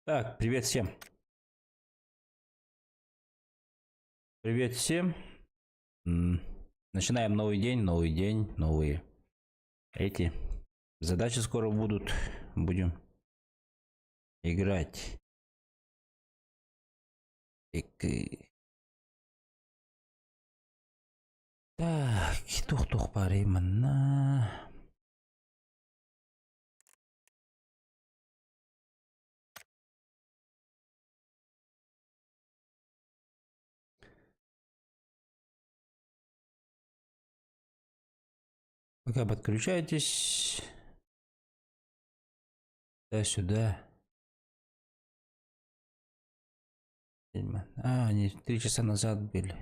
Так, привет всем. Привет всем. Начинаем новый день, новые эти задачи скоро будут. Будем играть. Так, тух-тух баарый манна. Пока подключайтесь. Да, сюда. А, они 3 часа назад были.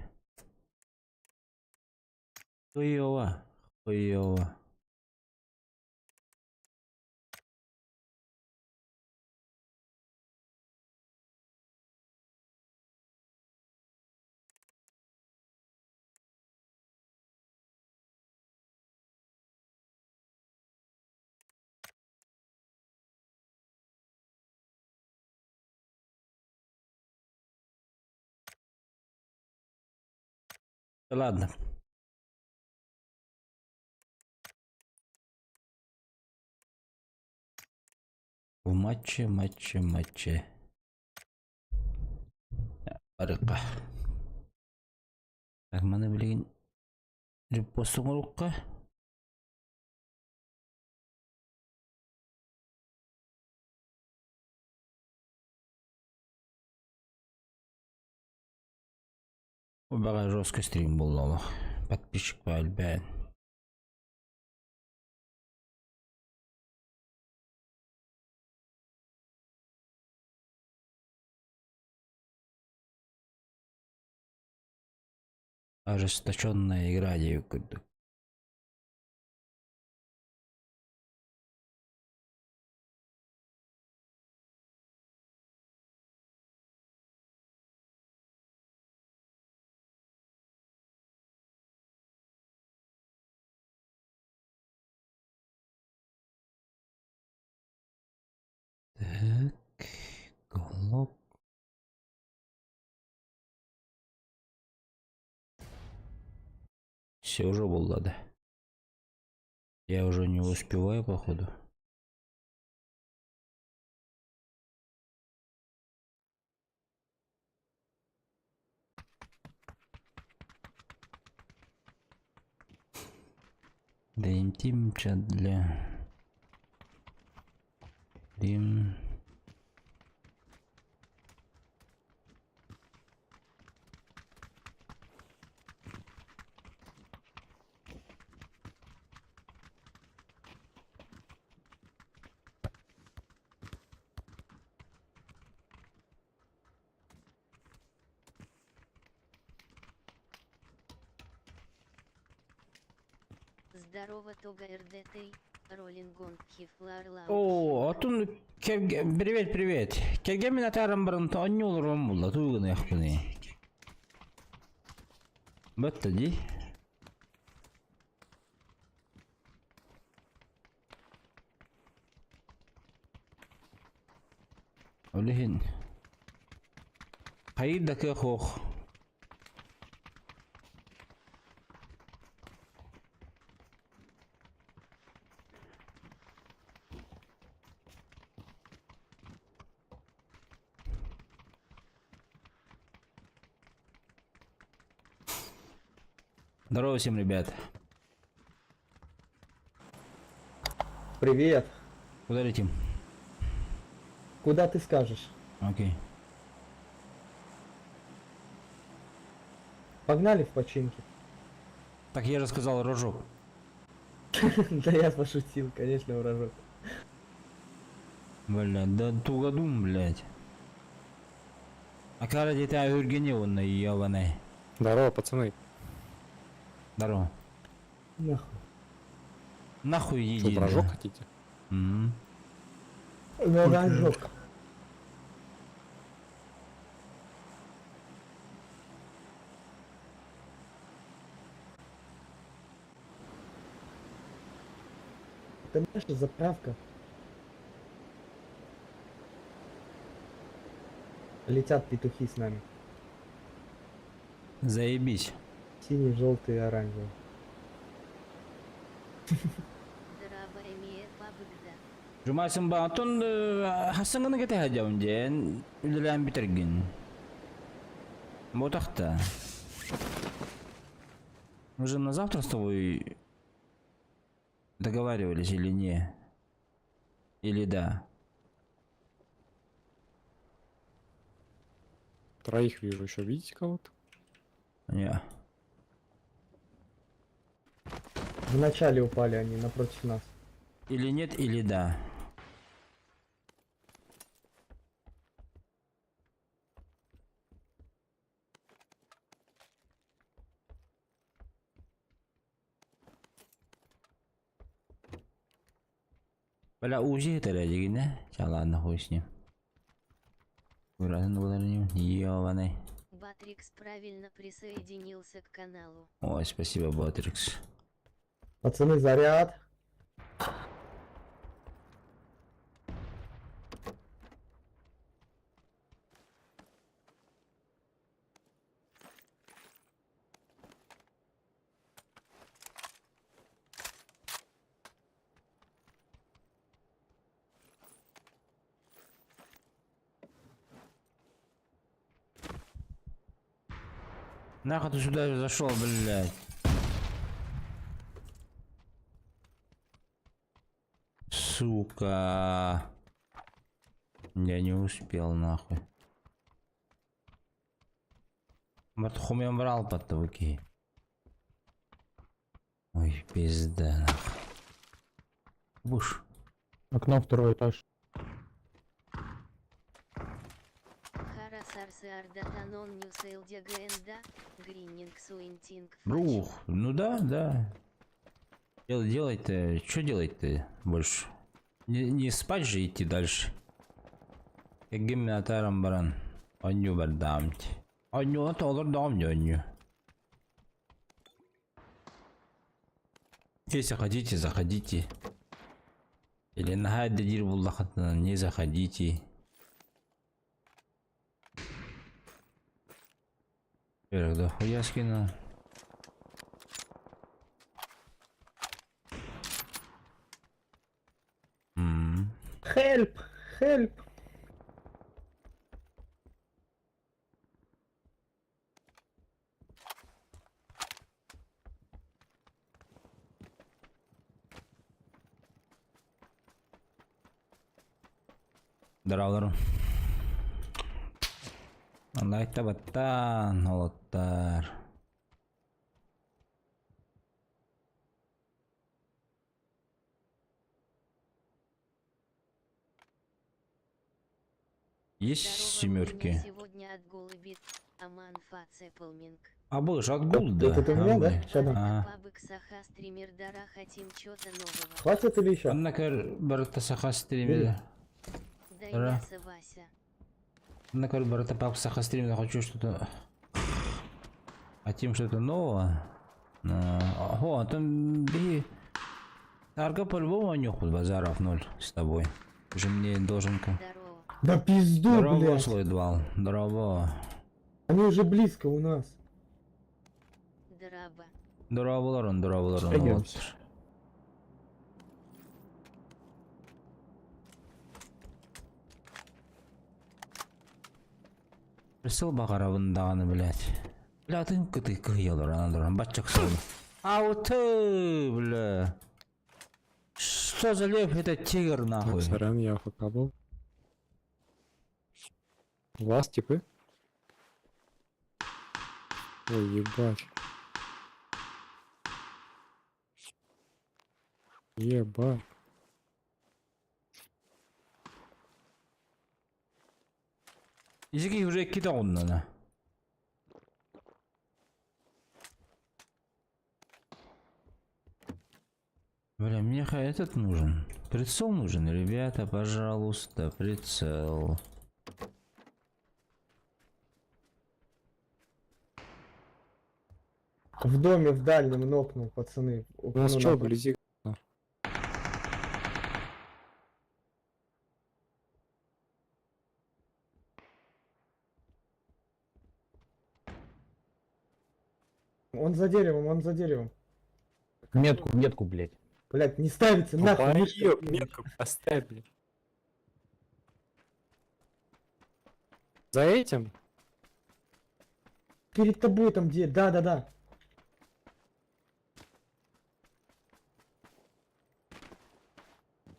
Хуёво. Хуёво. Ладно. В матче, матче, матче. Арыкка. Так, маны билигин репост оҥорукка. Баҕа жесткий стрим буолла олох. Подписчик элбээн. Ожесточенная игра диэбит курдук. Так, Глок. Все уже было, да. Я уже не успеваю, походу. Да интим чат для... Дим... Здорово, Тога РДТ, Роллингон Хифлар. О, отун привет, привет. Кэргэммин атааран баран оонньуу олорон булла, тугу гыныахпыный. Бөттө дии. Ол иһин хайыр да кыах суох. Здорово всем, ребят. Привет. Куда летим? Куда ты скажешь? Окей. Погнали в починки. Так я же сказал рожок. Да я пошутил, конечно, вражок. Бля, да тугодум, блядь. А кара дитя үргене онна ебаный. Здорово, пацаны. Здорово. Нахуй. Нахуй Что, иди. вражок да. хотите? М. Вражок. Это наша заправка. Летят петухи с нами. Заебись. Синий, желтый и оранжевый. Дорообо эмиэ пабгда. Жумасын ба, онтон хассыҥҥыны кэтэһэ дьон диэн үлэлээн бүтэргин. Ботахта. Мы же на завтра с тобой договаривались или не? Или да? Троих вижу еще. Видите кого-то? Не. Вначале упали они напротив нас. Или нет, или да. Бля, УЗИ это дигинэ. Ча ладно, хуй с ним. Выразын Ёбаный. Батрикс правильно присоединился к каналу. Ой, спасибо, Батрикс. Пацаны, заряд. Нахуй ты сюда зашел, блядь? Сука. Я не успел, нахуй. Вот хумем брал под Ой, пизда, нахуй. Буш. Окно второй этаж. Брух, ну да, да. Делать-то, что делать-то больше? Не спать же идти дальше. Кэггиммин атааран баран. Оонньуу бардаамт. Оонньуу олор даам оонньуу. Если хотите, заходите. Или наһаа диир буоллаххытына не заходите. Во-первых, да хуя скинул. М. Help! Help! Дорооболоруҥ. Лайкта баттаан, уолаттар. Есть Здорово, у меня семерки? сегодня отгул и бит, Аман Фацеплминг. А был же отгул, да. Это у меня, да? Ща дам. А. Пабык Саха стример дара хотим чё-то нового. Хватит или еще? Анна барыта саха стример. Дай Ура. мясо, Вася. Анна барыта пап саха стример. Хочу что-то... Хотим что-то нового. О, там би... Тарга по-любому нюхают базаров ноль с тобой. Ты же мне должен... Здорово. Да пизду, Здорово, блядь. слой двал. Здорово. Они уже близко у нас. Дорообо. Дорооболоруҥ, дорооболоруҥ. Пойдемте. Присыл баҕарабын даҕаны, блядь. Бля, ты кыты кыйалар, анадыран, батчак салды. А вот ты, бля. Что за лев это тигр, Так, нахуй? сорян, я AFK был. У вас типы? Ой, ебать. Ебать. Языки уже кидал на. Бля, мне этот нужен. Прицел нужен, ребята, пожалуйста, прицел. В доме в дальнем нокнул, пацаны. У нас Ну, чё, нахуй. вблизи? Он за деревом, он за деревом. Метку, метку, блядь. Блять, не ставится, нахуй. мышка. Долбоёб, метку поставь, блядь. За этим? Перед тобой там где? Да, да, да.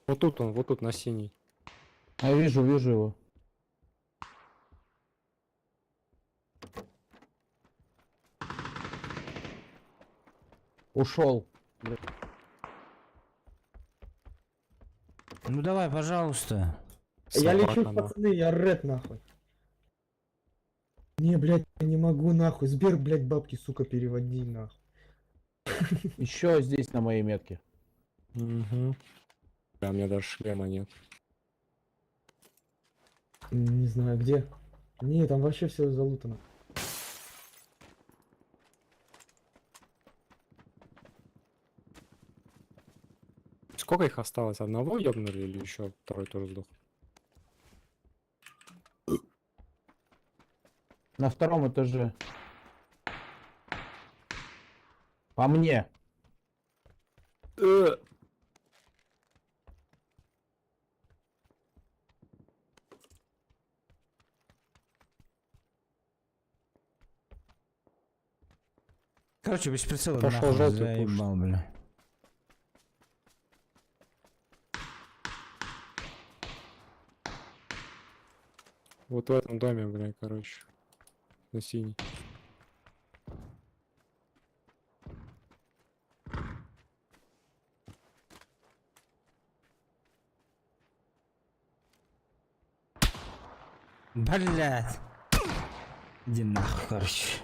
Вот тут он, вот тут на синий. А я вижу, вижу его. Ушел. Ну давай, пожалуйста. Я Собака, лечу, нахуй. пацаны, я ред нахуй. Не, блядь, я не могу нахуй. Сбер, блядь, бабки, сука, переводи нахуй. Еще здесь на моей метке. Угу. Бля, у меня даже шлема нет. Не знаю, где. Не, там вообще все залутано. Сколько их осталось? Одного ёбнули или еще второй тоже сдох? На втором этаже. По мне. Короче, без прицела Пошел нахуй желтый заебал, бля. Вот в этом доме, бля, короче. На синий. Блять. Иди нахуй, короче.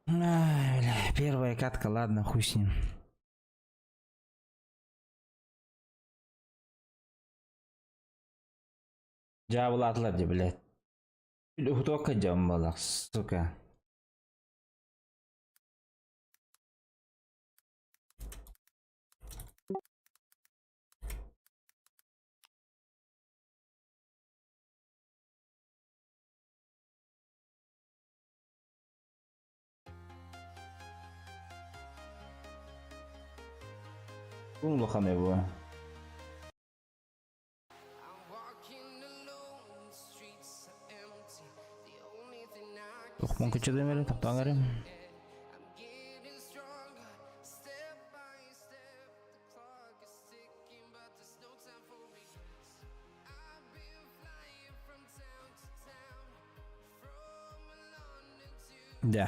Ай, бля, первая катка, ладно, хуй с ним. Дьявол атлар блядь. Только дьявол, сука. Улахан его. Тухмон кычыды мели, тоқтаң әрі. Да.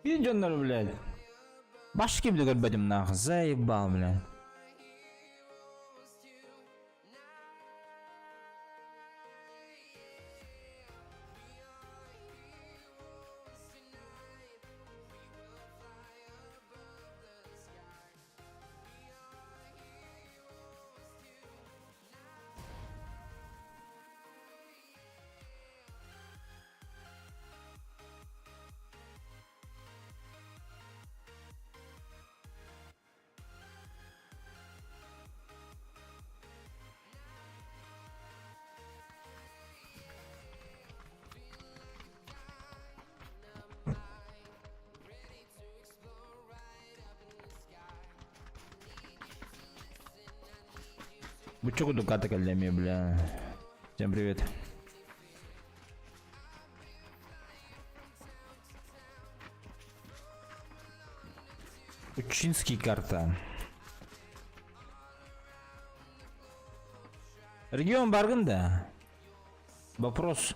Видеонар, блядь. Башки, блядь, көрбөдүм нахуй, заебал, блядь. Вы чё куда каллями, бля? Всем привет. Учинский карта. Регион Барганда. Вопрос.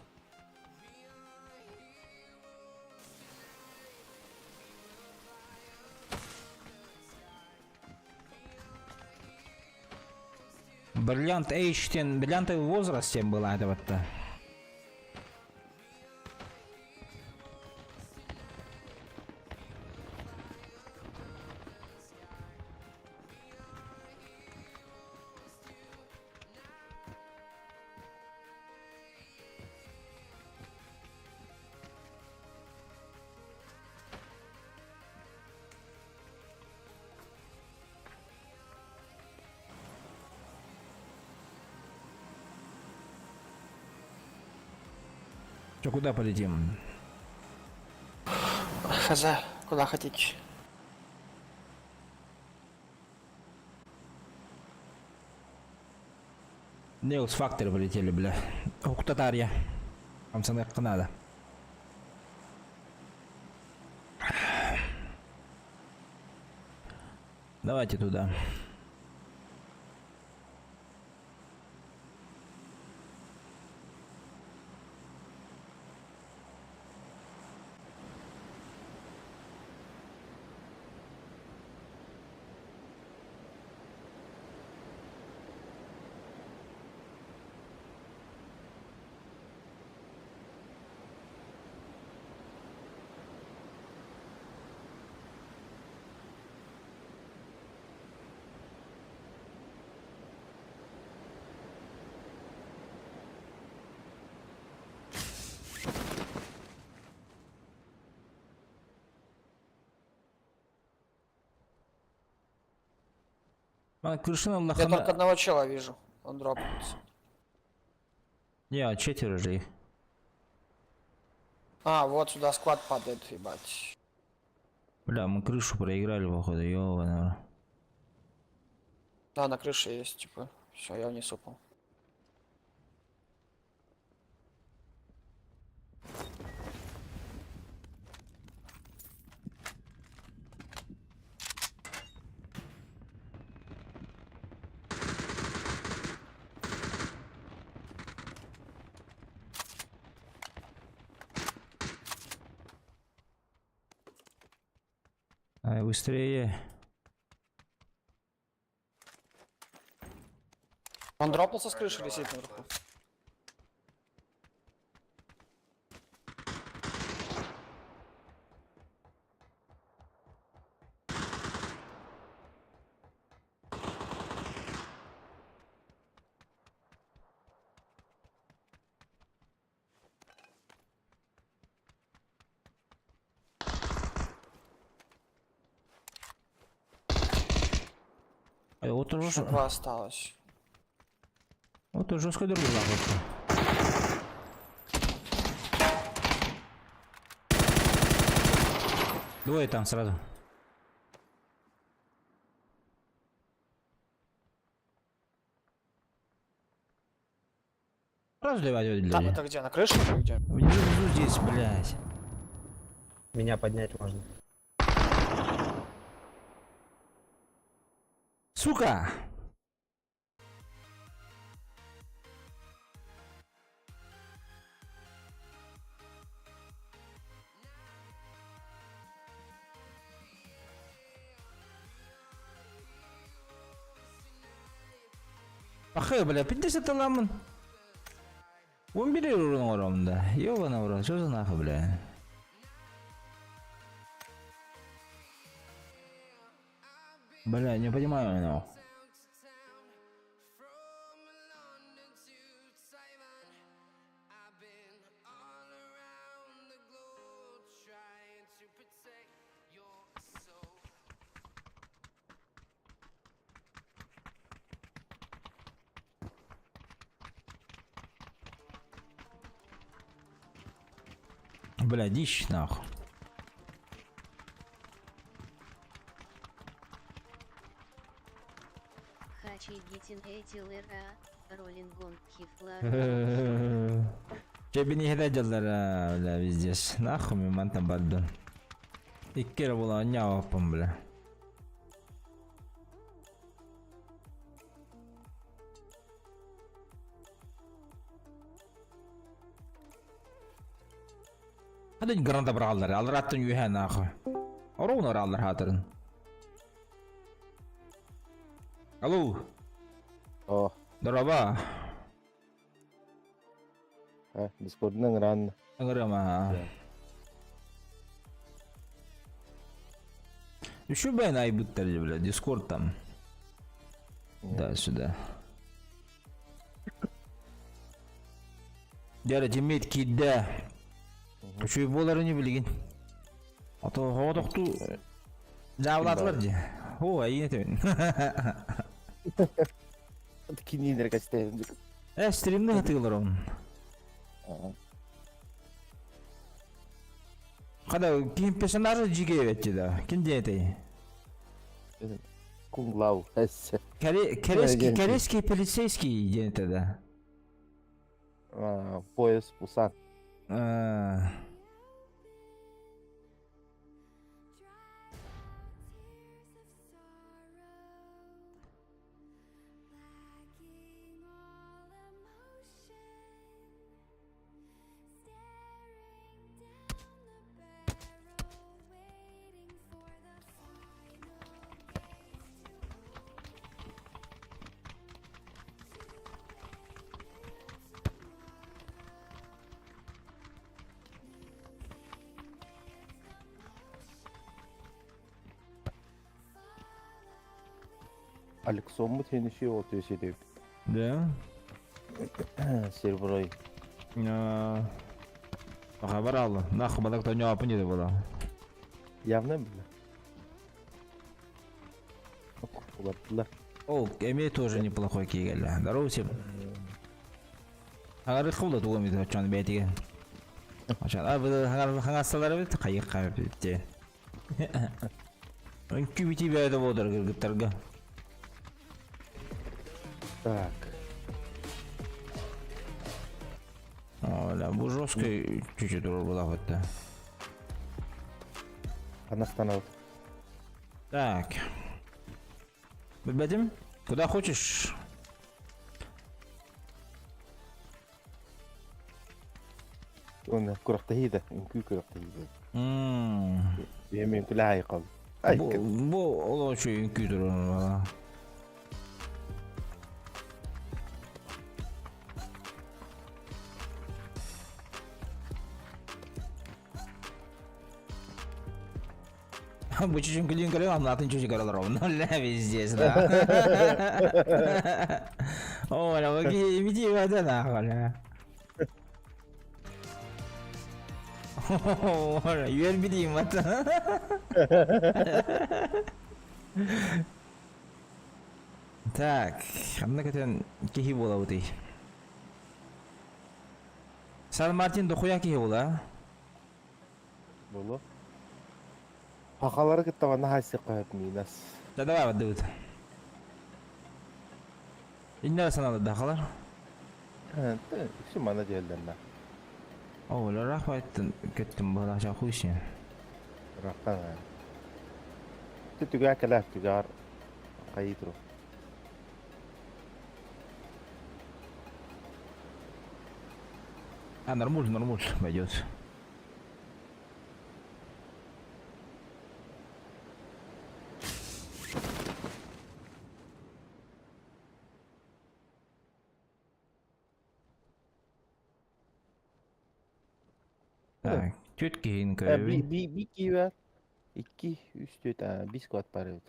Бриллиант Эйштен, бриллиантовый возраст тем была это вот-то. Че, куда полетим? Хз, куда хотите. Неус Фактор полетели, бля. Ух, татарья. Амсаныкка надо. Давайте туда. Крышина Я лохана... только одного чела вижу. Он дропается. Не, четверо же их. А, вот сюда склад падает, ебать. Бля, мы крышу проиграли, походу, ёбаный. Да, на крыше есть, типа. Все, я вниз упал. Ай, быстрее. Он дропнулся с крыши или сидит наверху? Ай, вот Еще уже... два осталось. Вот уже жестко друг Двое там сразу. Сразу давай, Там это где? На крыше или где? Внизу, внизу здесь, блядь. Меня поднять можно. Сука! Ахай, бля, 50 ламын. 11 урын орамда. Ёбана в рот, что за нахуй, бля? Бля, не понимаю, нахуй. Бля, дичь нахуй. Хачи гитин этилера, роллингон хифлар. Тебе не дьаллара, бля, вездес. Нахуй мен мантан бардым. Иккere була няваппын, бля. Hadi граната быраллар, алраттын үйе нахуй. Оруун ораллар хатырын. Алло. О, Дороба. а, Дискордынан ран. Ыңырыма. Еще бы айбыттар, бля, Дискорд там. Да, сюда. Дәрі тиммейт кидде. Үшүй болары не білген. Ато хоғытоқту жабылатылар же. О, айын етемін. Кинилер качтайын. Э, стримді хатылар оның. Хада ким персонажы жиге бетти да. Ким диэтэй? Кунг Лау. Эссе. Корейский, корейский полицейский диэн этэ да. Поезд Пусан. Алексоммут хениши отуо сири Да? Серброй. Хабар алды. Нахуй балак то не не было. Явно бля. Улардылар. О, Эми тоже неплохой кигелли. Здорово всем. Хагары хулда тугам ит чан бәтиге. Ачан, а бу хагар хагасалар бит кайык кайып битте. Өнкү бити бәйде бодыр гыргыттарга. Так. Оля, бу жестко чуть-чуть была вот да. Анастанов. Так. Бедим? Куда хочешь? Оны күрэхтэһии да, үҥкүү күрэхтэһии. Биһиэм үҥкүүлээх айқал. Бу бу ол үчүгэй үҥкүү турар. Бу чуть үҥкүүлүүн көрөм, амнатын чуть көрөлөр ровно. Ля, везде, да. О, ля, иди вода нахуй, ля. Үөр бидиим ата. Так, ханна көтөн киһи буолабытый? Сан Мартин дохуя киһи буола. Боло. Хахалары кытта манна хайсык минас. Да давай бадыбыт. Иннер саналы дахалар. Үксүн манна диэллэрнэ. О, рахматтын кеттим була хуй с ним. Рахтан. Түгә кэлэ түгәр кайытру. А, нормуль, нормуль пойдет. Так, тетки Би би би кивер. 2 3 4 бис кват бар эбит.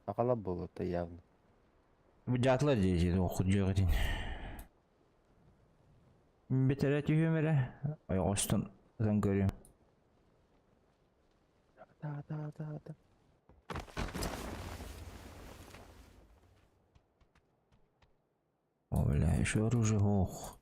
Акала болот явно. Бу жатла дии оқу жоготин. Бетере түйөмере. Ой, остон ызан көрүм. Да, да, да, да. О, бля, еще оружие, ох.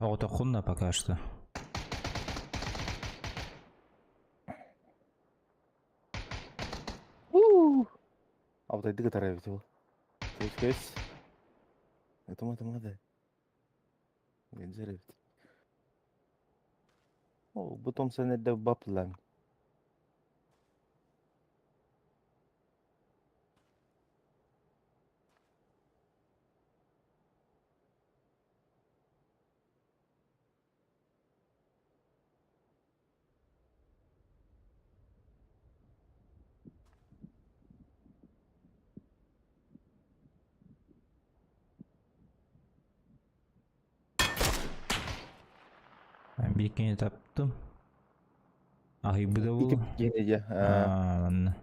А вот охунна пока что. Абдайды кытара бит ол. Көс көс. Это мады. Гензер бит. О, бу том сенедде баплан. Биир киһини таптым. Аһыйбыта Ити буолуо. киһини дьэ. Аа, манна.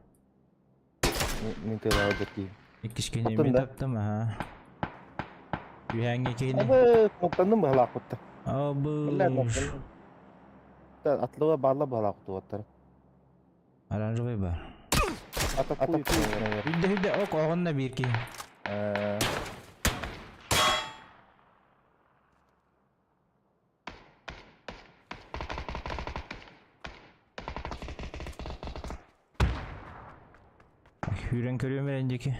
Мин тылаабыт киһи. Иккис киһини Таптын эмиэ да? таптым, аһаа. Үһээҥҥи киһини. Абы, куттанным быһалаахпытта. Биллэр Абыш. куттанным. Атлыга баалла быһалаахпыт Оранжевый бар. Атакуют. Үрдэ үрдэ ок оҕонно биир киһи. Сүүрэн көрүөм эрэн диэки.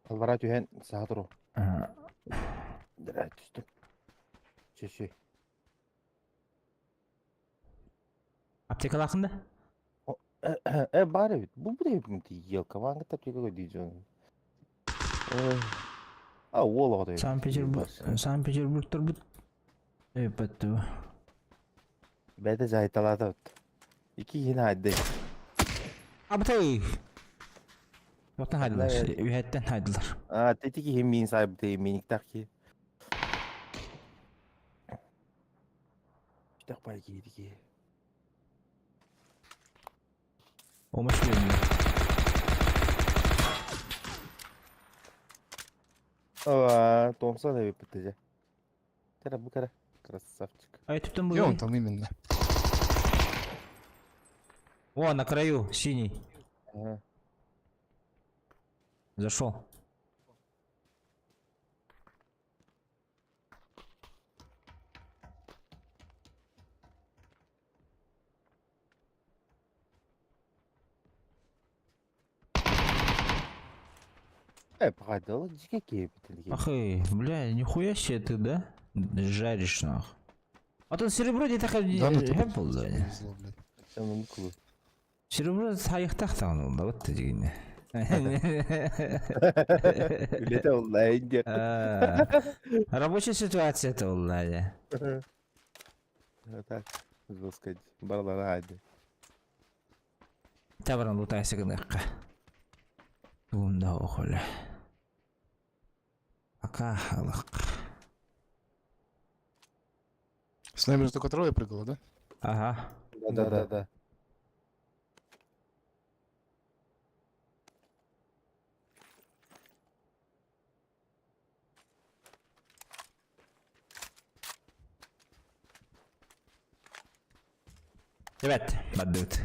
Аллара түһэн саха туру. Түстүм. Чөсүй. Аптекалаахын да? Э, баар эбит. Бу бу елка ванга аптека көдүйдүн. А, уол оҕото. Санкт-Петербург Санкт-Петербургтарбыт өйпөттү. Бэйэтэ дьаһайталаата. Ики иһин аайды. Абытай! Туохтан хайдылар? Үһэттэн хайдылар. А, тети киһи миин сайбыты миниктах ки. Үтэх бай киһи ки. Омаш бермей. Aa, Томсон эбиппит дьэ. Кара бу кара. Красавчик. А это там Где он был? там именно? О, на краю, синий. Ага. Зашел. Э, погоди, дьике киһи Ах эй, бля, нихуя себе ты, да? Жаришь нах. А то серебро где-то Да, ну это был, да. повезло, блядь. Мукулу. Серебро сайыктах там, да, вот ты дегенде. Үлэтэ олла инде. А, Рабочая ситуация это была. Так, сказать, барлара айды. Табаран лутайсы гыныкка. Тугумда охоле. Пока халык. С нами же только трое прыгало, да? Ага. Да, да, да. Ребят, баддыт.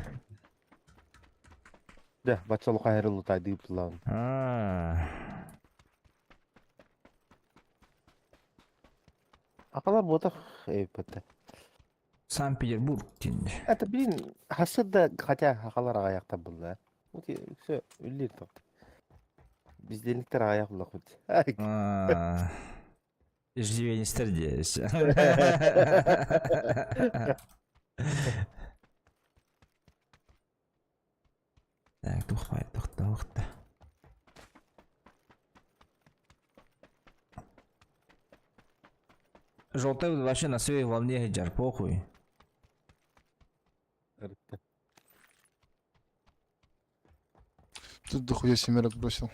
Да, бачча хайры лутайды план. А. Акалар ботах эппетте. Санкт-Петербург тинде. Это, блин, хасыда, хотя акалар аяқта булла. Вот все, үллер топты. Бездельниктер аяқ булла хоть. А. Иждивенецтер здесь. Так, тухпай, тухта, тухта. Желтый вообще на своей волне жар, похуй. Тут дохуя семерок бросил.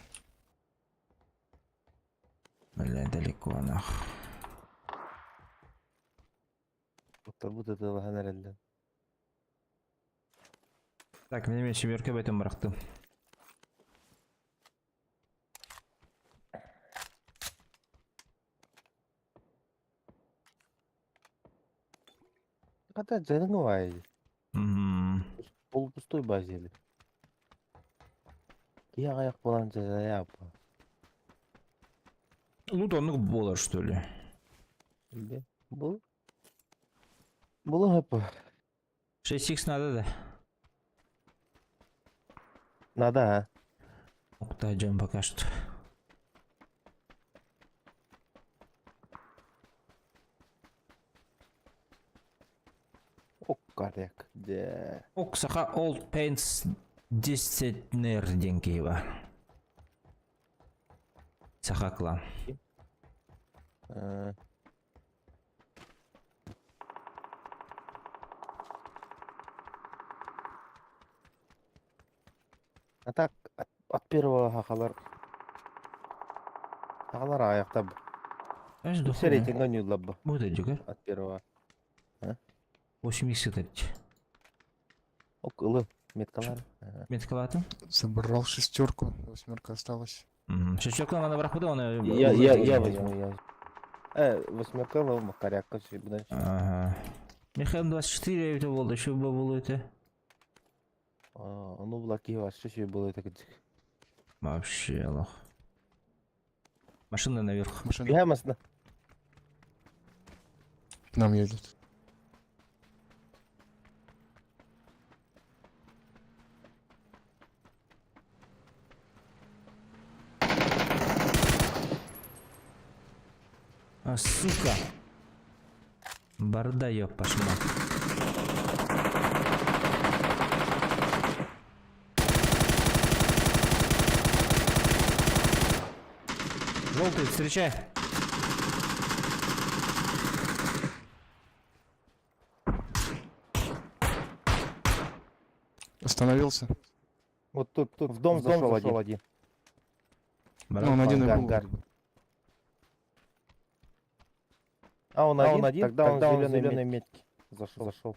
Бля, далеко нах. Вот это лаганареллен. Так, мен семерка в этом барахтым. Когда джариновай. Мгм. Полупустой базе. Кия аяқ болан жая апа. Лут он бола, что ли? Бұл? Бұл апа. 6х надо, да? Надо, а? Уктайдем пока что. Ок, коррект. Де. Ок, саха Old Paints 10 нер денькиева. Саха клан. А так, от первого хахалар. Хахалар аяқта. Аж Все рейтинга не лабба Будет дюгер. от первого. 8 х Ок, ылы, меткалар. Ага. Меткалатым. Забрал шестерку, восьмерка осталась. Шестерка она брахуда, она... Я возьму, я. Восьмерка лыл, макаряка, Ага. Михаил 24 это болды, еще бы было это. Ону була киһи вообще шүй было это кыдык. Вообще лох. Машина наверх. Машина Бия масна. к нам едет. А, сука. Барда ёб пошла. Желтый, встречай. Остановился. Вот тут в дом зашел один. Ну, он один и ангар, был. ангар. вроде бы. А он один, тогда он зеленой метки. Зашел. Зашел.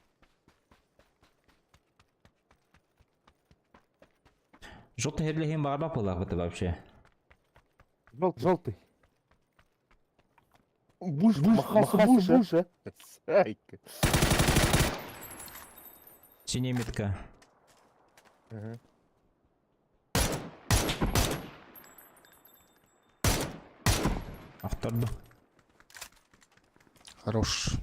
Желтый херлехин бағарба была это вообще. Желтый. Желтый. Буш, буш, махался буш, а? Сайка. Синяя метка. Ага. Авторду. Хорош.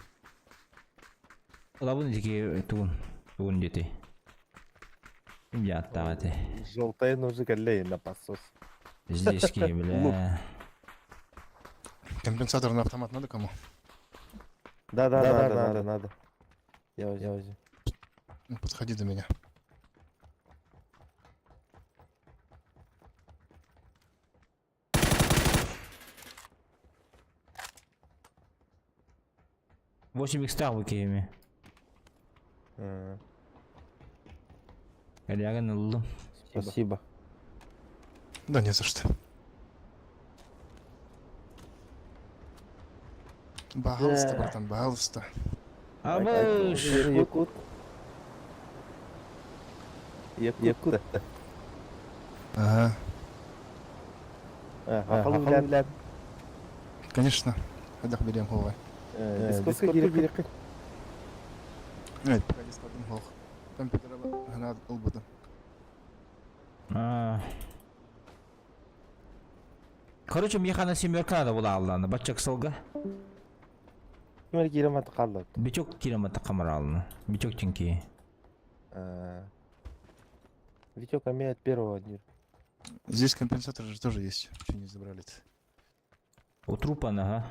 Лабын дики тугун. Тугун дети. Я аттаҕа Желтая нужно коллеги на посос. Здесь ки, бля. Компенсатор на автомат надо кому? Да, надо, надо. Я возьму. Я возьму. Ну, подходи до меня. Восемь икстах выкиеми. Ага. Коллега ыллым. Спасибо. Да не за что. Пожалуйста, Да. братан, пожалуйста. Абыш! Якут. Якут. Ага, Ага, конечно. Хайдах берем головой. Дискотка керек. Нет, пока дискотым голх. Компьютер гнат буду. А. Короче, мне хана семерка надо была алланы. Бачак сылга. Кимер киремат қалды. Бичок киремата камаралны. Бичок тинки. Витек имеет первого дня. Здесь компенсатор же тоже есть. Че не забрали-то? У трупа ага.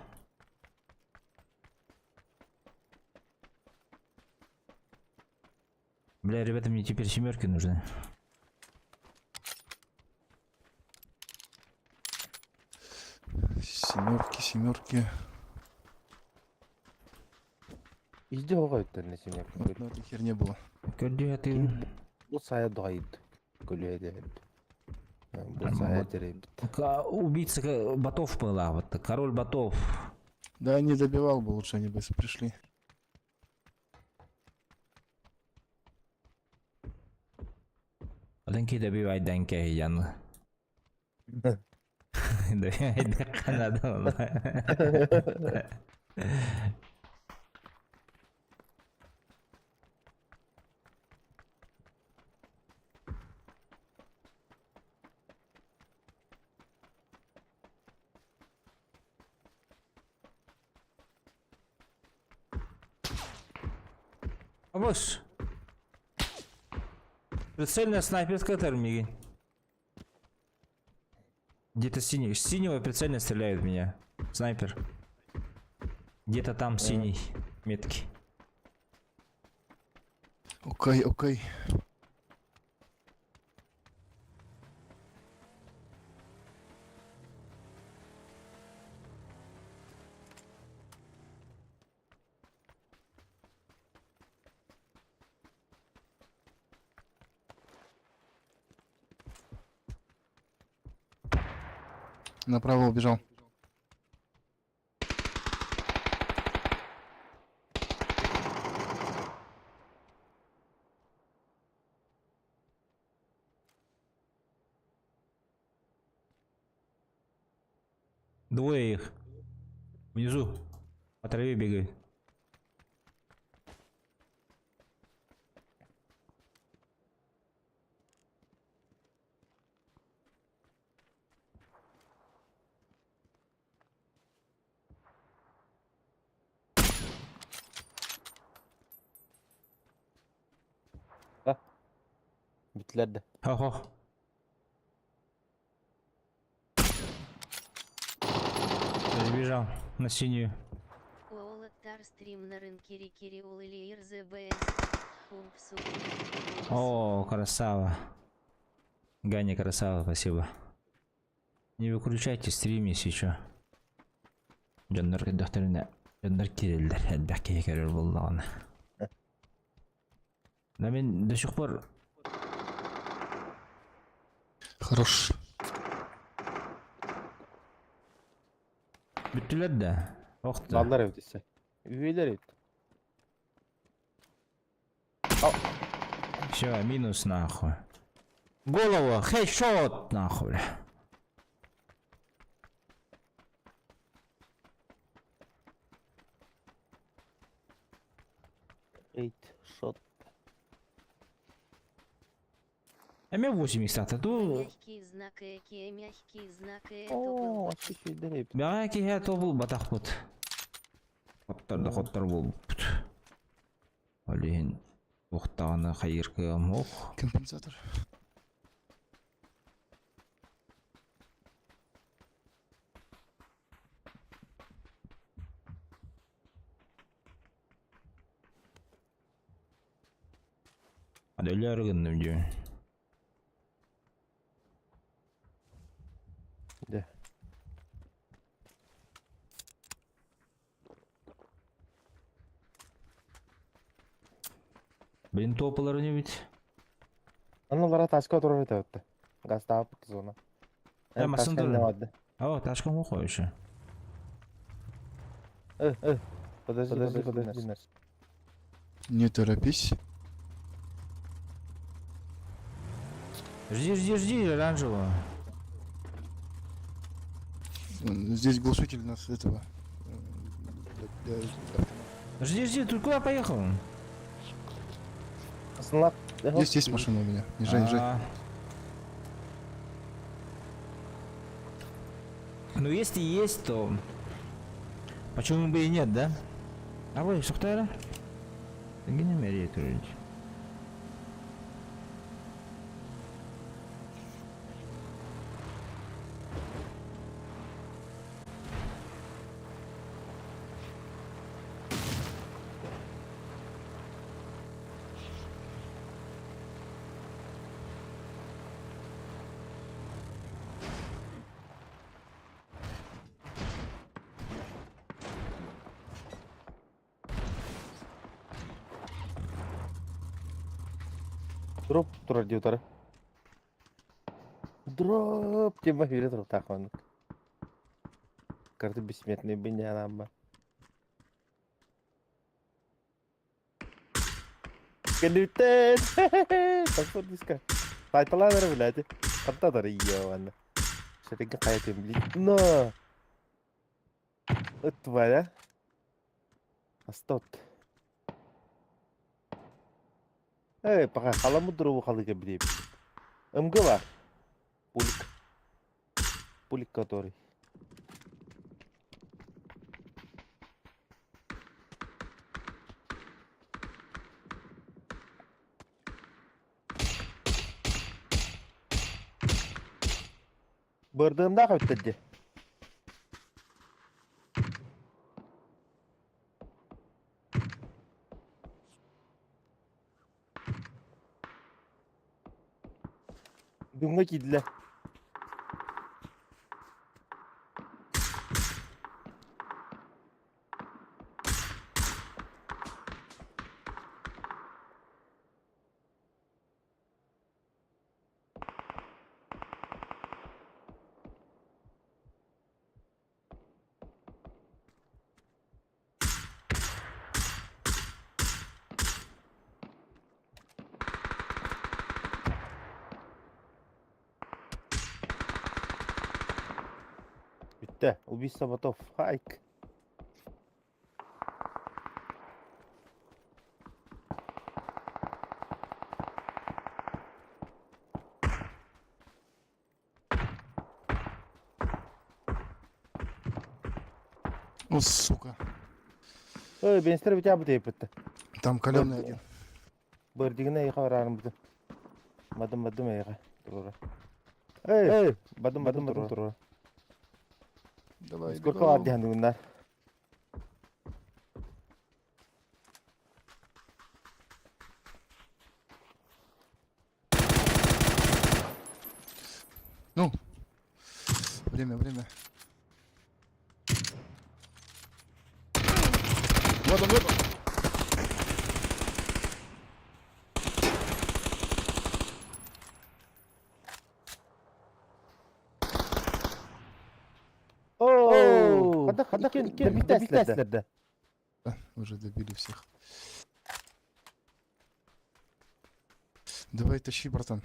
Бля, ребята, мне теперь семерки нужны. Семерки, семерки. Изде оғайттар не семерка. Вот на этой херне было. Көрдү ты. Бұл сая дұғайд. Көледі. Бұл сая деребит. Убийца ботов была, вот король ботов. Да, не добивал бы, лучше они бы пришли. Одинки добивай данке ян. Добивай канада. Абыш. Прицельная снайперская термиги. Где-то синий. С синего прицельно стреляют в меня. Снайпер. Где-то там синий метки. Окей, окей. Направо убежал. Двое их. Внизу. По траве бегают. Бүттүлэр да. Хо-хо. Сбежал на синюю. Уолаттар стрим на рынке Рикириул или РЗБС. Хумпсу. О, красава. Ганя, красава, спасибо. Не выключайте стрим, если что. Дьоннор көрдөхтөрүнэ дьоннор киирэллэр элбэх киһи көрөр буоллаҕына. Да мин до сих пор Хорош. бүттүлэр да. Ох да. Баллар эбит өссө. Үһүөлэр эбит. Все, минус нахуй. Голову, хедшот нахуй. бля. Эйт, шот. А мне 80 а ту Мягкий знак эки, мягкий знак это был Оо, үчүгэйдэр эбит. бэҕэ киһи тобул батахпыт. Хоттор да хоттор буолбут. Ол иһин туохтаҕына хайыыр кыам ох. Компенсатор. Hadi өлөөрү гынным дии. Дэ. Блин, топалары не ведь. Аналара ташка турар этэ этэ. Газдаабыт зона. Э, Эн массыына ташка турар. барда. О, ташка муха еще. Э, э. Подожди, подожди, подожди нас. Не торопись. Жди, жди, жди, оранжевого. Здесь глушитель нас этого. для автомата. Жди, жди, ты куда поехал? Аслак. Есть, есть машина у меня. Езжай, езжай. А. Ну, если есть, то... Почему бы и нет, да? А вы, Сухтайра? Генерировать. Дроп турар дии утары. Дроп диэн бара үөрэ туруктаах маннык. Карты бессмертный биньянаамма. Кэлүүтэн! Тахсар диска. Тайталаан эрэ блядь. Хантан ёбана. Шерингэ хайатын блин. Но! Ыт тварь, а? Астот. Эй, пока халамы дробу халыга билип. МГ бар. Пулик. Пулик который. Бырдığımda köttürdü. Думга киирдилэр. Бүттэ. Убийство ботов. Хайк. О, сука. Ой, бенстер битя бу тейпитте. Там каленый один. Бырдигіне эйха барарым буту. Бадым бадым эйха. Турура. Эй, эй, бадым бадым бадым турура. Давай, Сколько бегом. бар диһан Ну. Время, время. Вот он, вот он. Оу, хада хада добитәсләрдә. Да, уже добили всех. Давай тащи, братан.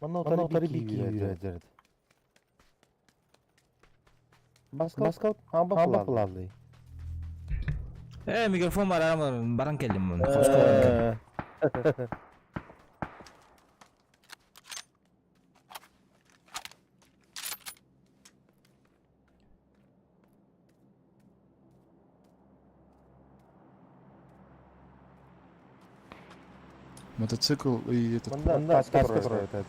Манна утары бики йөрәдерд. Баска хамба кулалы. Э, микрофон бар, баран келдим муну. Хоско баран келдим. Мотоцикл и этот. Манна таска турар.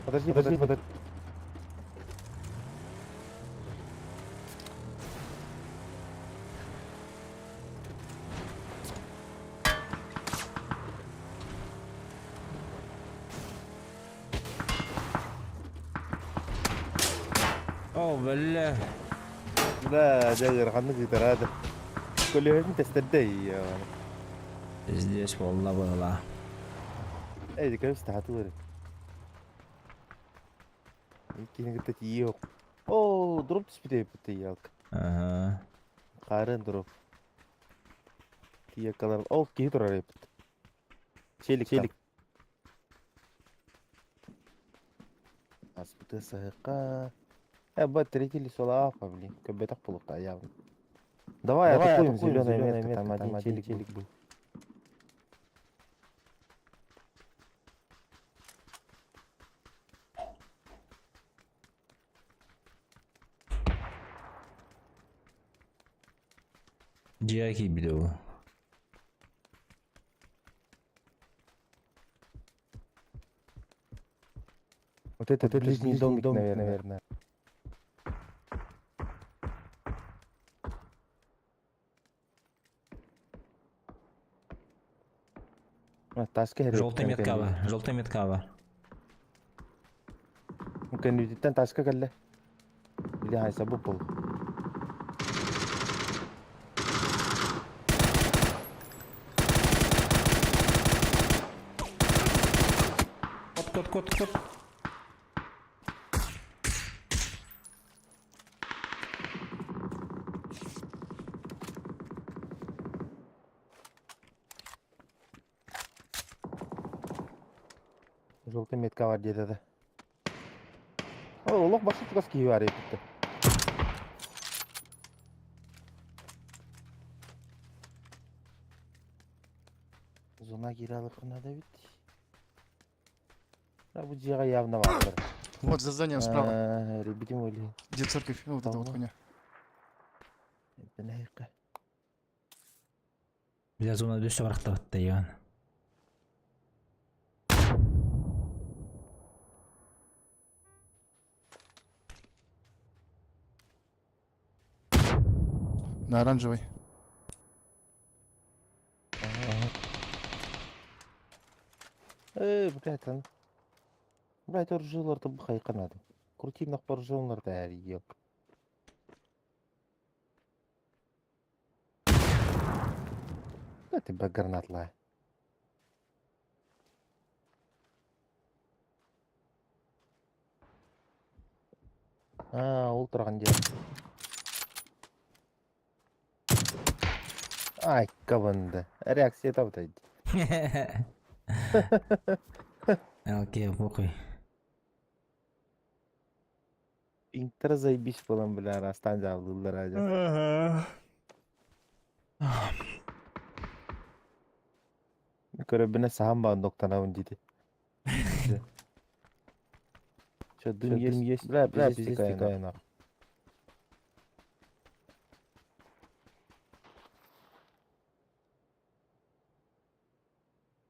Подожди, подожди, подожди. О, бля. Да, дәгер ханны гитарады. Көлөһүн тестерде я. Здесь волна была. Эй, көс татылыр. Икини гыта тиек. О, дроп түспүтэ бит ялк. Ага. Қарын дроп. Тиек калар. О, кии турар эпит. Челик, челик. Аспыты сыһыкка. Э, б третий лицо апа, блин. Көбетак булыкта явно. Давай, Давай атакуем, атакуем, зеленая зелёная метка, там метка, один там один челик челик был. Джеки билеу. Вот этот ближний домик, наверное. А, таска хэрэг. Желтая метка бар, желтая метка бар. Кэннүтиттэн таска кэллэ. Или хайса бу бол. Кот, кот, кот, кот. Желтый метка бар диэтэ да. О, олох башы чугас киһи бар эбит. Зона киралыкына да бит. Да, бу дьиэҕэ явно бааллар. Вот за зданием справа. Ребятим или Где церковь? Ну, вот эта вот Давно. хуйня. Бинайка. Бля, зона дөссө барахтабатта Иван. На оранжевой. Эй, блядь, ан. Блядь, оржилар-то бухайка надо. Крути нах поржилар да, ел. Да ты бы гранатла. А, ол тұрған жер. Ай, кабанды. Реакция табытай. Окей, похуй. Интер заебись буолан бля араастаан дьаабылыыллар аадьа. Көрөбүнэ саһан баан доктанабын диити. Че, дым есть? Бля, бля, пиздец такая нахуй.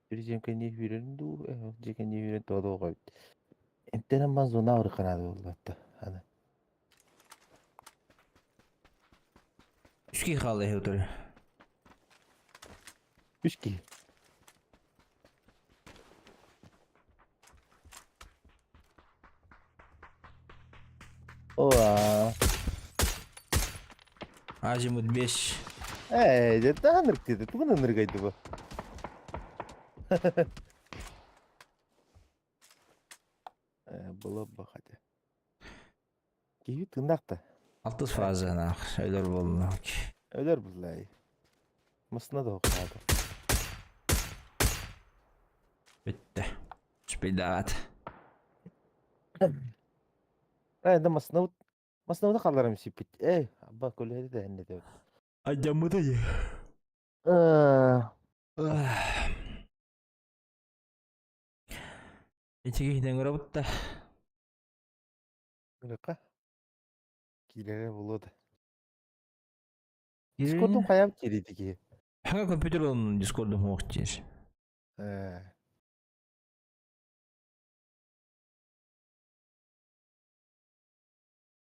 Бир дьиэм кэннии сүүрэрин дуу, дьиэ кэннии сүүрэн тоҕо да эбит. Эмтэнэн бан зона ырыканаады буоллатта. Аны. Үс киһи хаалла иһи утары. Үс киһи. Оа. Азимут 5. Ээ, дьэ таһан ырыктыды. Тугун ыныргайды бу? Э, было бы хотя. Киһи тыыннаах да. Алтыс фаза нах. Өлөр буолла. Өлөр буллай. Масына да хоққаады. Бүттэ. Спидат. Э, да масына масына қаларым сипит. Эй, абба көлөһөдө да энне деп. Ажамыта же. Э, Ити киһинен көрөбүт Ырыка. Киилere булуода. Дискордун хайам кириди ки. Хага компьютер он Дискордун хуох диир. Э.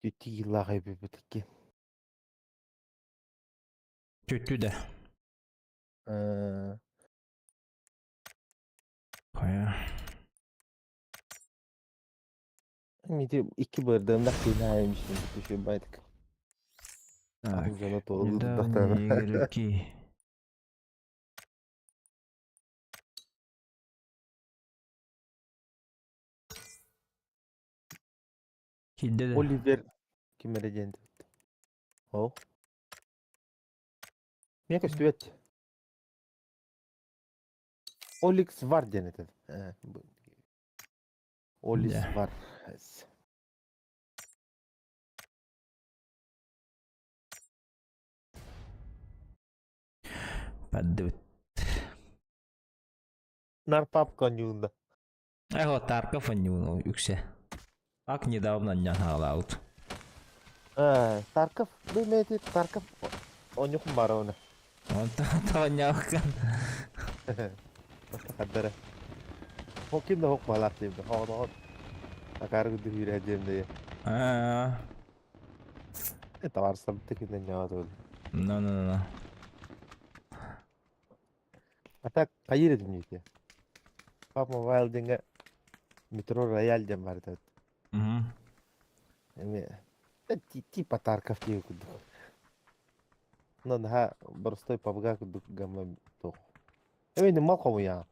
Түтти йыллаах эбиппит Чүттү да. Э, Хая. Мити икки бырдığımda кыйнаайымшин түшүн Так. Жана Недавние игроки. Килде да. Оливер ким эрэ диэн О. Миэхэ көстүбэт. Оликс Вар диэн этэ. Олис Да. Вар. Паддыбыт. Нар папка ньуунда. Эхо Тарков анньуун үксэ. Так недавно анньан хаалаабыт. Тарков, бу Тарков оньухун барауна. Онтон тоонньооккан. Хаддара. Хокин да хок балак дейм. Хоҕоноҕон. Акары гүдү хүрэ диэм дее. Аа. Таварсам текинен ньаат. Ну ну ну. А так кайыр эдим ньите. Пап Мобайл денге метро Рояль дем бар деп. Мгм. Эме типа Тарков диye кудук. Но наха простой пабга кудук гамма тох. Эме не мал хомуя.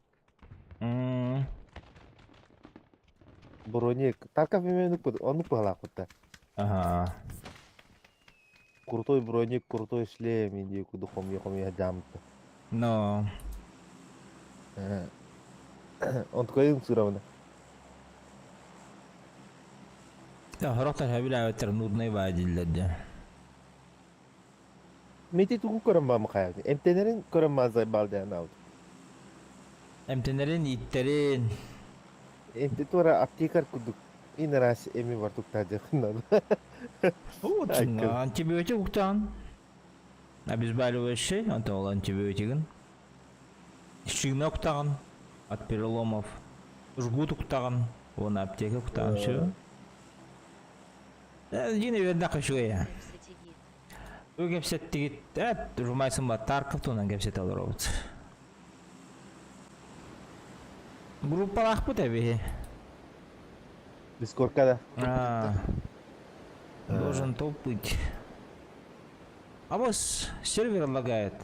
Броник. Тарков эме ну куд, он пала кутта. Ага. Крутой броник, крутой шлем, инди куду хомуя хомуя жамты. Но. Он такой суравна. Да, хорохтар хэбилээбэттэр нудный баадиллэрде. Мети тугу көрөн ба махая. Эмтенерин көрөн мазай балдыан алды. Эмтенерин иттерин. Эмте тура аптекарь кудук. Инарас эми бар туктады хыннады. Антибиотик уктаан. Обезболивающий, онтон ол антибиотигин. Шина уктаҕын от переломов. Жгут уктаҕын. Вон аптека уктаҕын, все. Дина вердах үчүгэй. Кэпсэтигит. Бу кэпсэттигит, эт, жумайсын ба Тарков туһунан кэпсэтэ олоробут. Группалаахпыт эбиһи. Дискордка А, должен топ быть. А вот сервер лагает.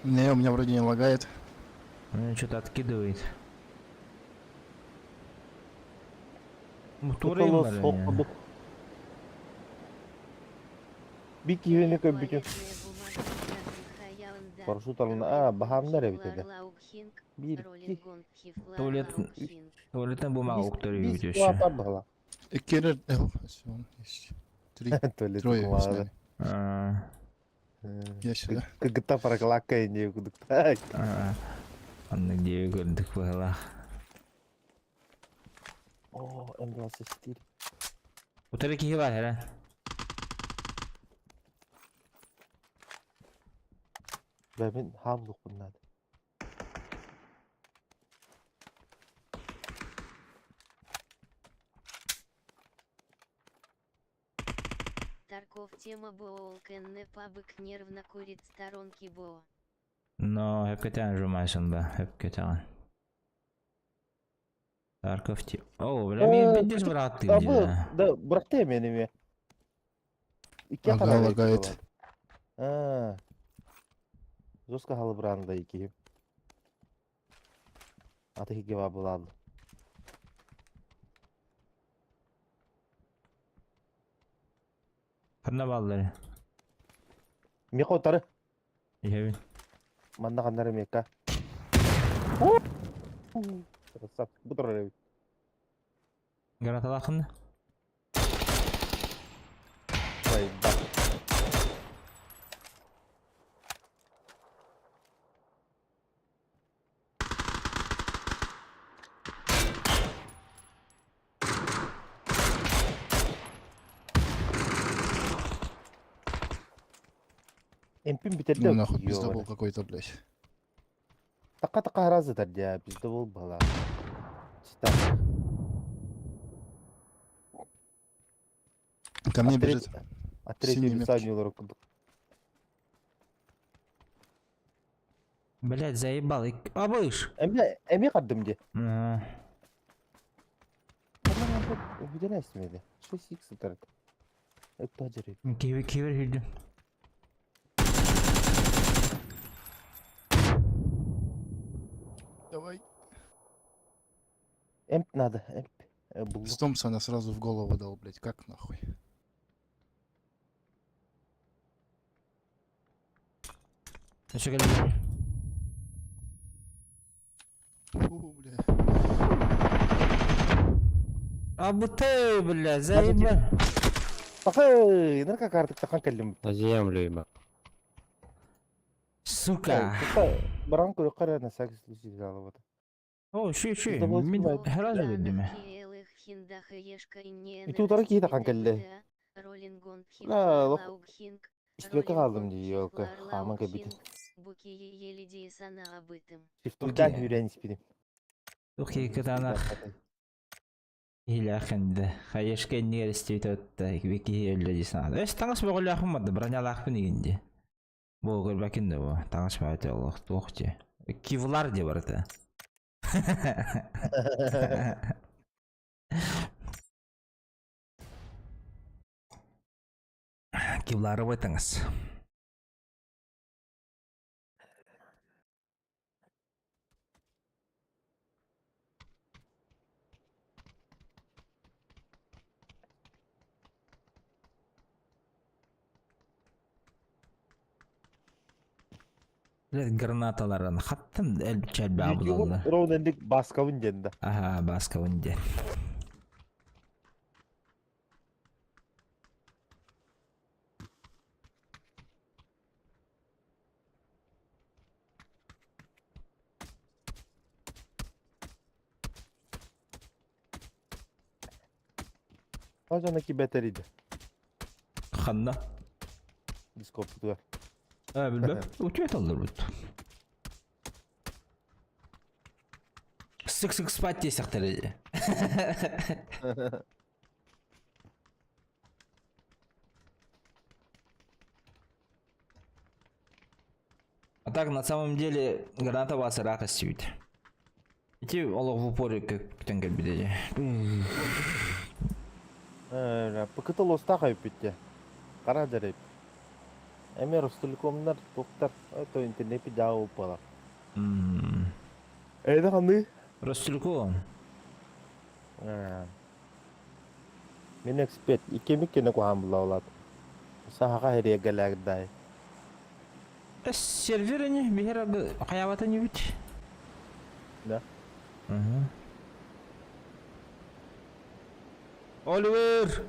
Не, у меня вроде не лагает. Меня что-то откидывает. Моторы Кутулус хок кудук. Бик киһини көрбүтүм. Парашют алына аа баһаамнар эбит этэ. Биир, икки, Туалет, туалеттан бумага биис, уктар биис үйүбүт өссө. кылаатар баһала. Иккиэлэр, всё, есть. Три, Туалет трое с кумааҕы. нами. Аа, Я сюда. Кыгыта параклакка инде кудукта. аа. Оннук диэби көрдүк быһалаах. О, М24. Утары киһи бар эрэ. Бля, мин хаам лукпун надо. Тарков тема Боолкенне пабык нервно курит сторонки Бо. Но хөп кетен жумайсын да, хөп кетен. Тарков ти. О, бля, мен биндес быраттым Абы, дии. да, быракты мени ме. Икки Ага, ханалар лагает. А. Жестко халы бранда ики. Аты хиге бабылады. Ханна баллары. Меко тары. Иһэбин. Манна ханнары мека. Красавчик, бу турар эбит. Гранаталаахын. Ой, ба. Эмпин битерде Ну нахуй, пиздобол какой-то, блядь. Така така разы дя, пиздобол была. Чита. Ко мне бежит. От третьего Синий лица метки. не руку. Блять, заебал. Абыш. Эми эми каддым де. Ага. Бүден әсмеди. 6x сытар. Өттө жере. Кибер кибер хүрдүм. Давай. Эмп надо, эмп. Булду. С Томпсона сразу в голову дал, блядь, как нахуй. Өссө кэллэ. Фу, бля. Абыты, бля, заебал. Пахай, нарка картык тахан кэллим. На землю, еба. Сука. Баран көрө кара на всякий случай взял вот. О, ши ши. Пиздобол Мин снимает. сразу билдим. Ити утары киһи тахан кэллэ. Ла, лох. Истибэккэ хааллым дии, ёлка. Хааман кэлбитим. Шифтуйдаан үүрэн испитим. Ухи кытанах. Илэхэнде. Хаешка эннигэр истибит отта бики өллө дии санаата. Эс таҥас бөҕөлөөхпүн барда бронялаахпын игинди. Бу көрбөкүн да бу. Таҥас баҕата олох туох дии. Кевлар дии барыта. Кевларовай таҥас. Блядь, гранаталарын хаттым элбчәл булаллар. Роунендик баскабын диэн да. Аха, баскабын диэн. Хажана ки бэтэриди. Ханна. Дискорд тугар. А, билбэп. Утует аллар бут. Сык-сык спать десек А так, на самом деле, граната вас рака сүйт. Ити олох в упоре как кэлбит Пыкыты лоста кайып битте. Кара жарайып. Эми Ростелекомнар токтар, это интернет жаа упала. Эйде ханды? Ростелеком. Мен эксперт, икемик кене кухан була олат. Саха эриэгэлээгдай. Сервер ини биһэр хайабатын үбүт. Да. Оливер!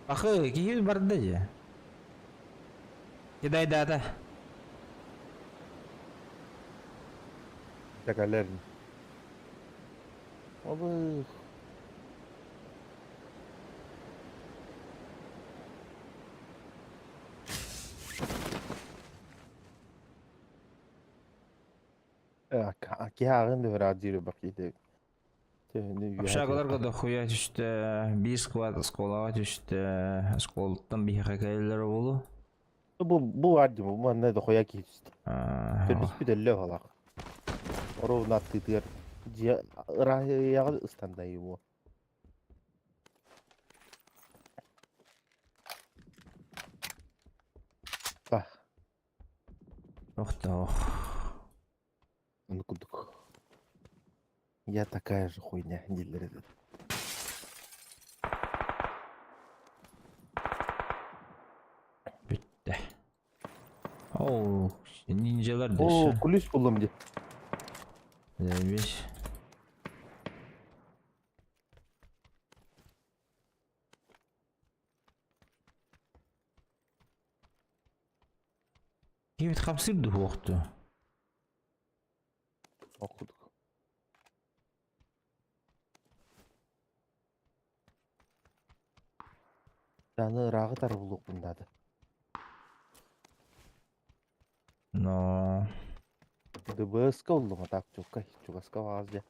Ахы, киһи барда же. Кидай дата. Тэкэлэр. Обых. Киһи ааҕын да ыраах диир бакыйды. Общагаларга дохуя түстэ, биир склад оскуолаҕа түстэ, оскуолаттан биһиэхэ кэлэллэр буолу. Бу бу бар дии, бу манна дохуя киһи түстэ. Төрдүспүт өллө оһолоох. Оруобуна аттыытыгар дьиэ ырааһыйаҕа ыстандайыы буо. Па. Охтоох. Ону курдук. Я такая же хуйня дииллэр этэ. Бүттэ. Оо, ниндзялар О, дэшэ. күлүс буллум дии. Заебись. Киһибит хамсыыр дуһуохту. Ол курдук. Аны ырааҕы тарбылуохпун наада. Но ДБС-ка уллума так чугаска чугаска баҕас дьэ.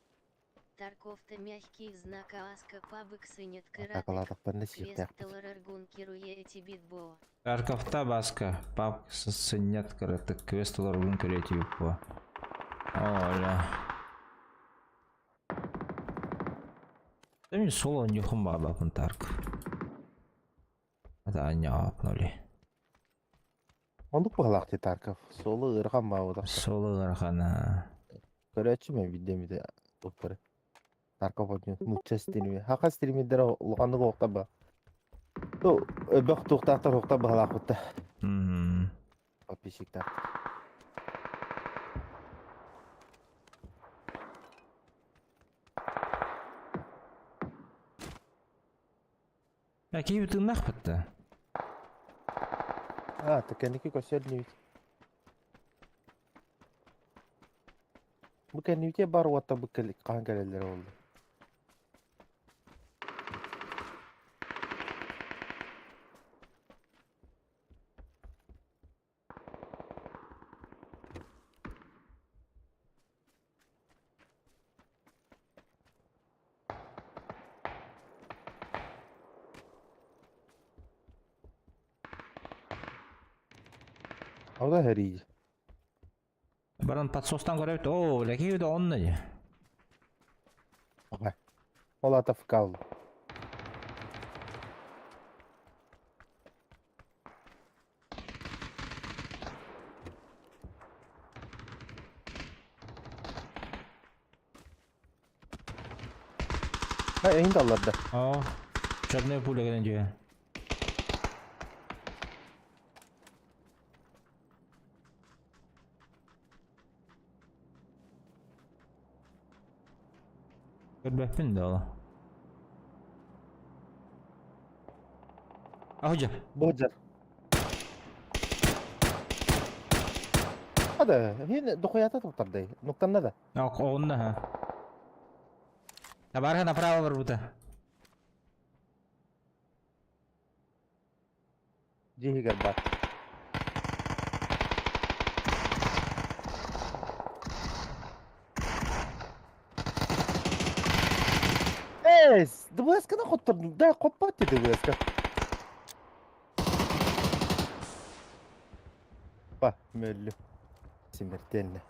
Тарковта мягкий знак ааска пабык сынет кыратык. Атакалаатахтарына Квест сиэхтээхпит. толороргун кируе эти битбо. Тарковта баска пап сынньат кыратык квест толорбун көрөтүбүт Оля. Мин соло ньухум баабапын Тарк. Это аньаапнули. Оннук быһалаах дии Тарков. Суолу ыарахан баабытах. Соло ыарахана. Көрөөччү мен видео мите уппары. Тарков отнюдь нуучча стрими. Хаха стримиддер улаханнык уохтаба. Ну, өбөх туохтаахтар уохтар быһалаахпытта. Подписчиктар. Я киһи тыыннаахпыт да. А, так кэнники көрсөр инибит. Бу кэннибитэ бар уотта бу хаһан кэлэллэрэ буолла. Ол да хэрии. Баран подсостан көрөбүт. Оо, лэки да онно дии. Ол ата фкал. Ha, эһин далларда. Оо. Черная пуля кэлэн дьиэ. Көрбөппүн да ол. Ахыжа. Божар. Hadi, хин дохуята туттардай. Нуктанна да. Ок, онна ха. Табарга направо барбыта. Дьиһигэр бар. Эс, ДВС-каны хоттордум. Да, хоппот дии ДВС-ка. Па, мөллү. Смертельно.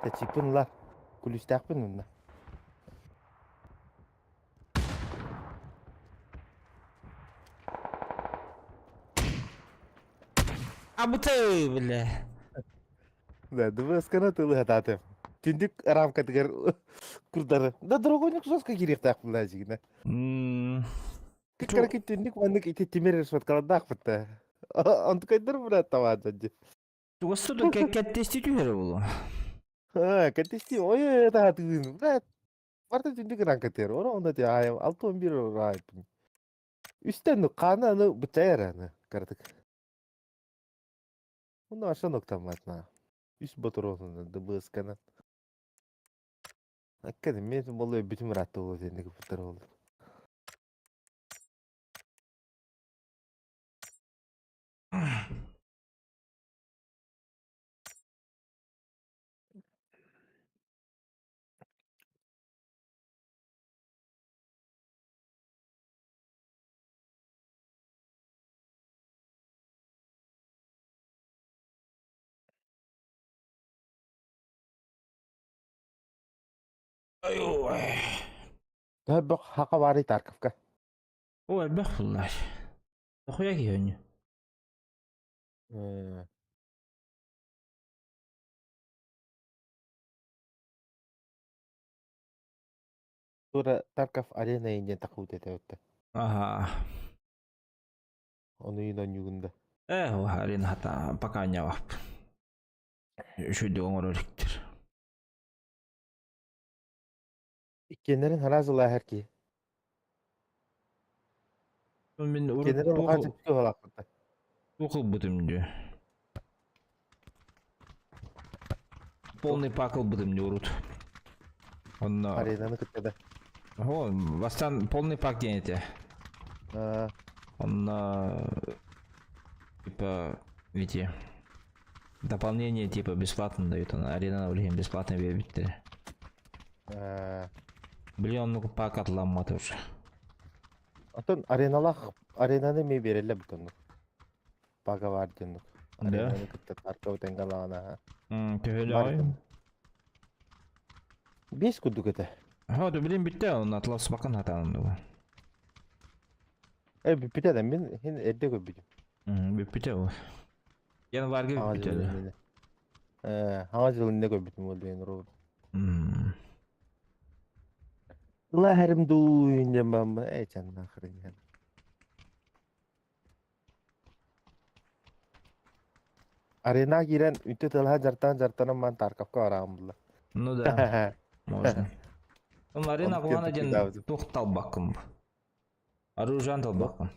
Тэчиппин ла. Күлүстээхпин онно. Абыты, бля. Да, ДВС-каны тылы хатаатым. Түндүк рамкатыгар Курдары. Да дорогойник жестко кириэхтээх буолла дьигинэ. Кыккара түннүк маннык ити тимир решеткалардаахпыт да. Онтукайдар бля табаата дии. Тугасту кэттести түһэрэ буолуо. А, кэттести ой таатыын. Бля барта түннүк ыран кэтер. Ора онда ти ай 6-11 ырайпын. Үстен қаны аны бытайар аны кардык. Уну аша ноктамматна. Үс ботуруонун ДБС-канан. Аккады мен болой бүтүм ыраатта болот энди кыптар болду. Төбөх хака бары Тарковка. О, элбэх буллар. Охуя киһи Тура Тарков арена инде такут это өттө. Ага. Оны үйін онюгунда. Э, арена хата пока не вап. Үшөйдө оңор өлүктөр. Иккеннерин харазыла херки. Мен Иккеннерин улахан сөпкө халакпыта. Тухыл бутым дю. Полный пакл бутым дю урут. Он Аренаны кытта да. О, бастан полный пак денете. Он типа видите дополнение типа бесплатно дают, он арена на бесплатно бербиттер. Блин, он ну пак отламат уже. Атын ареналах аренаны ме береле бутунну. Пага бар денну. Да. Аренаны кытта Тарков тенгалана. Төһөлөй. Бес кудук это. Ха, да блин битте, он атлас бакан хатанды. Э, бүтәдә мин хин эрде көп бүтүм. Бүппүтэ ол. Январга Аңа бүппүтэ. жылын Э, аңа жылын көп бүтүм ол деген робот. Ла хэрим дуйн мама, э чан нахрен. Арена кирен үтө тылха жартан жартанан ман Тарковка бараан булла. Ну да, можно. Ну, арена Он кулана кем-то ден кидавды. тух талбаккым. Оружиан талбаккым.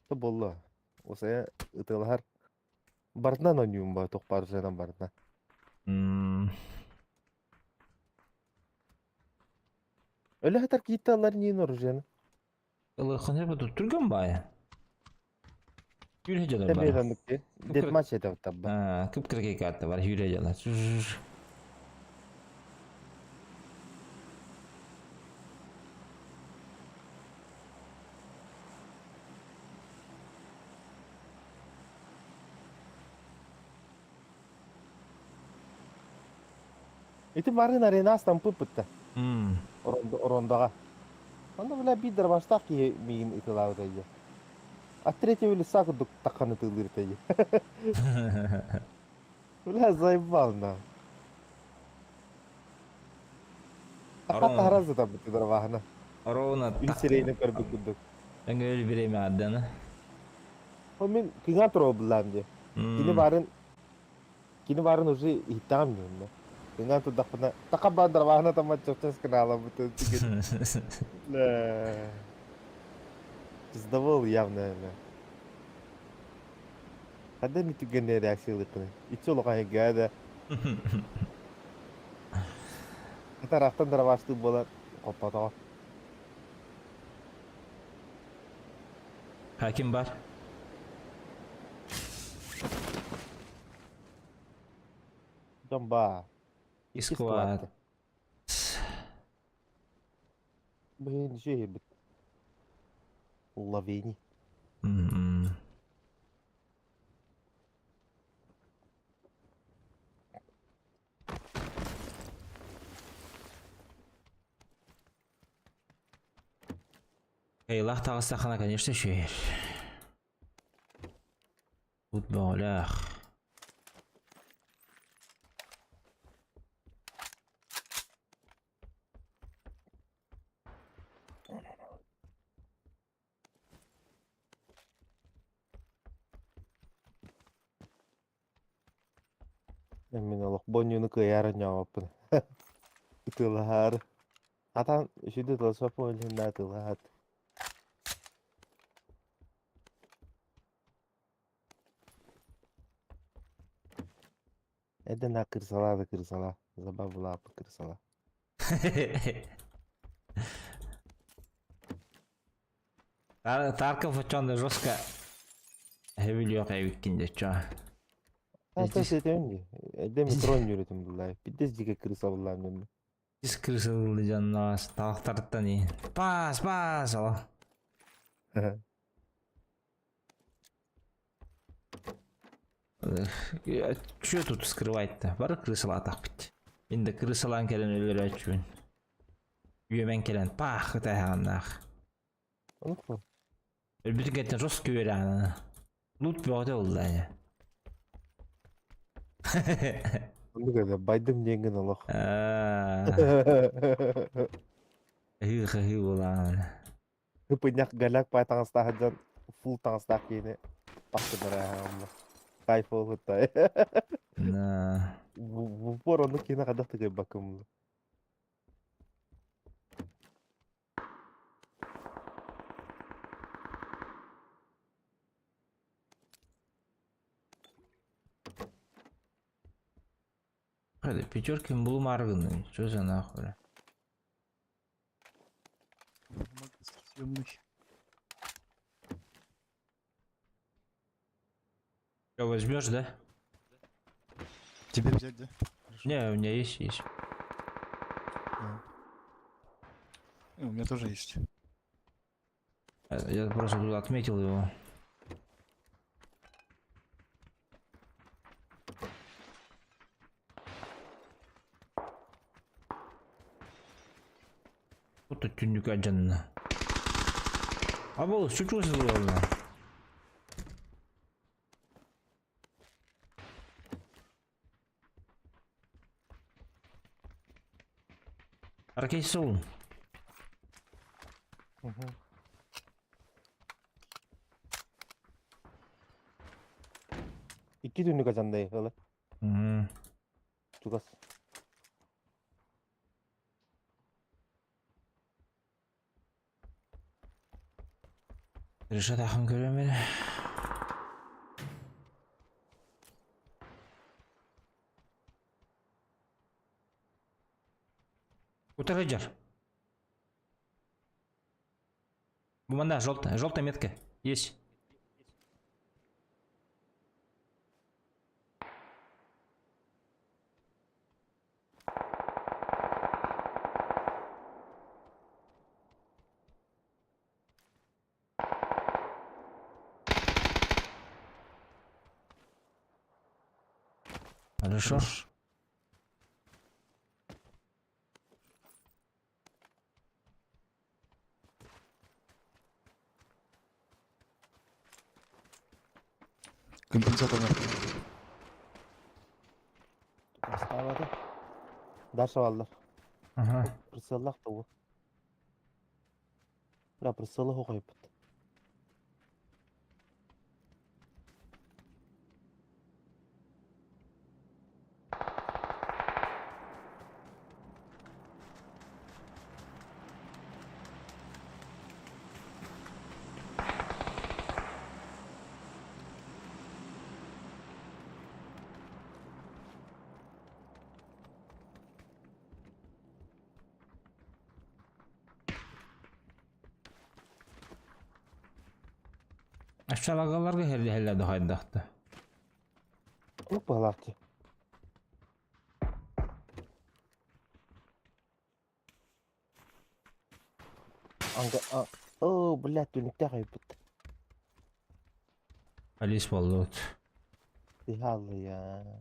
То болла. Оса ытылар бартынан ойнуйм ба тохпар жанан бартынан. Өлө хатар кийталар нин оружианы. Ылыхын хеп тут түргөн бай. Юрэ жалар бар. Тебедандык те. Дет матч это табба. А, кып кыргый карта бар, юрэ жалар. Ити барын арена стампы пытта. Орондага. Онда бля бидер баштак ки мигин итылабыт эйе. А третьего лица кудук таканы тылыр тейе. Бля заебал на. Хата харазы там битер бахна. Ровно так. Үсерейне көрбүк кудук. Өңгөл биреме адданы. О мен кыга тура булам же. Кини барын кини барын уже иттам мен. Кыга тудакпына такабандар бахна там чоптас канала бутын тиген. Бля. Пиздовол явно, бля. Хада ми түгенне реакциялыкны. Итче улахан гада. Тарафтан дарабашты бола коппатага. Хаким бар. Домба. Искуат. Блин, же бит. Лавини. Эйлах тағыстақана, конечно, шүйер. Тут бөләх. Мин олох бонньууну кыайаары ньооппун. Ытыалаһаары. Атан үчүгэй ытыаласпаппын ол иһин ытыалаһаат. Эрдэ на кырсалаа да кырсалаа. Забавлааппыт кырсалаа. Тарков оччоон жестко хэбилиэх эбиккин деччо. Та сетем ди. Эдде метро нүрэтим буллай. Биддес диге крыса буллай мен. Дис крыса булды жаннаас талактарыттан и. Пас, пас, о. Че тут скрывать-то? Бары крысалаатах бит. Инде крысалаан кэлэн өлөрөөччүбүн. Үөмэн кэлэн паах ытааһаҕыннаах. Онук Өлбүтүн кэнниттэн жестко үөрэҕин. Лут бөҕөтө буолла ини. Оннук эбэ байдым диэҥҥин олох. Ыһыы-хаһыы буолаҕын. Ыпынньах голяк пай таҥастаах дьон фул таҥастаах киһини пахтынара Кайф буолбуттай. На. В упор оннук киһини хайдах да кыайбаккын. Пятерки булумаары гынным. Что за нахуй? Съемный. Что, возьмешь, да? Тебе взять, да? Хорошо. Не, у меня есть, есть. Да. У меня тоже есть. Я просто тут отметил его. Вот тут түннүк адьанна. А бұл чуть-чуть было. Аркейсул. Икки түннүк адьандай ыла. Угу. Чугас. Решат ахын көрөм эле. Утары жар. Буманда, желтая, желтая метка. Есть. Хорошо. Хорош. Компенсатор на Бастаабата. Даша баллар. Ага. Прицеллах да бу. Бля, прицеллах оҕойбут. Aşağılarga herli helle хайдахты. Онук баһылаах дии. Анга а Оо, блядь, түннүктээх ойбут. Алис боллут. Тыһааллыйа.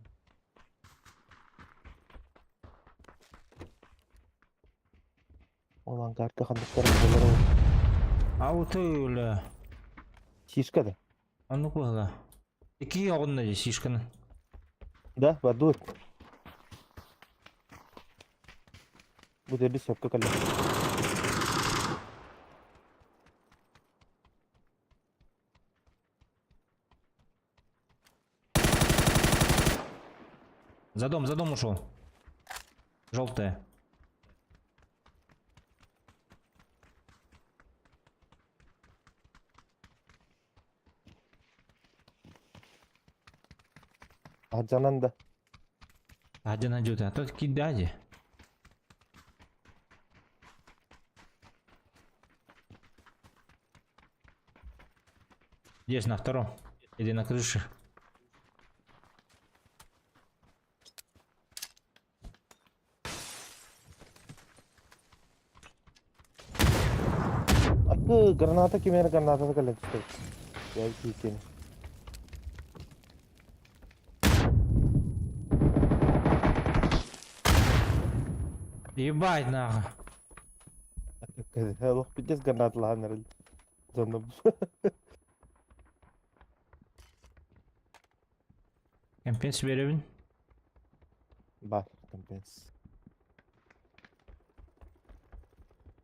Ол ангарга ханныктар буолар Ауты өлі. Сишка да? Аны куһала. Ики оҕунна дии сишканы. Да, бардыбыт. Бу төрдүс сөпкө кэллэ. За дом ушел. Желтая. Аджанан да. Один идет, а тот кидади. Здесь на втором. Или на крыше. Акы граната кимер граната кэлэн түстэ. Я киитин. Ебать нахуй. Олох пиздец гранаталаһан эрэл. Дьоно Компенс беребин. бар компенс.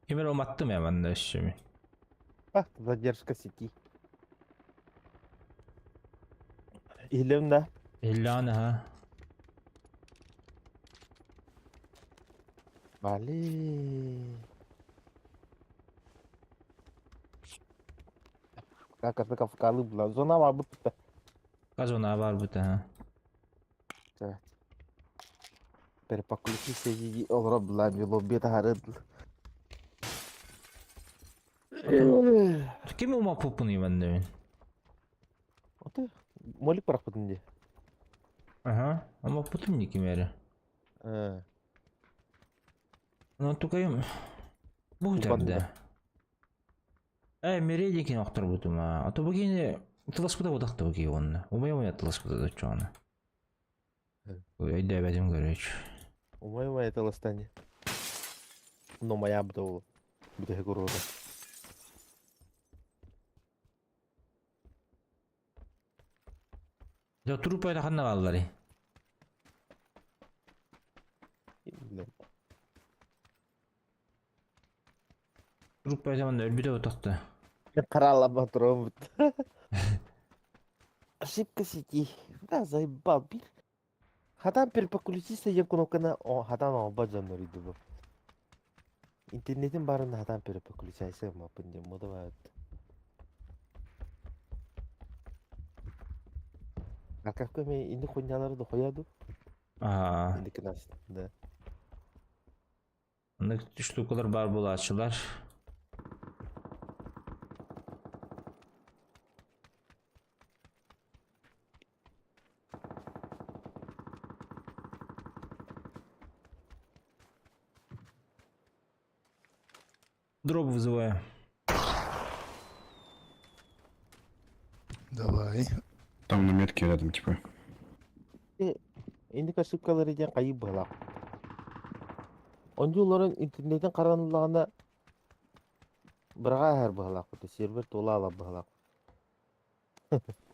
Кемер уматтым я манна өссөмүн. А, задержка сети. Илем да. Иллан ха. Вали. Как это кавкалы была. Зона var bu tipe. Казона бар бута ха. Evet. Перепоключи сети олоро була лобби тахары. Ким ума пупуну манна мен? Ото молик барахпытын ди. Ага. Ума путум ни кимери. Э, Ну тукайым. Бу Упадым да. Э, мередикин оқтыр бутума. А то бугини тыласпыда бодакты буги онна. Умай умай тыласпыда да чоны. Ой, дәбәдим короче. Умай умай это ластани. Но моя бдол. Бдэ гуруда. Я труп айда ханна баллари. Блин. Труп айда манна өлбүдө бодакты. Крала патрон. Ошибка сети. Да, заебал. Бир. Хатан перепоключиться я кнопка о хатан оба жаннар иди бу. Интернетин барын хатан перепоключайся мапын дем мода бар. Аркак мен инди хуйнялары да хуяду. Аа, Инди кынас. Да. анда штукалар бар булачылар. Дроп вызываю. Давай. Там на метке рядом, типа. Инди ошибкалары ден кайып балак. Онжуларын интернеттен каранылагана бирга хар балак. Сервер тола ала балак.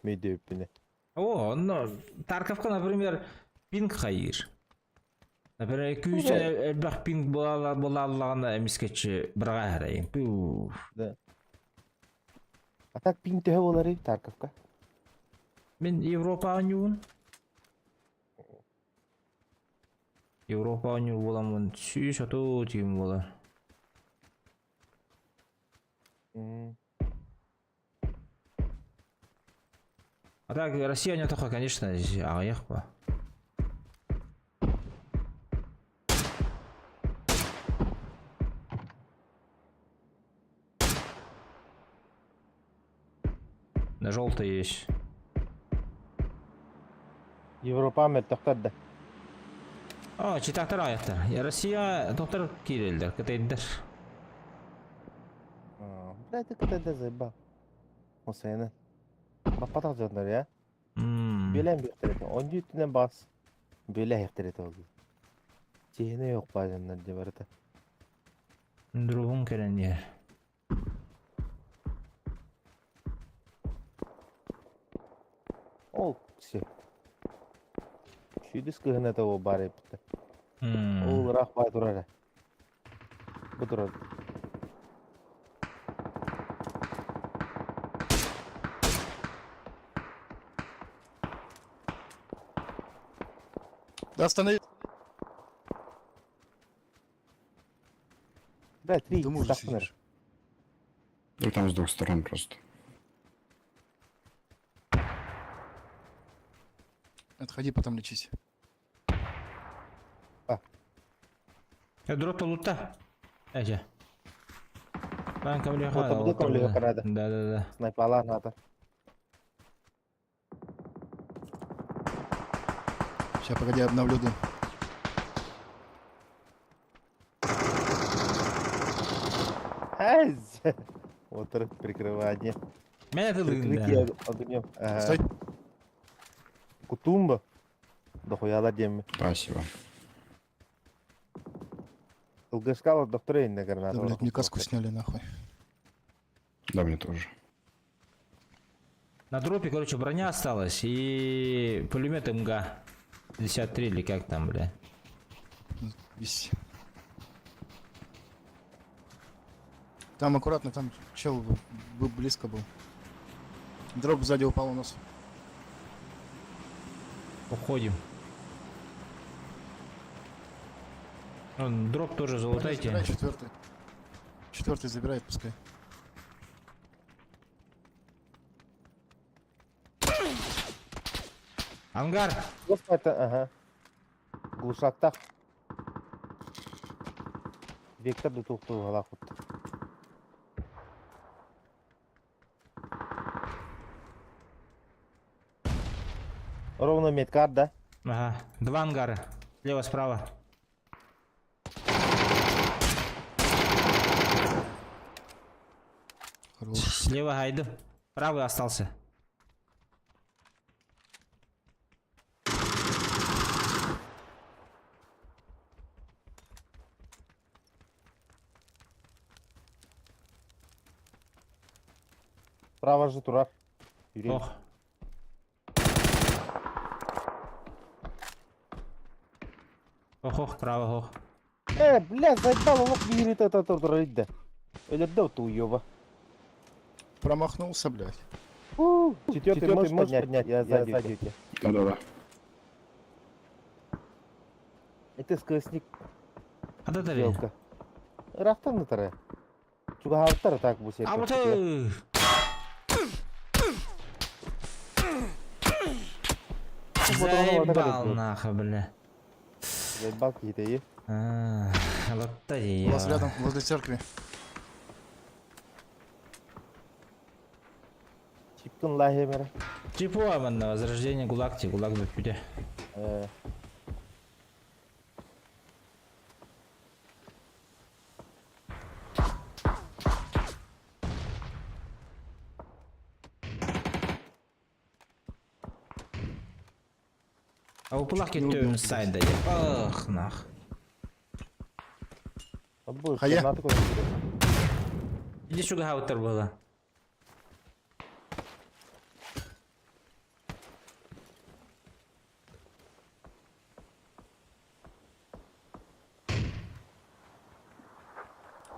Медепине. О, ну, Тарковка, например, пинг хайыр. Например, 200 элбэх пинг була була эмискечи бирга харайын. Пу. А так пинг төһө болар Тарковка. Мен Европа ойнуун. Европа ойнуур боламын. Сүүс оту тигим болар. А так, Россия не только, конечно, аяқ па. На желтый есть. Европа мөттөхтөр да. А, читактар аяқтар. Я Россия доктор кирелдер, кытайдыр. Бля, ты кытайда заебал. Осайны. Баппатак жондар я. Белен бектерет. Он жүтүнен бас. Беле хектерет oldu. Чехне yok бажандар деп барата. Другун келен ер. Ол все. Шүйдіс кыһына того бар эпти. Ол ыраах бай турар. Бу турар. Да останови. Бля, 3 Дыму уже сидишь. Ну там с двух сторон просто. Отходи, потом лечись. Дроп лута. Эже. Бан Вот там где камлеха надо. Да, да, да. Снайпала надо. Сейчас, погоди, я обновлю дым. Эз! Вот прикрывание. Меня это Прикрытие да. огнем. Ага. Стой. Кутумба. Дохуяла демми. Спасибо. ЛГшкала доктора инна граната. Да, блядь, мне каску сняли нахуй. Да, мне тоже. На дропе, короче, броня осталась и пулемет МГ. 53 или как там, бля. Вись. Там аккуратно, там чел близко был. Дроп сзади упал у нас. Уходим. Вон, дроп тоже залутайте. Забирай четвертый. Четвертый забирает, пускай. Ангар! Это, ага. Глушактах. Вектор до тухту галахут. Ровно медкар, да? Ага, два ангара. Слева, справа. Хорош. Слева гайду. Правый остался. Право же турар. Юрий. Ох. Ох, ох, право, ох. Бля, заебал, он мог это это да. Или да, ты уёба. Промахнулся, блядь. Четвертый можешь поднять, я сзади тебя. Да-да-да. Это сквозник А да, да, сделка. Рахтан таре. Чугахалтар так бу А вот э, Заебал нахуй, бля. Заебал какие-то и. А, У вас Лотерея. рядом, возле церкви. Чипкин лахемер. Чипуа, на возрождение ГУЛАГ, ти, ГУЛАГ бүппүтэ. А упулах Не убил, кеттөбүн сайда. Ах, нах. Хая. Иди шугаутер было.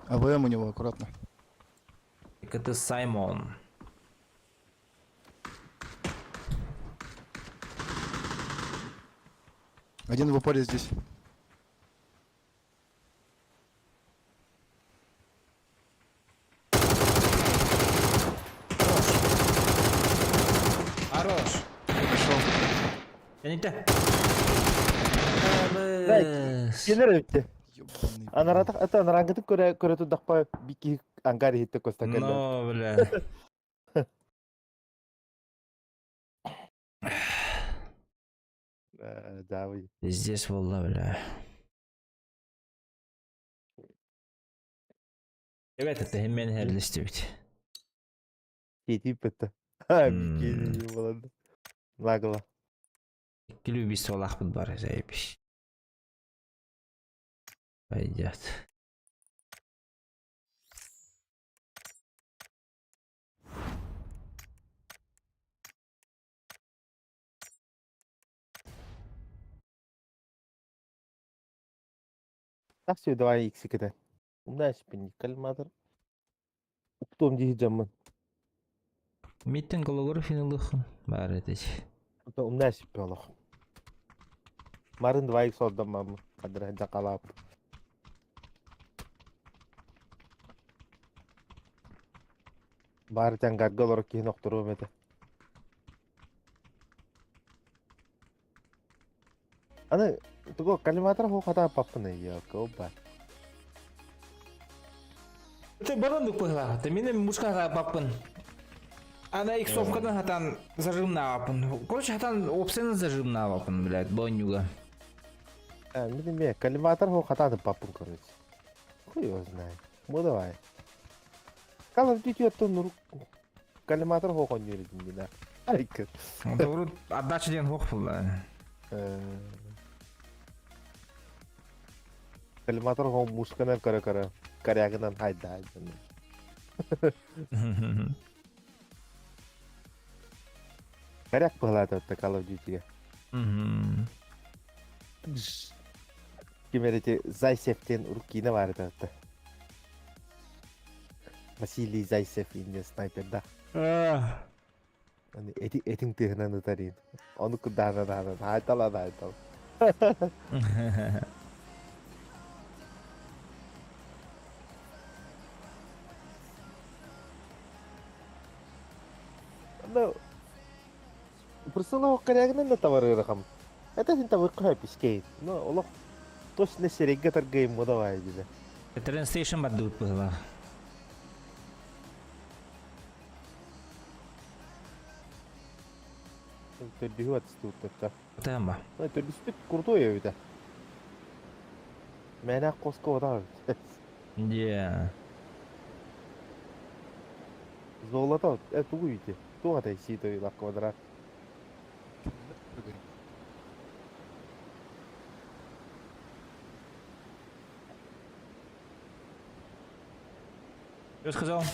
АВМ у него, аккуратно. Так это Саймон. Один в упоре здесь. Хорош. Пришел. Я не те. Келер өтте. Ёбаный. Анаратах это анарангытып көрө көрө тудакпа бики ангар хитте костакелде. Но, бля. Да, вы. Здесь волна, бля. Ребята, это мен херлистебит. Кетип это. Ха, бики болады. Лагла. Иккили убийство лахпыт бар, заебись. Пойдет. Так все, давай икс кете. Умна шпин кальматор. Уктом дии жаммын. Миттен голографияны лыхын. Бар этеч. Умна шпин олох. Марын 2x ордон хадыр жакалап. Баар тянгарга олорор киһини охторуом этэ. Аны тугу коллиматор ху хата паппын ыйыакка бар. Ты баран быһылаах. Мин мушка паппын. Ана иксовкадан хатан зажимнаабаппын. Короче, хатан опсен зажимнаабаппын, блядь, бонюга. А, мин ме коллиматор ху хата паппын, короче. Хуй его знает. Ну давай. Call of Duty оттон нур коллиматор ху коннюр дин Айкы. Урут отдача диэн хуох буолла. Коллиматор ху мушканан көрө-көрө корягынан хайда хайда. Коряк быһалаата Call of Duty-га. Ким эрити Зайцевтен уруккина бар это. Василий Зайцев инде снайперда. Аны эти этиң тыһынан ытарин. Ону кудана дана хайтала хайтал. Ну, просто корягынан да товары. Это син табы кай пискей. Ну, олох точно сереге торгайым давай диде. Train station бардыбыт быһылаах. Төрдүһү атыстыбыттар. Тыһын ба. Төрдүспүт крутой эбит. Мэнэ коско ода. Де. Золото, э тугу ити. Туга тай сито ила квадрат. Прыгаем. Что сказал?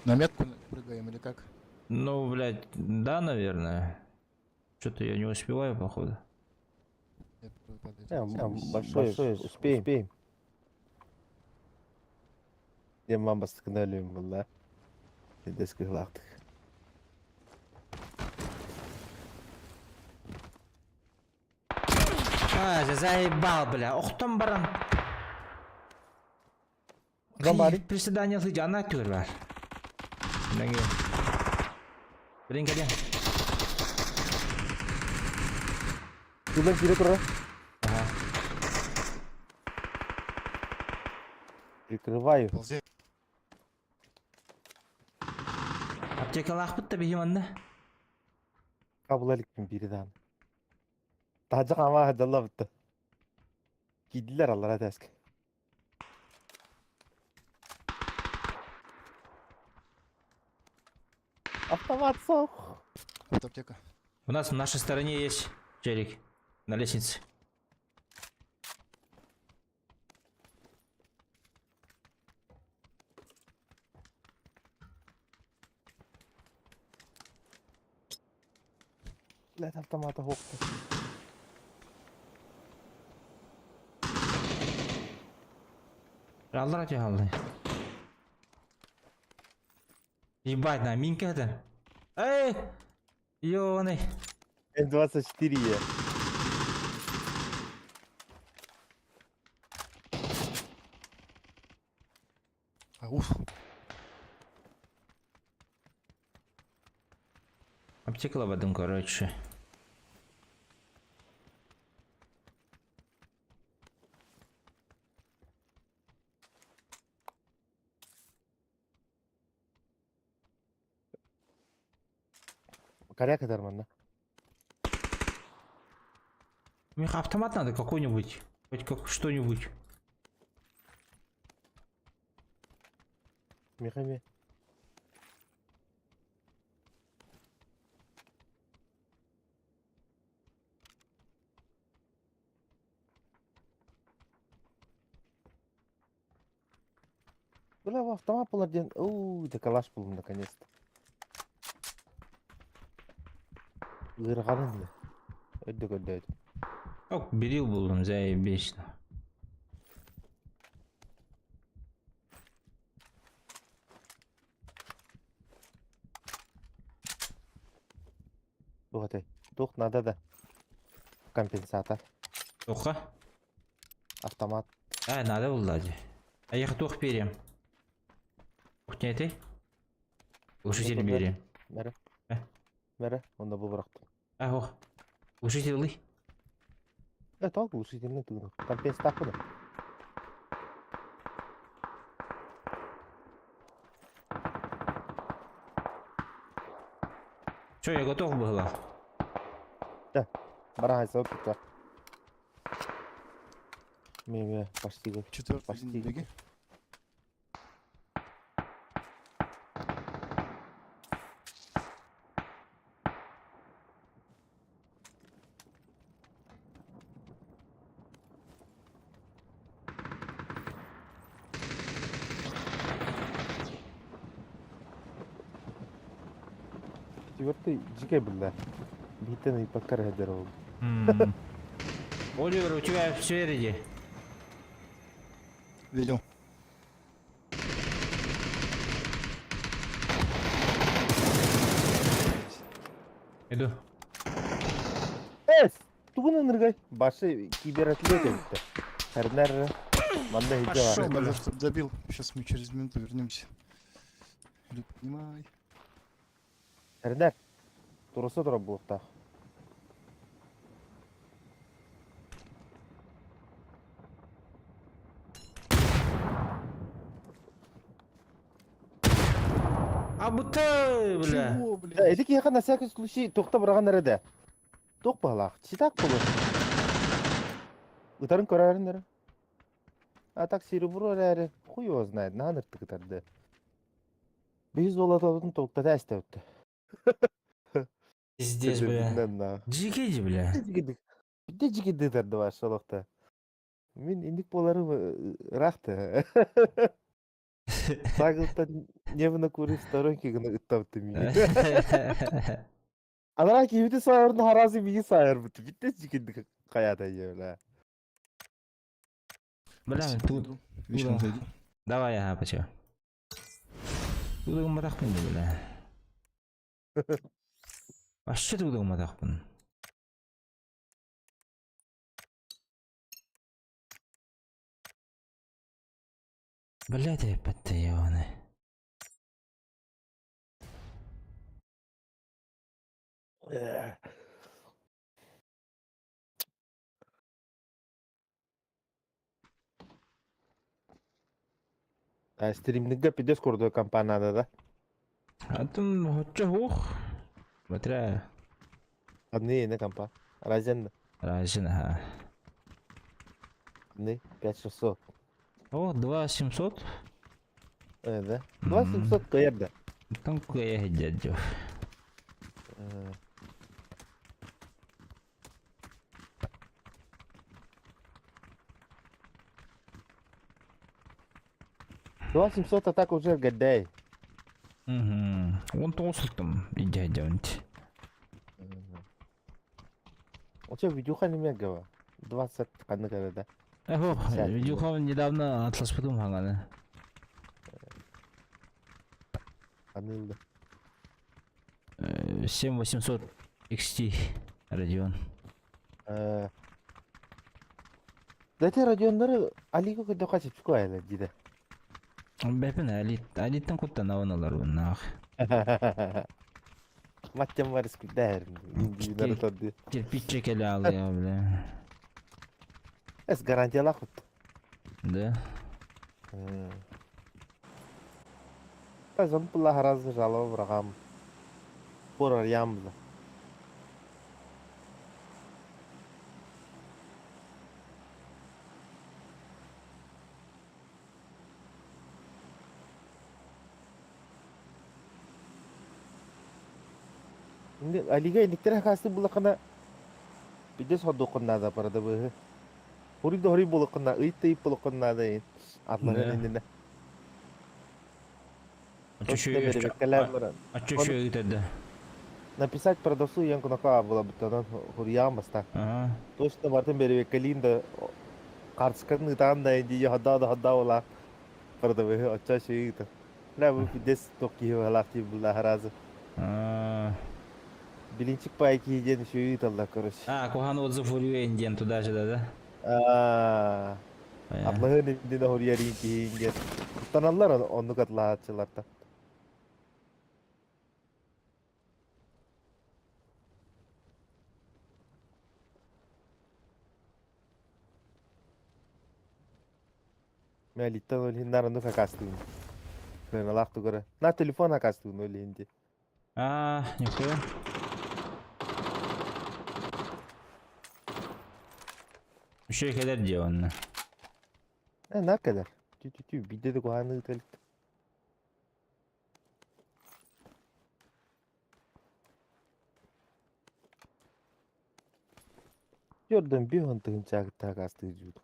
На метку прыгаем или как? Ну, блядь, да, наверное. Что-то я не успеваю, походу. Нет, подойдёт. Большой, большой, успеем. Успеем. Дем мам бастыкына өлөм булла. Деске лактык. А, заебал, бля. Охтон баран. Гамбари. Приседание сыдя на түр бар. Нәге. Блин, кәден. Тулан кире тура. Ага. Прикрываю. Ползи. Аптека лахпыт та бихим анна. Кабыл аликпин бирдан. Тажы кама хадалла битти. Кийдилер аллара тәск. Автомат сох. Вот аптека. У нас в нашей стороне есть челик. На лестнице. Блядь, автомата хокты. Аллара те алды. Ебать, на минка это. Эй! Ёный. М24 е. А, уф. Аптека лабадым, короче. Коряк манна. Мне автомат надо какой-нибудь. Хоть как что-нибудь. Михами. Бля, автомат был один. Ууу, да калаш был наконец-то. Ырғанын Өдді көдді. Ок, берил булдым, заебись. Тух атай. Тух надо да. Компенсатор. Туохха? Автомат. А, надо булла дии. Айах туох биэриэм? Туох этэй? Глушитель биэриэм. Мэрэ. Э? Мэрэ, онно бу бырахтым. А, ох. Глушитель ылый. Э, тоҕо глушительный тыгын. Компенсатор да. Все, я готов была. Да, барахайся опыта. Ме-ме, почти. Четвертый Почти. один, беги. Четвертый дикий был, да. Биттен и покар хедеров. Оливер, у тебя все ready. Видел. Иду. Эс! Тугун ыныргай. Башы кибератлет эбитте. Хернер манда хиджа Пошел, бар. бля. Надо, чтоб добил. Сейчас мы через минуту вернемся. Или поднимай. Хернер. Туруса тура буохтаах. А будто, бля. Чего, Да, блядь? ити киһиэхэ на всякий случай туохта быраҕан эрэ да. Туох баҕалаах, читак буолуо. Ытарын көрөөрүн эрэ. А так серебро эрээри хуй его знает, наһаа ыныртык ытарды. Биһи золототун толуктата эстэбитте. Пиздец, бля. Джигиди, бля. Бидде жигиди ытарды вообще олохто. Мин инник буоларым ыраахта. Сагылтан небо курив сторонки гына ыттабыты миигин. Анараа киһибити саайарын хараасы миигин саайарбыт. Битте жигиди хайаата бля. Бля, Спасибо, тут. иду. Вечером да. зайду. Давай, ага, почему. Тудугум матахпын да, бля. Вообще тудугум матахпын. Блядь, опять ебаный. А стримнига пидес курдук компанияда да. А там хоть ух. Смотря. Одни не компа. Ryzen Ryzen, ага. не 5600. О, 2700. Э, да. 2700 кыйар да. Там кая дядю. 2700 а так уже гадай. Угу. Он толстым, дядя. У тебя видюха не мегава. 20 ханнык эрэ да. Эх, 50. видюха недавно атлас потом ханганы. Ханылда. 7800 XT Radeon. Дайте Радионнары Алиго көдө качып чукайла диде. Бэпин алит, алиттен куттан аваналар bunlar. Маттем бар искүдэр. Индивидуально тады. Кирпич чекели ал я, бля. Эс гарантиялах бут. Да. Азым пула харазы жалоба бырагам. Порар ямбы. Алига иниктер хасты булакана бидес ходокуннада парада быһы. Хури да хури булакунна, ыйт ыйт булакуннада ин. Атларын Да. иннинэ. А чё ещё это? Написать продавцу янку на была бы тогда хурьям баста. Ага. Точно бартын беребеккелин да карчкан ытаан да инди хадда да хадда ола. Продавы оча шыйыта. Ла бу бидес токки халафти була харазы. А, Билинчик паай киһи диэн үчүгэй ыыталлар, короче. А, куһаҕан отзыв суруйан диэн туда-сюда, да? Аа, атлаһыан иннинэ хоруйар киһи диэн. Куттаналлар оннук атлаһааччылартан. Мэлиттэн ол иһин наар оннук акаастыыбын. Сыаналаах тугара. На телефон акаастыыбын ол иһин дии. А, нихуя. Үчүгэй кэлэр дии онно. Э, наар кэлэр. Тү-тү-тү, биирдэ да куһаҕаны ыыта илик. Jordan 1 тыһыынча акаастыы дьүүр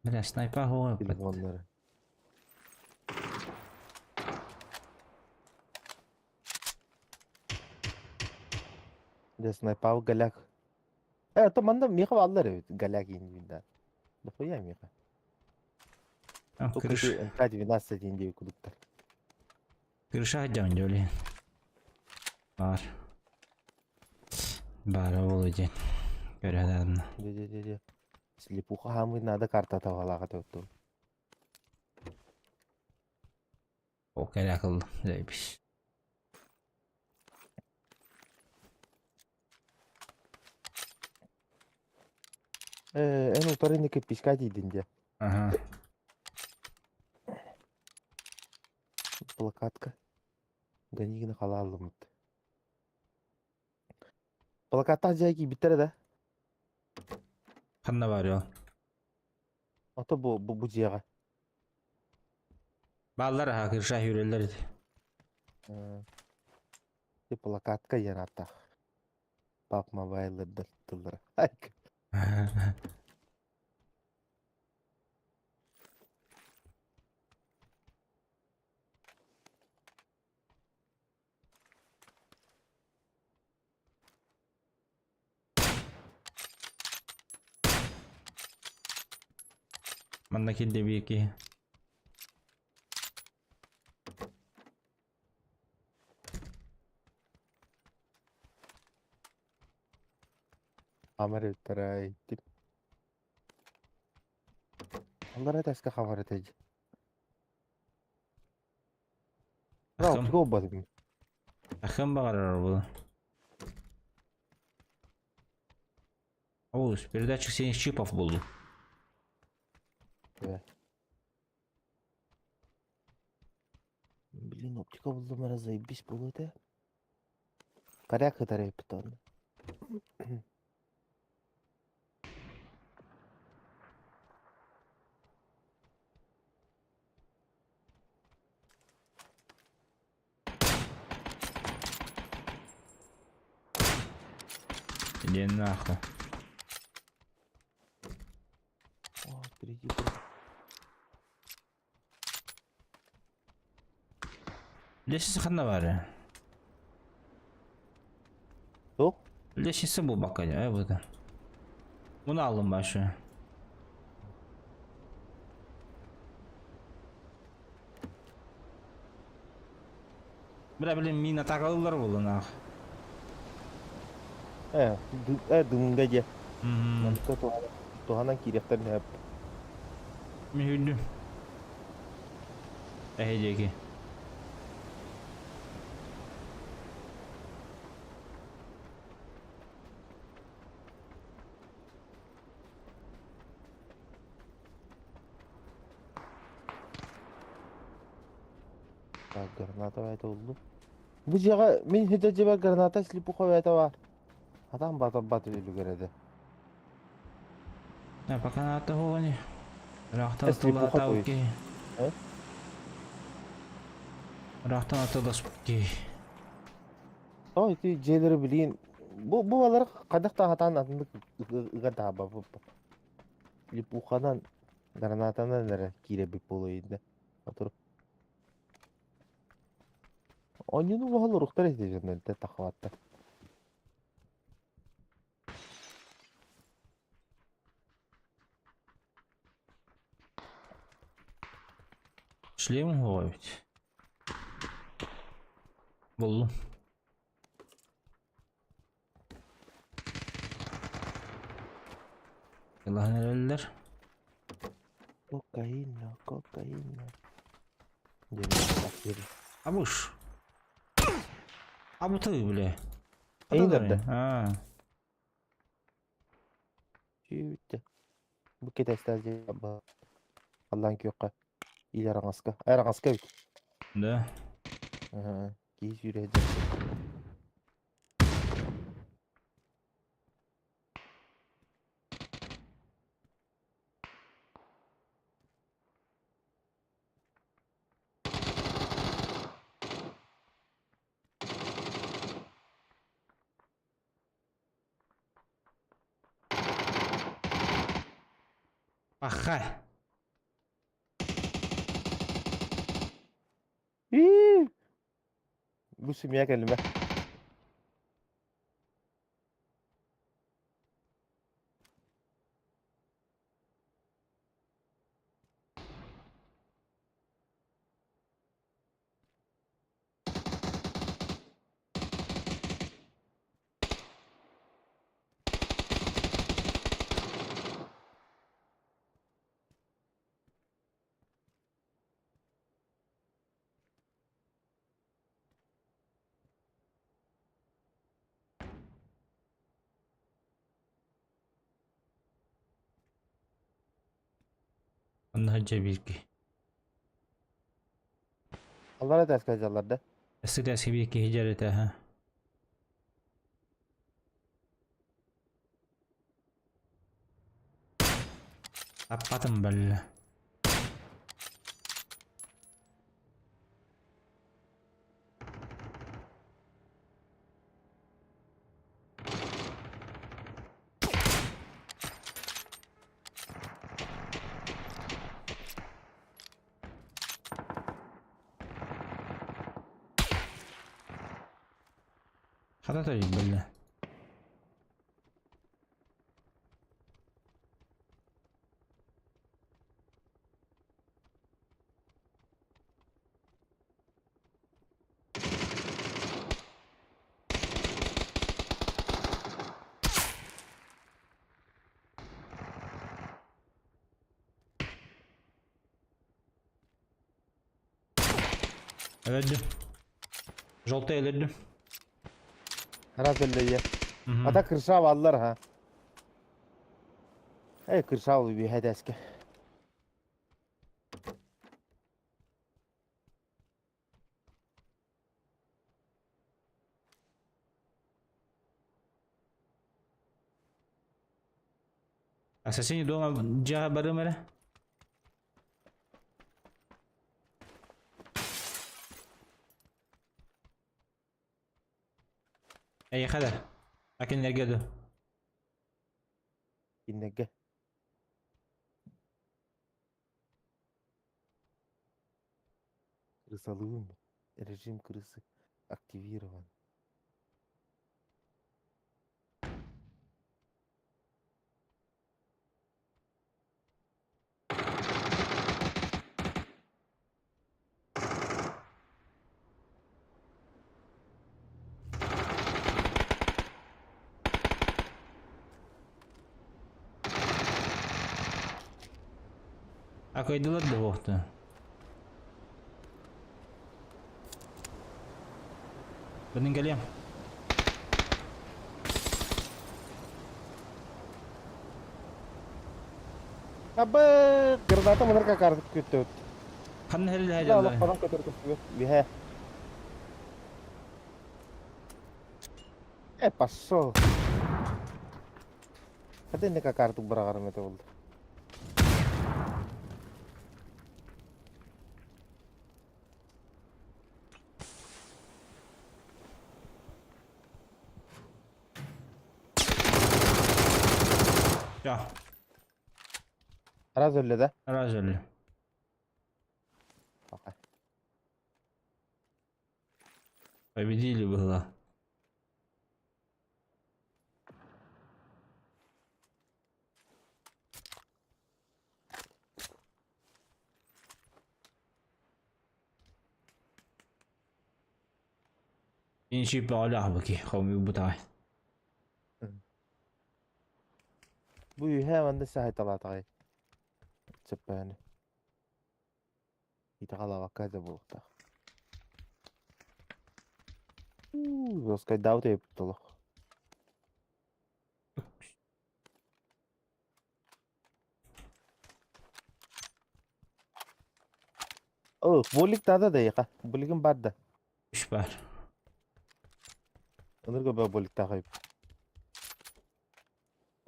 Бля, снайпа оһоҕо телефоннары. Дьэ, снайпау голяк. Э, то манна миэхэ бааллар эбит, голяк ииннүүннэр. Дохуя миэхэ. Крыш. МК-12 диэн диэки кудуктар. Крыша сылдьаҕын дьэ ол Баар. Баара буолуо диэн. Көрө сатаатым. Дьэ, дьэ, дьэ, дьэ. Слепуха хаамыы надо карта табалаах этэ О, кэрэ акыллым. Заебись. Э, эн утары кирпичка тиийдин дьэ. Ага. Плакатка. Ганигина халааллыммыт. Плакаттаах дьиэ киирбиттэрэ да? Ханна баар ол? Ото бу дьиэҕэ. Бааллар аха крыша үүрэллэр ити. Э, плакатка диэн ааттаах. Пап мобайлыр тыллара. Ай. Манна киирдэ биир киһи. Хамар эбиттэр тип. Аллара таска хамар этэ. Ахым, Тугу буолбатым. ахым баҕарар була. О, передатчик синих чипов булду. Блин, оптика булдум эрэ заебись буолуо этэ. Коряк ытар эбиппит онно. Иди нахуй. О, впереди был. Лестница ханна баар? Туох? Лестница буолбакка дии, э, Муну аллым башы. Бля, блин, мина атакалылар буолла нах. Э, э, дымга дьэ. Манка туһанан киириэхтэрин сөп. Мин үүрдүм. Эһи диэки. Так, граната это уллу. Бу дьиэҕэ мин хитэ дьиэбэр граната слепуха бэйэтэ баар. Хатан бата бат үлүгэр этэ. Да, пока надо того не. Ыраахтан Слепуха атыллаатаабыт то есть. киһи. Э? Ыраахтан атылласпыт киһи. Ой, ити дьиэлэри билигин бу балар хайдах да хатаан атыннык ыган таһаабаппыт. Слепуханан гранатанан эрэ киирэбит буолуо иннэ. Отур. Оонньууну баһыл уруктар этэ дьоннор тахабаттар. Шлем оһоҕо эбит. Буллум. Атылаһан эрэллэр. Кокаина, кокаина. Абыш. Абыты, бля. Эйин А. Чүүттэ. Бу кетестер Аллан күйөккө. Или араҥаска. Араҥаска эбит. Да. Аха. Киһи сүүрэ сылдьар. Паха. Ии! Бу семья кэллимэ. Онно дьэбирки. Аллара тәскә жаллар да. Эссе себе киһи дьэрэтэ ха. Аппатым балла. Хата тарик балла. Өлдүм. Желтый өлдүм. Раз өллөйе. Ата крыша аллар ха. Эй, крыша ул би хәдәскә. Ассасини дома жаа барым эрэ. Эй, хада. Акинлерге ду. Иннеге. Крысалуым. Режим крысы активирован. Акайдылар да вохта. Бының кэлиэм. Абы граната мынырка картып күттө. Ханна хелли Да, хәдәлләр. Алла көтөр көтөр. Биһэ. Э, пошел. Хәтә нека картып бырагарым это булды. Я, Раз өллө да. раз өллө. Пока. Победили было. Инчи паалах баки, хомю бутay. Бу үөһээ манна саһайталаатаҕай. Сөппөөнү. Итэҕэлээбэккэ да буолуохтаах. Жесткайдаабыт өйөппүт олох. О, булик тада да яха. Булигин бар да. Үш бар. Ынырга бө буликтаах өйп.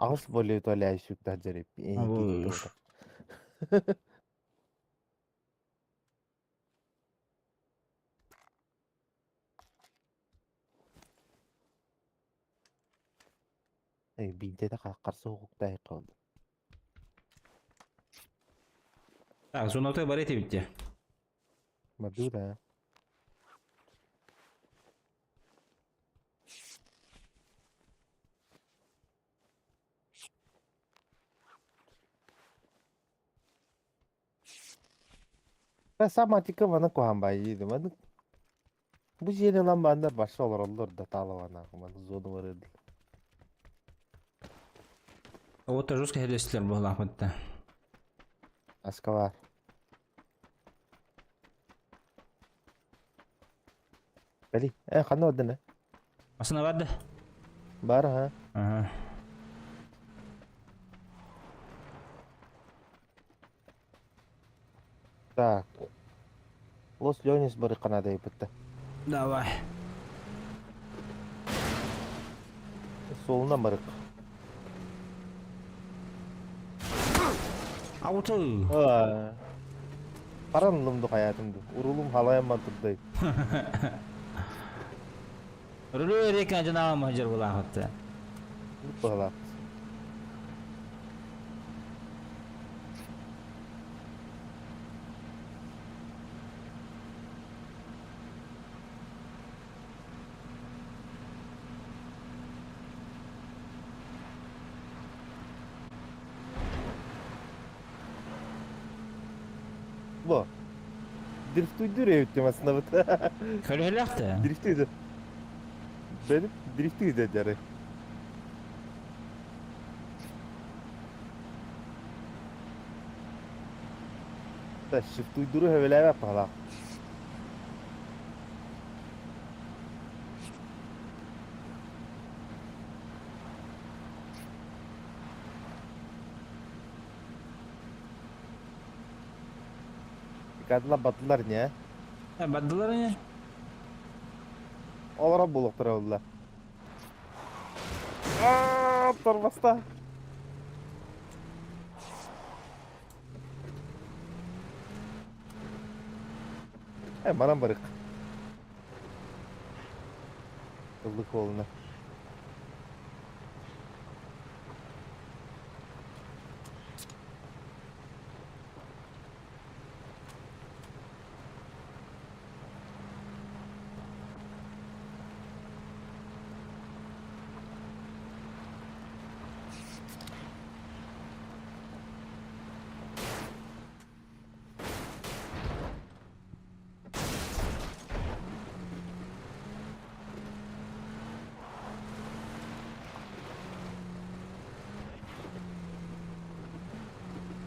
Аҕыс боле туалай сүктах жарып. Абы. Биирдэ да харса уһуктаах қалды. Так, зоната бар этибит Мадура. Сама тика мана куһаан баайыы маны бу дьиэни ылан бааннар барса олороллор да таалабана маны зона барыыр. Вот жестко хелестилер буолаахмытта. Аскалар. Бали, э ханна ордена? Асына бар да? Бар ха. Ага. Так. Лос Леонис бары Канада бытта. Давай. Солуна барык. Ауты. Паран лымды хаятымды. Урулум халаяман турдай. Рулю река жанаға махжар буолаахмытта. Бала. Бу. Дрифтуйдур эбиттим aslında bu. Көлөһөлөөхтө. Дрифтуйду. Benim дрифтуйду дәрі. Да, шифтуйдуру хевеләбә пала. Kadınlar battılar ne? Бардылар не? Олара булуктыр олар. Аа, тормозда. Э, манан барык. Ыллык олуна.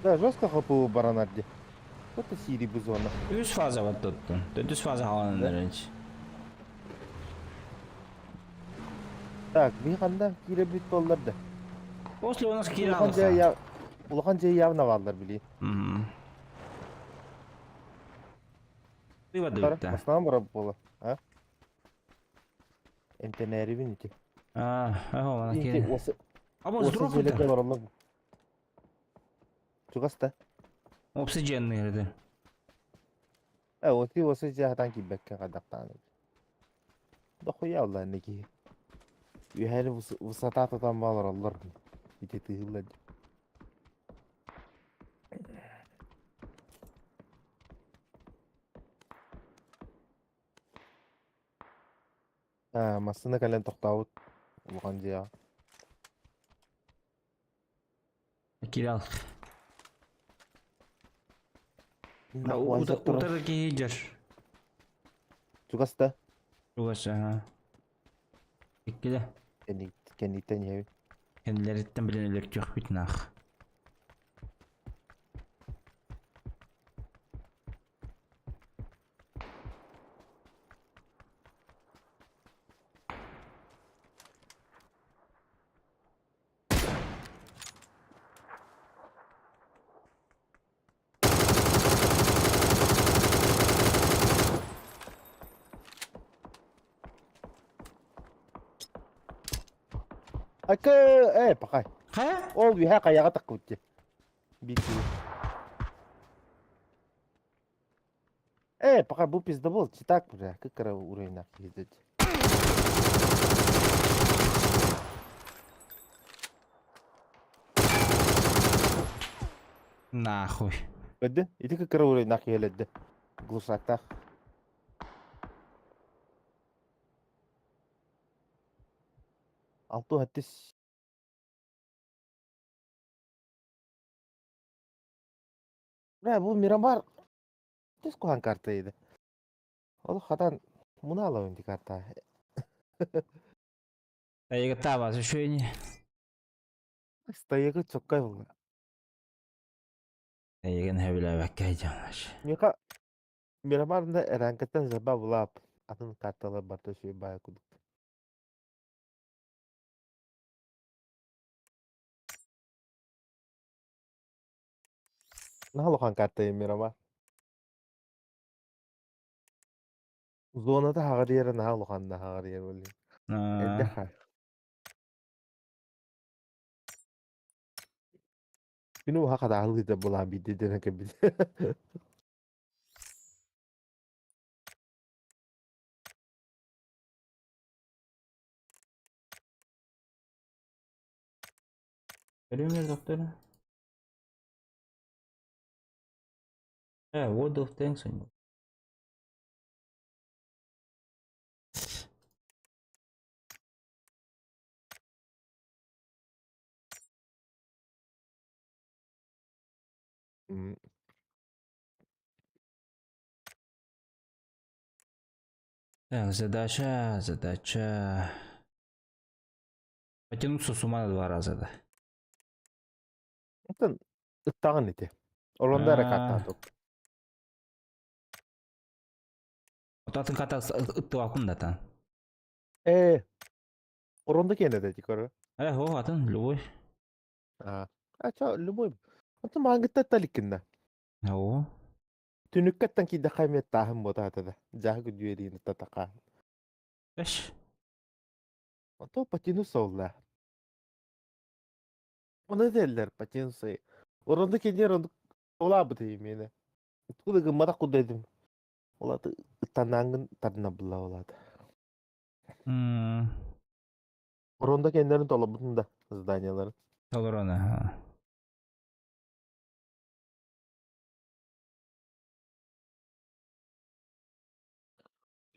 Да, жестко хапы баранарди. Это сири бу зона. Үс фаза бар туттун. Үс фаза халандар Так, bir ханда кире бит боллар да. После у нас Улахан же кире я Улахан же явно валлар били. Ты воды да. Основном бар бола, а? Эмтенери бинити. А, ага, мана Инти кире. осы А вот осы дроп желеке это. бар олар. Чугаста. Обсидианный это. Э, оти осы жаһатан кибекке кадактан. Дохуя алла неки. Үһәли высота тотан балар олар. Ити тыгылла. А, массына кэлэн тохтообут улахан дьиэҕэ. Кирилл. Утары киһи Чугас да? Чугас, ага. Иккиле. Кэнниттэн иһэбин. Кэннилэриттэн билэн өлөртүөхпүт нах. Акы, э, пахай. Хайа? Ол үһэ хайаҕа таххыбыт дии. Биир киһи. Э, пока бу пиздобол, читак, бля, кыккара уровень пиздец. Нахуй. Öldü. Ити кыккара уровень киһилэрдэ. Глушактаах. Алту хаттис. Бля, бу Мирамар Тус куһаан карта еді. Ол хатан муна алабын ди карта. Эйиги таабасы үчүгэйни. Стоягы чоккай буолла. Эйигин сөбүлээбэккэ дьаҥаш. Миэхэ Мирамарна эранкаттан заба булаап атын карталар барта үчүгэй баайа курдук. Наһаа улахан карта Мирамар. Зоната хаҕарыйара наһаа улаханна хаҕарыйар буоллун. Элбэх хаар. Күнү уһа хатааһылыыта булаан биирдэ дэнэ кэлбит. Ölüm doktor. World of Tanks oynuyor. Так, задача, задача. Потянуться с ума два раза, да. Оттон ыттаҕын ити. Оронда эрэ картаатык. Отатын ката ыттыбакын да тан. Ээ. Оронда киэнэ да көрө. Э, о, атын любой. А, а чо любой. Оттон маангытта таликкинна. О. Түнүккэттэн киирдэххэ эмиэ тааһым буотаата да. Дьааһы күдүөриин татака. Эш. Ото потяну солла. Оны этэллэр потянусы. Оронду кинилэр оннук олаабыт именно. Тугу да гымматах курдук этим. Ол аты ыттанааҥҥын тарына булла ол аата. Оронда кэннэрин толорбутун да зданияларын. Толорон аха.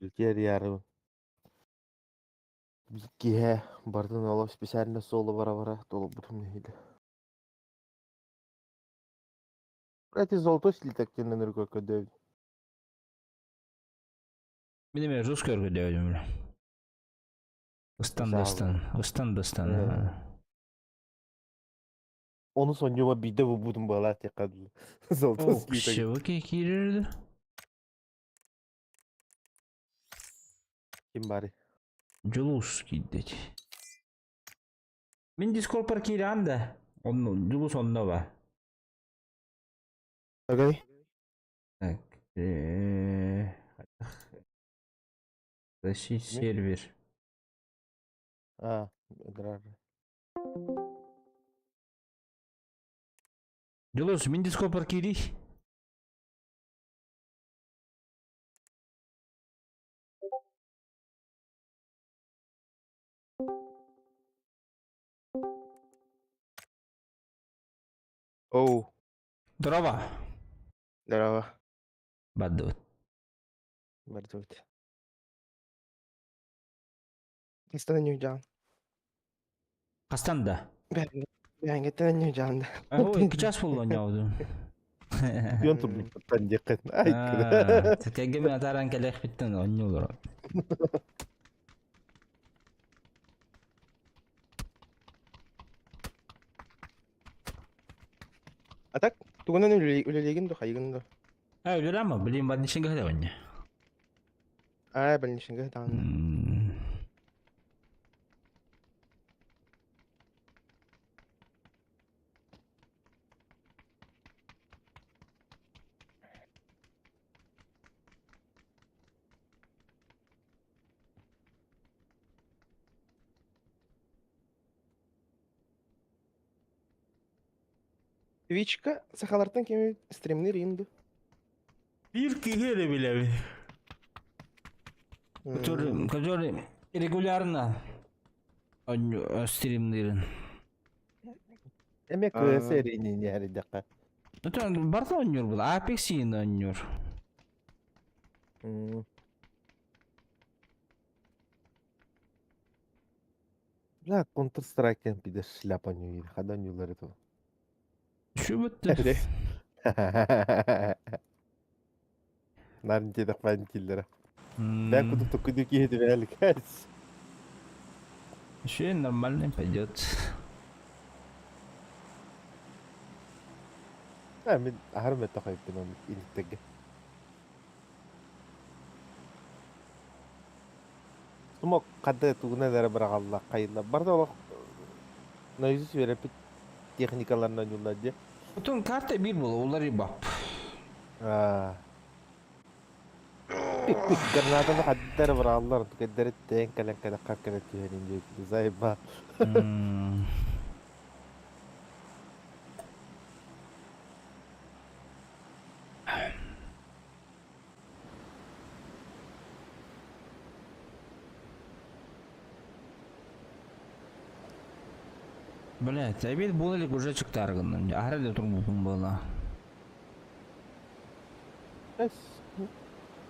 Үлкиэр Киһэ бардын олох специально суолу бара-бара толорбутум нэһиилэ. Эти золотой слиток диэн өргө көрдөөбүт. Мин эмиэ русский өргөдөөбүтүм бile. Ыстан да ыстан, ыстан да ыстан. Ону сонньума биирдэ булбутум быалаах диэххэ дылы. Золотой слиток. Шевыки киирэрди. Ким баарый? Дьулус киирдэ ити. Мин Дискордпар киирэҕин да? Онно Дьулус онно ба. Окей. Так. Россия сервер. А, играр. Дьулус, мин Дискордпар киирий. Оу, Здорово. здорово. Бардыбыт. Бардыбыт. Хастан ньудьаан. Хастан да? Бэйэҥҥиттэн ньудьаан да. Ой, час буолла оонньообутум. Күөн турбуттан диэххин. Ай, Кэргэммин атааран кэлиэхпиттэн оонньуу олорор. Тугунан үлэлиигин да хайыгын да? А, үлэлээн блин, больничныйга сылдьабын. Аа, больничныйга даҕаны. Твичка сахалартан кими стримнир иин ду? Биир киһи эрэ билэбин. Который, который регулярно стримнырын. Эмиэ кыыс эрийниини эрийдэххэ. Ну, барыта оонньуур була. Apex иин оонньуур. Бля, Counter Strike диэн пидор шляпа ньуир. Хада ньуулар это. Шүбүттэ. Нарын диэдэх баан киллэрэ. Бээн кудук токкуду киһи түбээлик. Еще нормально пойдет. А мин аһар мөттө хайппын он иниттэргэ. Сумок хадда тугунан эрэ быраҕаллар, хайыллар. Барыта олох наизусть үөрэппит техникаларынан ньуллар дии. Отон карта биир буола, уларый бап. Аа. Пик-пик гранатаны хадда эрэ быраҕаллар, онтукайдары тэйэн кэлэн кэлэн хар кэлэн түһэрин диэбит. Заеба. Блять, обед был или уже чыктаргын. Аһара да турбупун буола. Эс,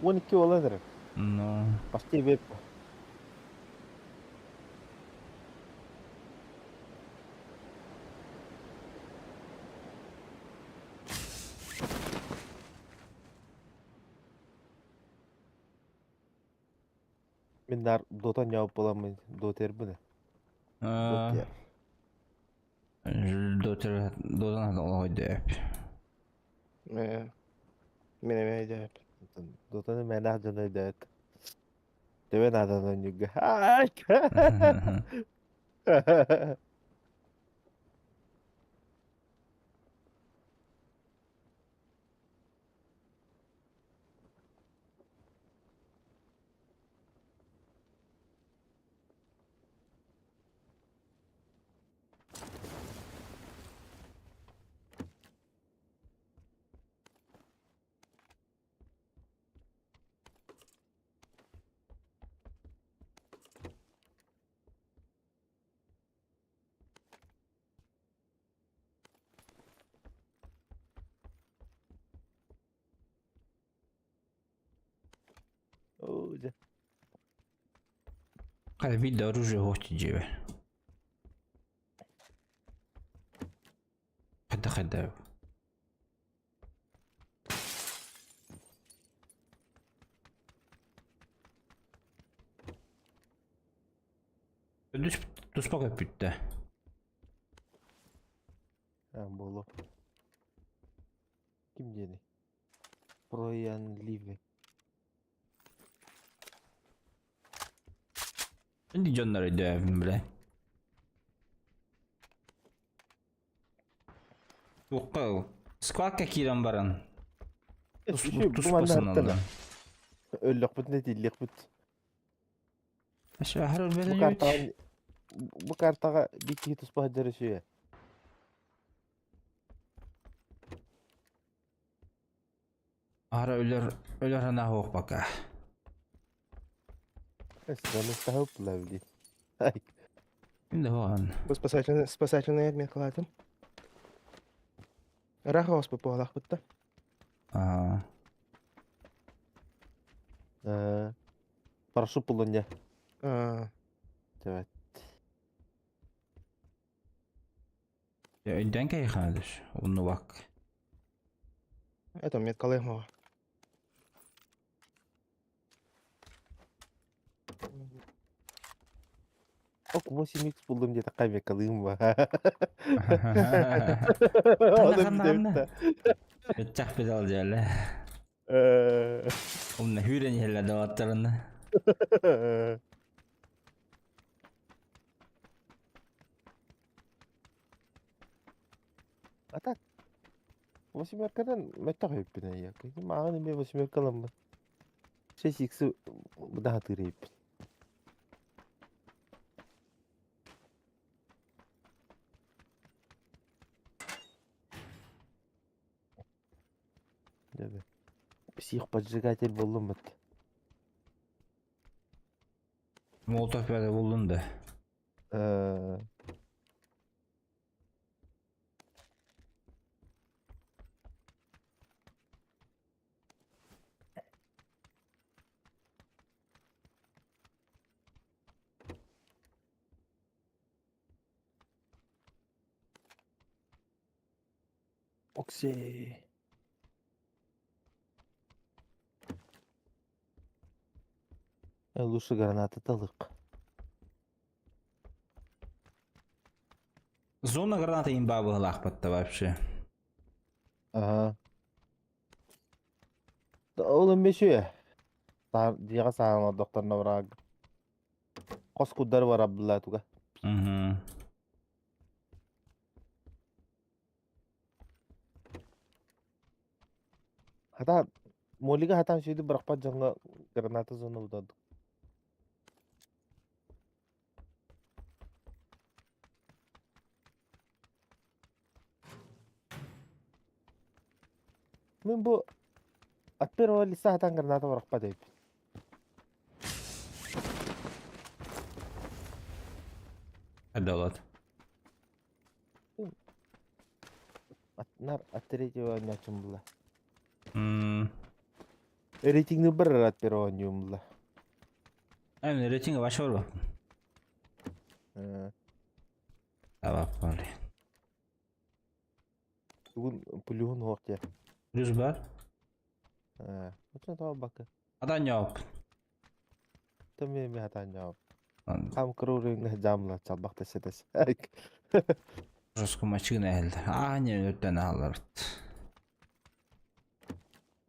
12 буолан эрэр. Ну. Почти веб. Мин наар Дота ньаап буоламмын Дотербин ээ. Дотер. Дотер Дотан олохойдөөп. Мин эмиэ өйдөөп. Дотаны мээнэх дьон өйдөөт. Төбө наадан оонньуурга. Оо дьэ. Хай видно оружие гости дьиэбэр. Хайда хайда. Туспа көппүттэ. А, буолуо. Ким диэний? Троян Ливи. Инди дьоннор өйдөөбүн бile. Туохха сквадка киирэн баран Бу манна туспасыналлар. Өллөхпүтүнэ итиллиэхпит. Аһар Бу өлбөтөн картаҕа бу картаҕа биир киһи туспа сылдьар үсүө. Аһара өлөр өлөр санаа суох пока. Дии. Ким да суоҕун. Бу спасательный спасательный отметкалаатым. Ыраах оҕуспут буолаахпыт да. Аа. Парашют буллун дьэ. Аа. Төбөт. Өйдөөн кэйхаадыр. Оннубак. Это меткалыам оҕо. Ок 8x буллум диэтэххэ мекалыым ба. Ханна Ону ханна ханна? бүтэбит Өттөх педал дьэлэ. да. Умна хүүрэн иһэллэр доҕотторунна. А так, восьмеркадан мөттөх өйпүн эйэ. Мааҕын эмиэ восьмеркаламмын. 6x быдаһатыыр эйпин. Псих-поджигатель буоллум быт. Молотов бөҕө буллун да. Окси. Лучше граната талык. Зона граната имба быһылаахпатта вообще. Ага. Ол эмиэ Дьиэҕэ сааһын олордохторуна враг. Хос курдары барабылла туга. Угу. Хата Молига хатан сүйді бырахпат дьоҥҥо граната зона будадык. Мин бу от первого лица хатан граната бырахпат эбиппин. Әдәлат. Нар от третьего оонньооччум була. М. Рейтингни бар от первого оонньуум була. Эми рейтинг баш бар Табап бар. Бүгүн плюһун суох диэ. Плюс бар. Очон тоҕо бакы. Адан жауап. Тэмми эми хатаан жаап. Хам кыра жаамла чалбах тэсэ Жестко машина элді. А, не өттен алырт.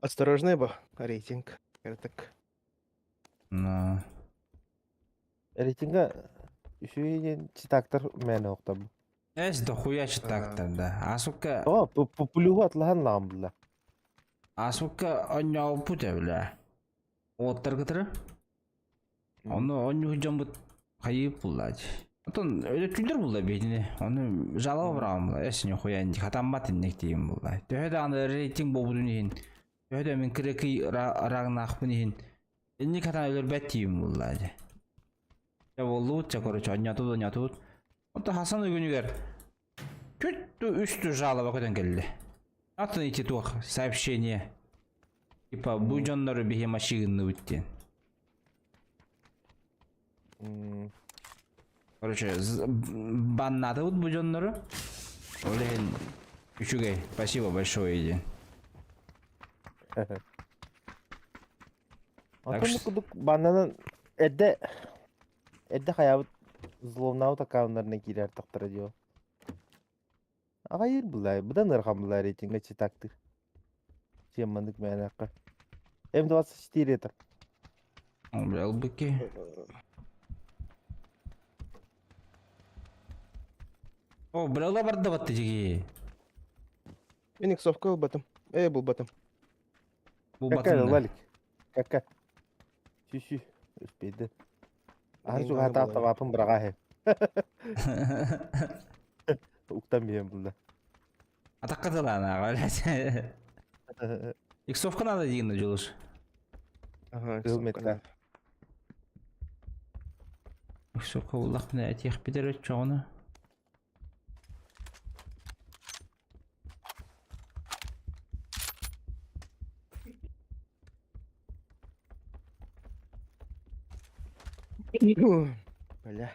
Осторожный бо, рейтинг. Так. На. Рейтинга үчүгэй диэн читактар мээнэ охтом. Эс дохуя читактар да. А сука, Оо, плюһу атлаһан лаам булла. а сука оньяу путя бля. Оттар кытыры. Оны онью жамбыт хайып булла. Отон öyle түлдер булла бейдини. Оны жалаба бырагым була. Эс нихуя инди хатаммат иннек дейм булла. Төһө да аны рейтинг болбудун иһин. Төһө да мен киреки рагнахпын иһин. Инник хатан өлөр бэт дейм булла. Я боллубут ча короче оньятут оньятут. Онто Хасан үгүнүгер күттү үстү жалоба көтөн келди. Атын ити туох сообщение. Типа бу дьоннору биһи машигынны диэн. Короче, баннатыбыт бу дьоннору. Ол иһин үчүгэй. Спасибо большое диэн. Онтон курдук баннанан эрдэ эрдэ хайаабыт взломнаабыт аккауннарынан киирэр тахтара дио. Аҕайыр буллай, быдан ыарахан буллай рейтингэ читактыр. Чем маннык мээнэххэ. М24 это. О, бля, ылбыки. О, бля, ыла барда батты жиги. Мен иксовка ылбатым. Булбатым. Бу Какая батынды. лалик? Кака? Сү-сү. Успейді. Ары Ең суға аны таап булай. табапын быраға Уктан биһэн булла. Атакка тылана, блядь. Иксовка надо дигин жолуш. Ага, Кызыл иксовка метка. надо. Иксовка уллах бина этиэх битер чоҕуну. Бля.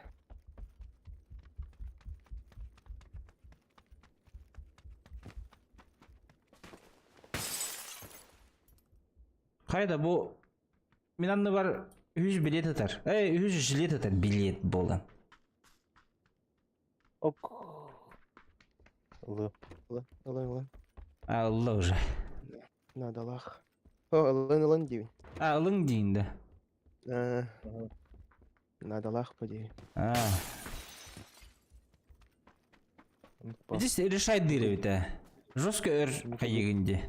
Хайда бу мин анны бар 100 билет атар. Эй, 100 жилет атар билет болан. Ок. Ылы. Ылы, ылы, ылы. А, ылла уже. Надалах. О, ылын, ылын диибин. А, ылыҥ диин да. А, Ага. Надалах по диибин. А. Ба. Здесь решай дыры ведь, а. Жестко өр хайыгын ди.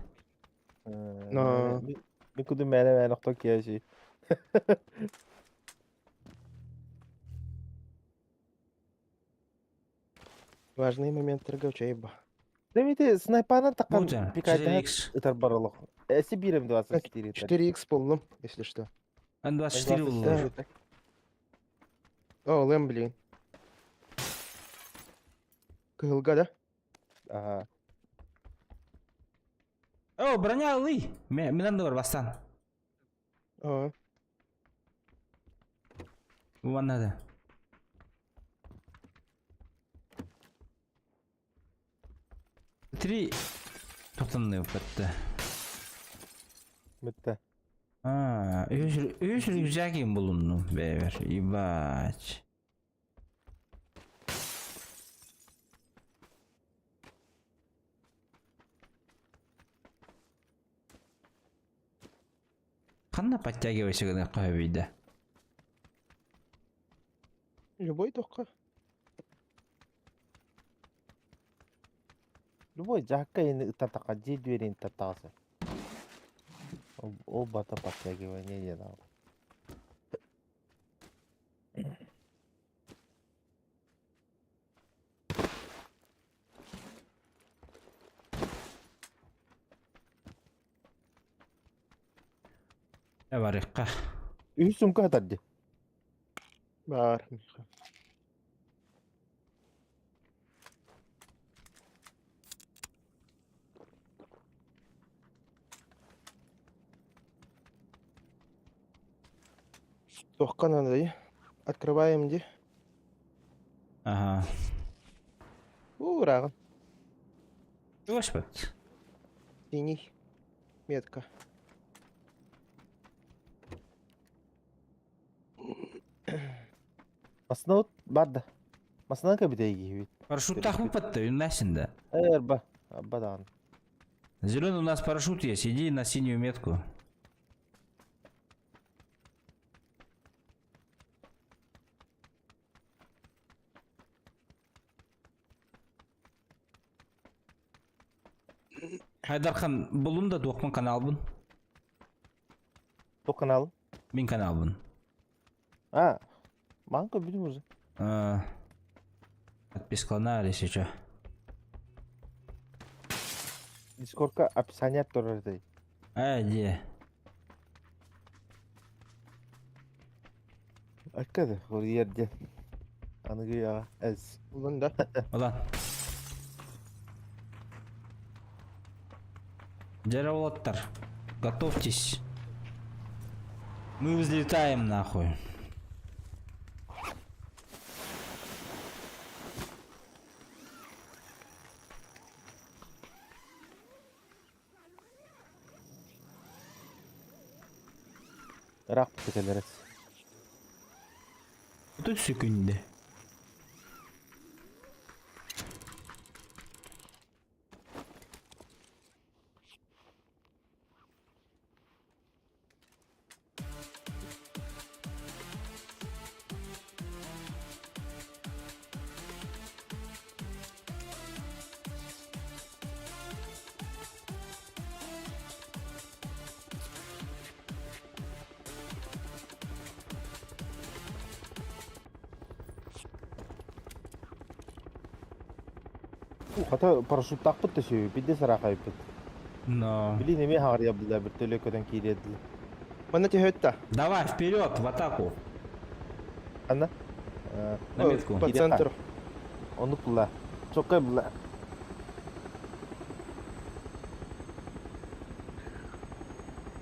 Но. Мин куду мээле мээле охто киэжи. Важный момент торговча ба. Демите снайпанан такан Бутер, пикайтан 4х. ытар бар олох. Эси бирем 24. 4х полным, если что. Н24 буллар. Да. О, лэм, блин. Кыһылга, да? Ага. О, броня ылый. Мен бар бастан. О, Вон надо. Три тоқтанны өппетті. Бітті. А, үш рюкзагим булунну, бэбер. Ебать. Ханна подтягивайся гына кое любой тоққа. Любой жакка енді ытар тақа же дверин тартағысы. Ол бата подтягивание деді. Барыкка. Үс сумка атарды. Бар. Тоққа надо, ди. Открываем, ди. Ага. Ура. Господи. Синий. Метка. Масына от барды. Масына кабитеги бит. Парашют тахмы подты, юнасин Эр ба. Бадан. Зеленый у нас парашют есть, иди на синюю метку. Хайдархан булун да дуақпын каналбын. Ту канал. Мин каналбын. А. Манка бүтүм уже. А, Подпискалана если что. Дискордка описание турар дей. А, где? Аккады, хурьерде. Аныгы я эс. Улан, да? Одан. Дереволоттар, готовьтесь. Мы взлетаем нахуй. Рак кетелерес. Тут секунды. Хата парашют тақпыт төсөйү, бидде сарахайпыт. Но. Били неме хаар ябдыла бир төлөкөдөн кииредил. Мана тихөтта. Давай, вперед, в атаку. Анна? На метку. По центру. Ону пула. Чокка була.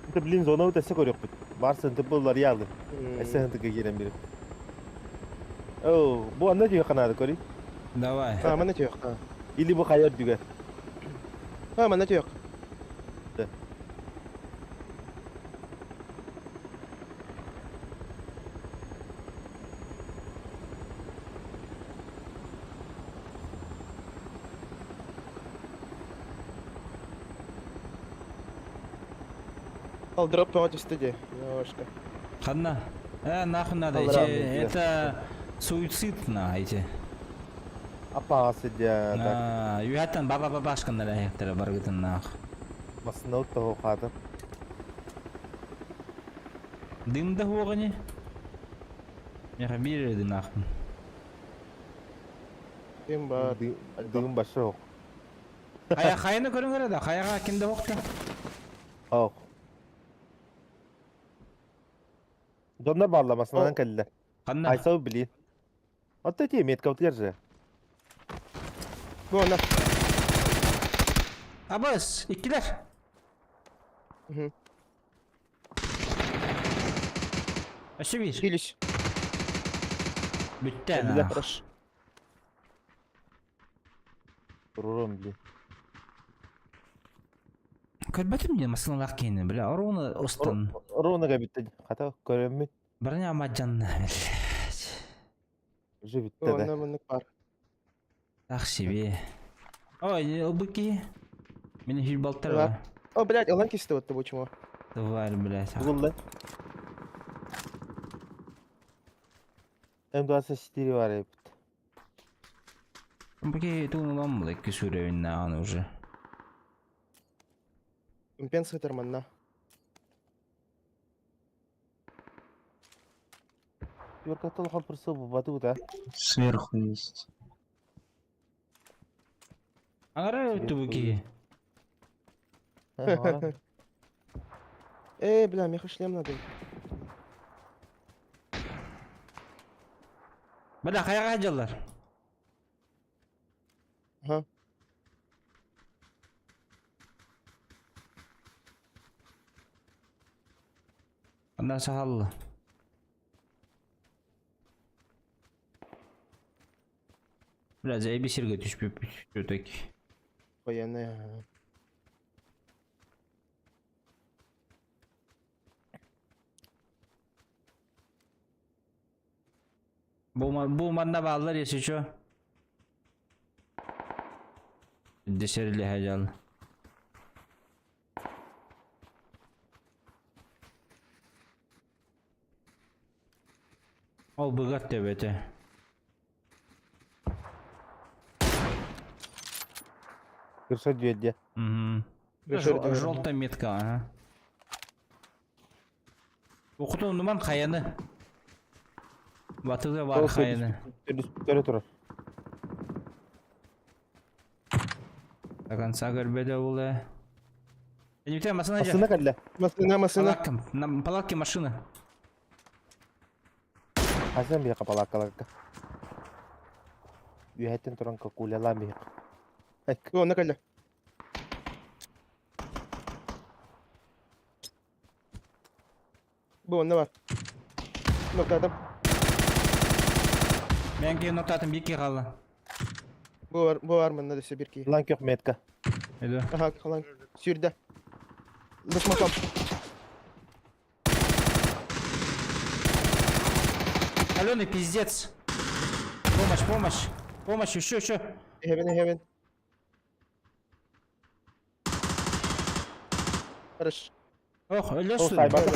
Это блин зона өтөсө көрөкпүт. Барсын тыпылар ялды. Эсен тыгы кирен бири. О, бу анда түйө канады көрүй. Давай. А, мана тихөтта. Или бу хайыр дүгер. А, мана тихөт. Да. Ол дроп тоҕо түстэ дии. Девушка. Ханна? Э, нахуй надо, эти, это суицид на эти. Апаҕасы дьэ так. Үһәттэн баба бабашканнар эһэктэрэ баргытыннаах. Массыына того хаатыр. Дым да хуоҕани. Меха биир эрэ дынаахпын. Дым бар. Дым башы ох. Хайа хайаны көрүҥ эрэ да, хайаҕа ким да охта. Ох. Дьоннор баалла массыынанан кэллэ. Ханна? Айсау блин. Вот эти метка же. Бу онно. Абыс, иккилэр. Мгм. Өссө биир. Хилиш. Бүттэ. Бile. Хорош. Турурум блин. Көрбөтүм диэн массыыналаах киһини, бля, оруону устан. Руна бүттэ. Хата көрөммүт. Броня мадьанна, блядь. Уже Бу бүттэ да. онно маннык бар. Так себе. Ой, ылбыт киһи. Мени хил балтар Да. О, блядь, ылан кисти вот почему. Тварь, блядь. Бугулла. М24 бар эбит. Бу киһи тугун ылан була икки сүрөбүннээҕин уже. Компенсатор манна. Юркаттан улахан прицел бубаты да. Сверху есть. Аңара өттү бу киһи. Эй, бля, меха шлем надо. Бля, хайаҕа дьаллар. Ага. Андан сахалла. Бля, заеби сиргэ түспүппүт все-таки. Военная. Бу бу манна бааллар если чё. Десерлиһэ дьал. Ол быгар төбөтө. Крыша дьүөдьэ. Угу. Желтая метка, ага. Ухутун нуман хайаны. Батыга бар хайаны. Төрө турар. До конца көрбөдө була. Не машина Массыына кэллэ. Машина, машина. Палатка, на палатке машина. Хасан биһиэхэ палааккаларга. Үөһэттэн туран кулялаан биһиэхэ. Бу онно кэллэ. Бу онно бар. Ноктатым. Мен кейін ноктатым бикки қалды. Бу бар, бу бар манна десе бир киһи. Лан көх метка. Иду. Ага, халан. Сүүрдэ. Душмаком. Аленый пиздец. Помощь, помощь. Помощь, еще, еще. Хевен, хевен. Хорош. Ох, өлө Ол что ли? сайбата.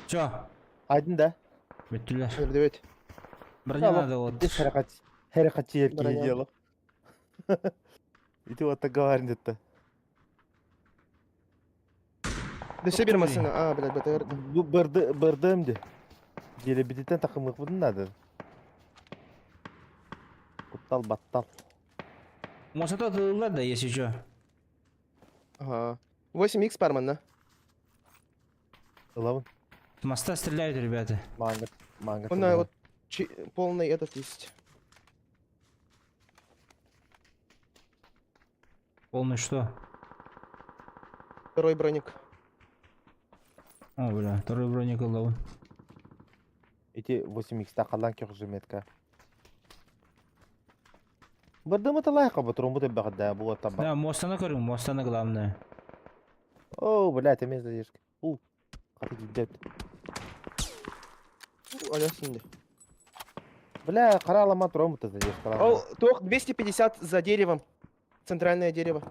Чё? Айдын да. Бүттүлэр. Өлдүбүт. Броня надо вот. Херекатчы ерки Броня. дело. Ити вот так говорит это. Десе бир машина. А, блядь, БТР. Бу бырды бырдым ди. Деле бититен такымык будун надо. Куттал баттал. Мосата тылылар да, если чё. Ага. 8х бар манна. Ылабын. С моста стреляют, ребята. Маңгыр. Маңгыр. Онно вот полный этот есть. Полный что? Второй броник. О, бля, второй броник ылабын. Ити 8х такалан көх метка. Бырдымы талайка батырым бу теббе да бу таба. Да, мостаны көрүң, мостаны главное. О, блядь, эмес задержка. У. Каты кидет. Аля синде. Бля, каралама турам бу задержка. Ол, тох 250 за деревом. Центральное дерево.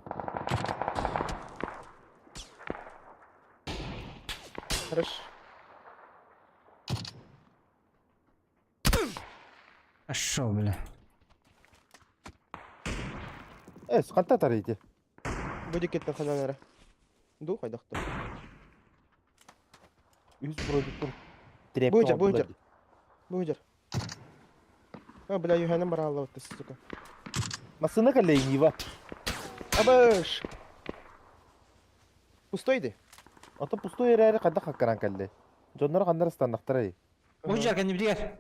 Хорош. А шо, бля? Э, ханта тарыйды. Будет кеттен хананара. Ду хайдахта. Үс брониктан тряпка Будет, оҥордулар будет. дии. Будет. А, бля, юханам баралла вот сука. Массыына кэллэ Нива. Абыш! Пустой ди. Ото пустой эрээри хайдах хаккаран кэллэ. Дьонноро ханнар ыстаннахтарай. Уһуджар кэннибитигэр.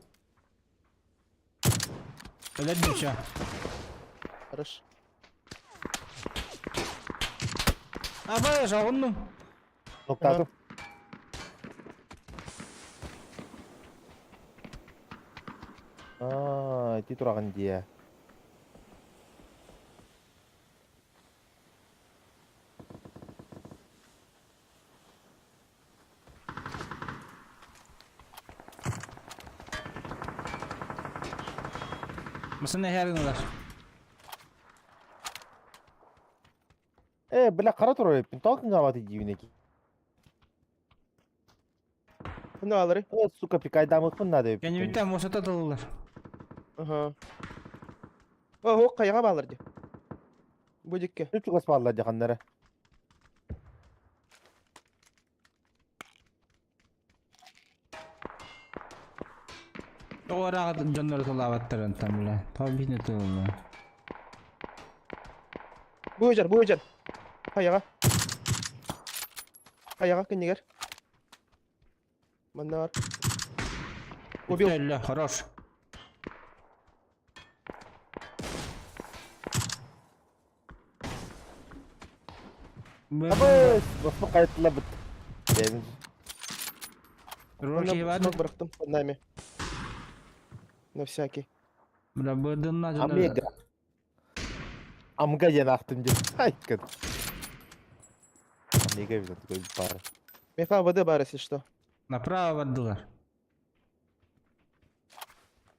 Өлөрдүм всё. Хорош. Абыш, оҕуннум. Ноктаатым. Аа, ити тураҕын дии. Массыына иһэрин ылар. Э, бля, хара турар эбиппин. Тоҕо кыҥаабат диибин эки. Ну, алары. Э, сука, пикайдаамыкпын наада эбиппин. Кэннибиттэн муосата тылылар. Ага. О, хайаҕа баалар дии. Бу дикки. Чуп чугас бааллар дьаханнара. Тоҕо ыраах дьоннору тылаабаттарын там, бля. Тоҕо биһини тылылар. Бу ыдьар, бу ыдьар. Хайаҕа. Хайаҕа кинигэр. Манна бар. Убил. Өллө, хорош. Абыс, босмо кайытылабыт. Бэйэбин Руки бар. Смок бырахтым под нами. На всякий. Бля, быдынна Омега. Амга диэн аахтым диэн. Айкын. Омега эбит такой пара. Меха ВД бар, если что. Направо бардылар.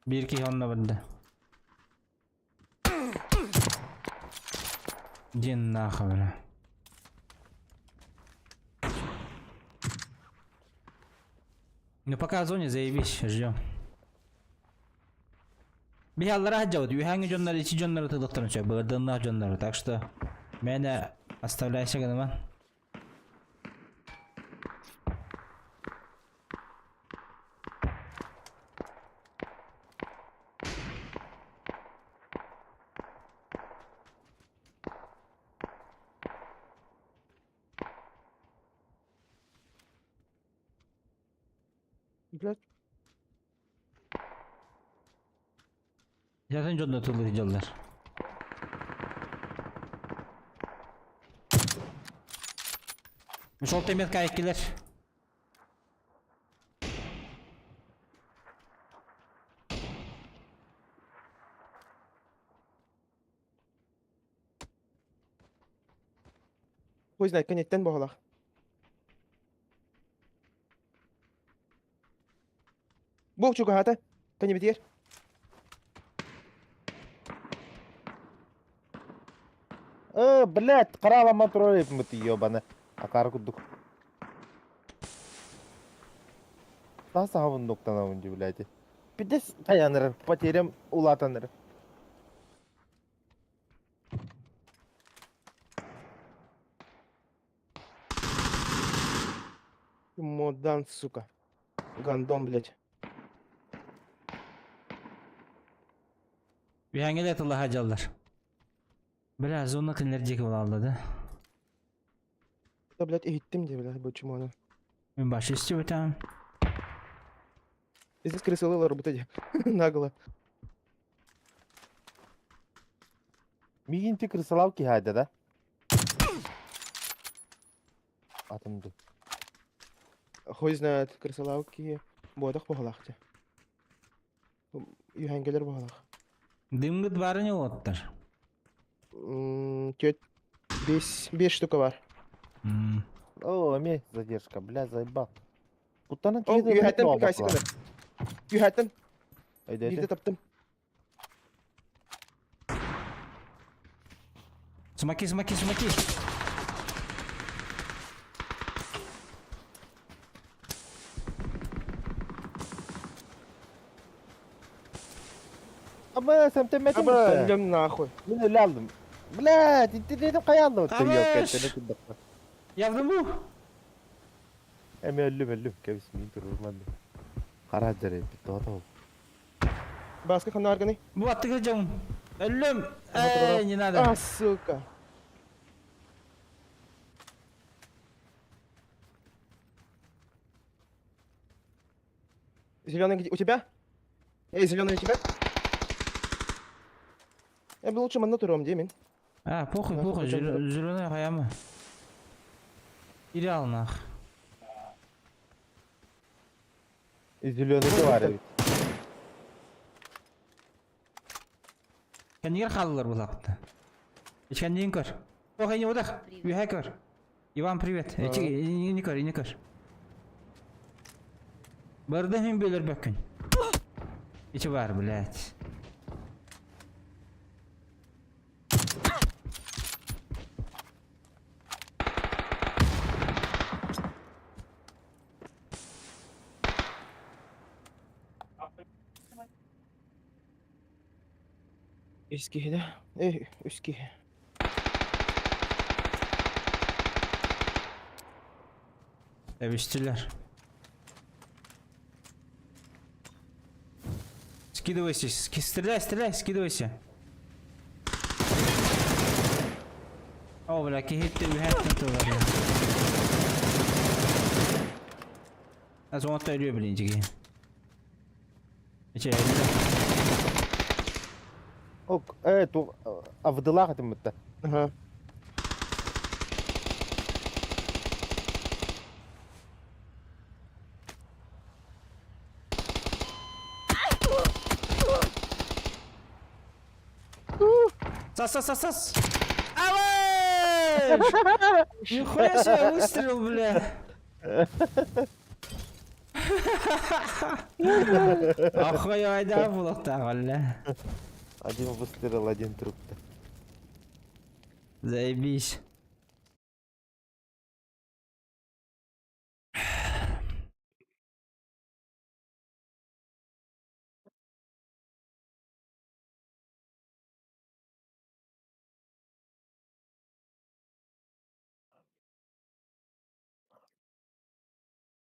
Биир киһи онно барда. Диэн нахуй, бля. Ну пока в зоне заебись, ждем. Биһаллара хаджабыт, үһәңи дьоннор, ичи дьоннору тылыктарын сөп, быгырдыннаах дьоннору, так что мээнэ оставляйся гыныман. Блять. Zaten дьоннор тылы дьаллар. Сол темет кайкилер. Хуй знает, коннектен боголах. Бу чугаһата. Кэннибитигэр. Э, блядь, караалама турар эбиппит ёбаны. Акары курдук. Таас аһабын нуктанабын дии, блядь. Пиздец хайанырар, потерям улаатанырар. Модан, сука. Гандон, блядь. Үһэҥҥэ тыллаһа дьаллар. Бля, зона кинилэр диэки буолалла да. Да, блядь, иһиттим дии, блядь, почему она. Мин баш истибитим. Здесь крысолыла работать. Нагло. Миигин ти крысалав киһаайда да? Атын ду. Хуй знает, крысолавки. Бодах боголах те. Юхенгелер боголах. Дымгыт бары не оттар. Тет. Бес, бес штука бар. О, эмиэ задержка, бля, заебал. Куттанан О, киһи юхаттан пикайсик ылар. Юхаттан. Биирдэ таптым. Смоки, смоки, смоки. Аба сэмтэммэтим. Аба, өллөм нахуй. Мин өлө алдым. Блядь, интеллектим хайалды. Абыш! Я в дыму. Эми өллүм өллүм. Кэбис мин турурман. Хара дьэрэ тоото. Баска ханна арганы? Бу аттыгар дьон. Өллүм. Эй, не надо. А, сука. Зеленый где? У тебя? Эй, зеленый у тебя? Я бы лучше манна туром, где мин? А, похуй, Нахуй похуй, зачем зеленый хаяма. Идеал нах. Зеленый бар эбит. Кэннигэр хааллылар булаахта. Ичкэнниин көр. Ох, не удах. Привет. Үһэ көр. Иван, привет. Эчи, не көр, не көр. Барда мин бөлөр бөккүн. Ичи бар, блядь. Үс киһи да? Эй, үс киһи. Эбистилер. Скидывайся, стреляй, стреляй, скидывайся. О, бля, кихитти үһэттен тылар. А зонатта өлүө блин, жиги. Эче, Ок, э, ту авдылах этим бутта. Ага. Сас, сас, сас, сас! Аваш! Нихуя себе выстрел, бля! Охуй, айда булактагы, бля. Один выстрел, один труп. Заебись.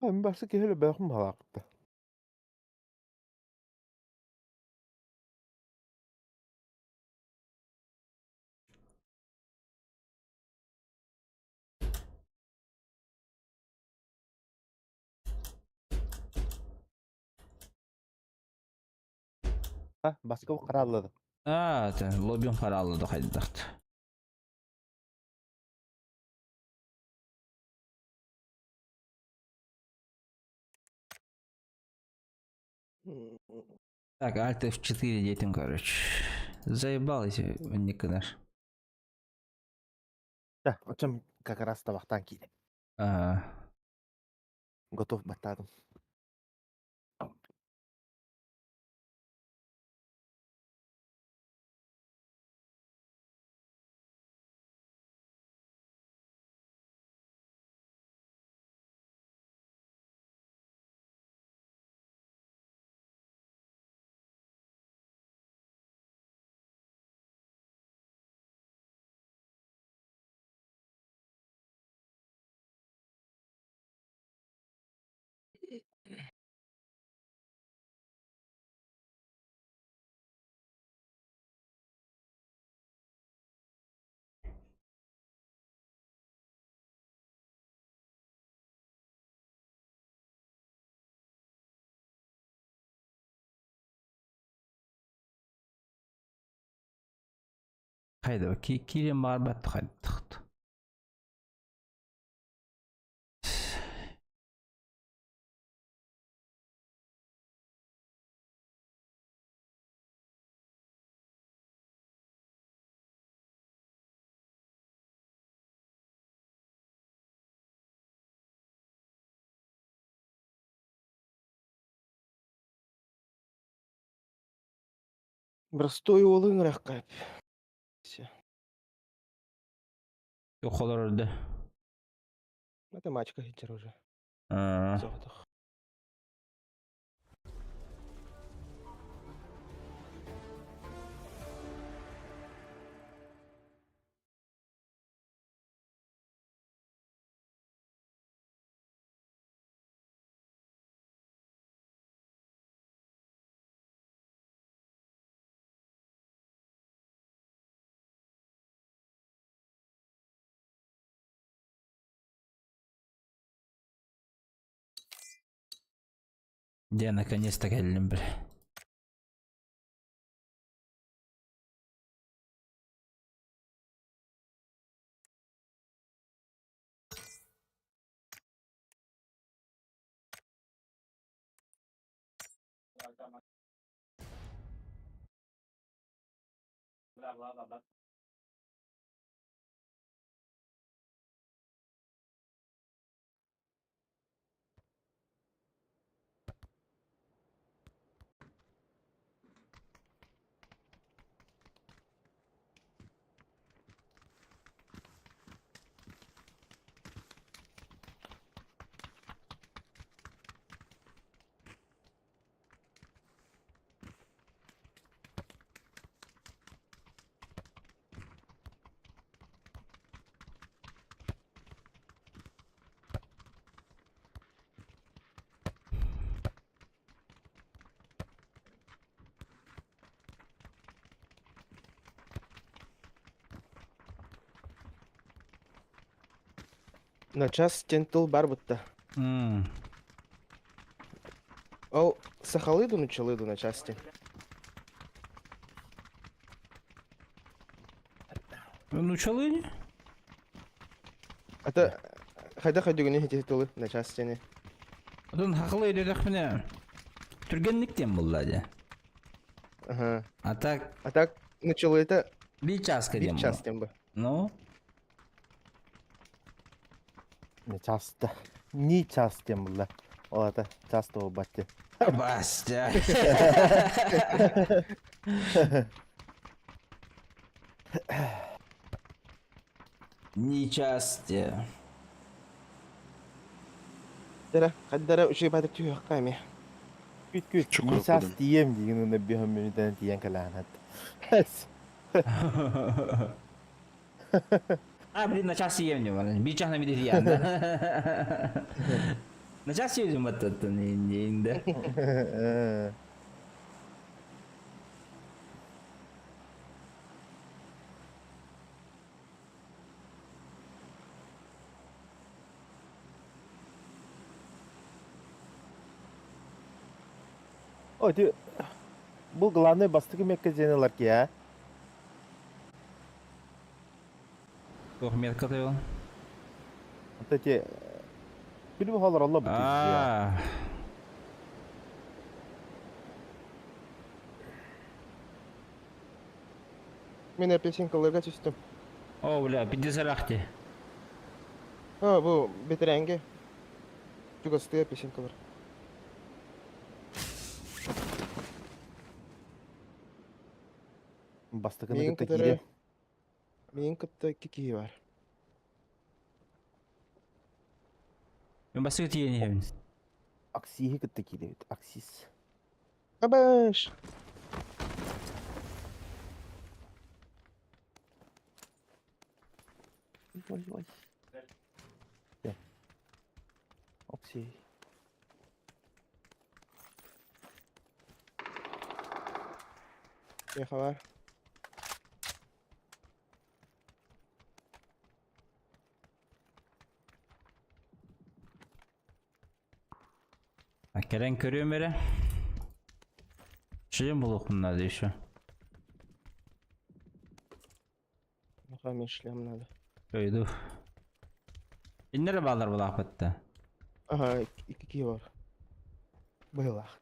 Мен басы кehele бәхім халақты. Ha, başka bu kararladı. А, это лоббим хараллы хайдахт. Так, Alt F4 детям, короче. Заебал эти ник наш. Да, о чем как раз табақтан кейді. Ага. Готов баттадым. Хайда, кирен бар бат хайдахт. Простой улын рахкап. Все. Холорор да. Математика хитер уже. Аа. Соҕотох. Дьэ, наконец-то кэллим, бля. Начаас диэн тыл баар бытта. Ол сахалыы дуу, нууччалыы дуу начаас диэн. Нууччалыы ини? Ата хайдах өйдүгүнүй ити тылы начаас диэни? Отон хахылы өйдөтөхпүнэ түргэнник диэн буолла дии. Аха. А так А так нууччалыыта биир чааска биир диэн час буолла. диэн бу. Ну? Не часто. Не часто диэн буолла. Ол ата часто буолбат диэн. Бастя. Не часто. Дара, хаддара үчүгэй баатык түһүөххэ эмиэ. Күт күт. Чукур Не час кудум. тиийэм диигин уонна биэһэн мүнүүтэнэн тиийэн кэлээн хат. А, блин, на час съем не Биир чаһына биир тиийэн да. На час съем баттаттан инде. О, ти бу главный бастакы мекке диэн ылар ки, а? Туох метка тойон? Вот эти күнү холоролло бу А. Мин апельсинкаларга түстүм. О, бля, 50 рахти. А, бу бэтэрээнгэ чугастыы апельсинкалар. Бастакыны Миигин кытта кытары киирэ. миигин кытта икки киһи бар. Мен бастакы тиийэн иһэбин. Аксиһи кытта киирэбит. Аксис. Абаш! Ой, ой. Окси. Миэхэ бар. А кэлэн көрүөм эрэ. Шлем булуохпун надо еще. Миэхэ эмиэ шлем надо. Өйду. Иннere баалар булаахпытта. Ага, икки киһи бар. Быһыылаах.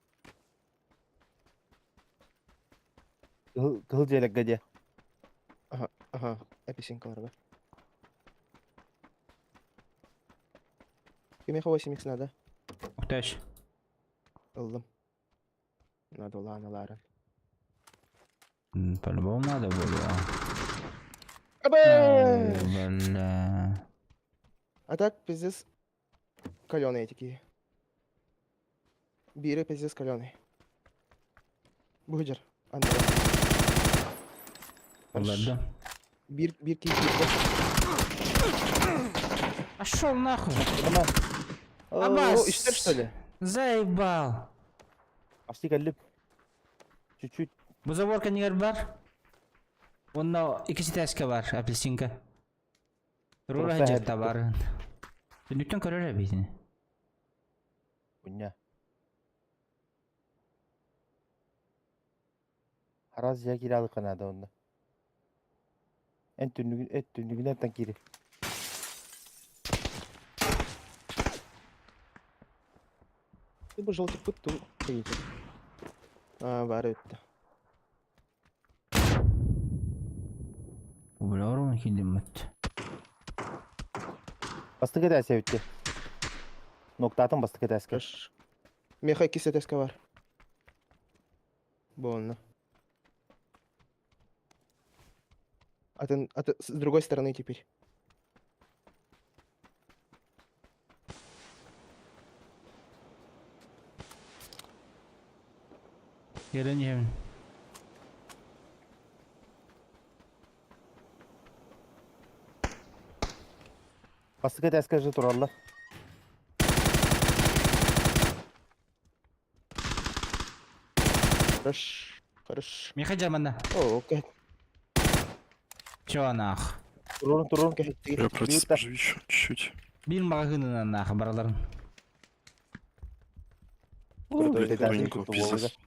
Кыһыл кыһыл дьиэлэргэ диэ. Ага, ага, апельсинкаларга. Кимиэхэ 8 надо? Ухташ. Ыллым. Надо улаан ылаарын. По-любому надо было. Ай, Абэ! бля. А так, пиздец, каленые такие. Бире пиздец каленый. Бугдер. Андрей. Ладно. Бир, бир киһи киирдэ. Пошел нахуй. О, Абас. үстэр, что ли? Заебал. Почти кэллим. Чуть-чуть. Бу заборка не бар. Онно икки этээскэ баар, апельсинка. Турура Туруста дьэ бар. Түннүктэн көрөр эбитин. Хуйня. Раз я киралы канада онда. Эн түннүгүн, эт түннүгүнэн тан кири. Ты бы желтый пыт, ту приедет. А, бар это. Бля, орун киирдим. Бастакы этээскэ бүттэ. Ноктаатын бастакы этээскэ. Хорошо. Миэхэ иккис этээскэ баар. Больно. А ты с другой стороны теперь. Кэлэн иһэбин. Бастакы этээскэ же тураллар. Хорош. Хорош. Миэхэ дьэ манна. О, окей. Чё нах? Турун, турун. Окей, ты. Я против Люта. еще чуть-чуть. Биир маҕаһыынынан нах бараларын. Крутой Блядь, ты броньку, пиздец.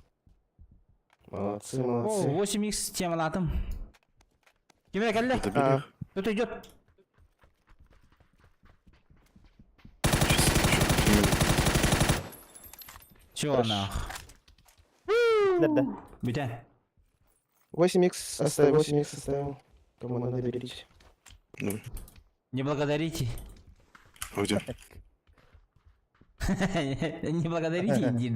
Молодцы, О, молодцы. 8x темалаатым. Ким кэллэ? Добили А. их? Кто-то идет. Сейчас ещё минут. Чё Хорошо. нах? Да. Бүтэн. 8х оставил, 8х оставил. Кому надо, берите. Давай. Не благодарите. А где? Не благодарите, иди.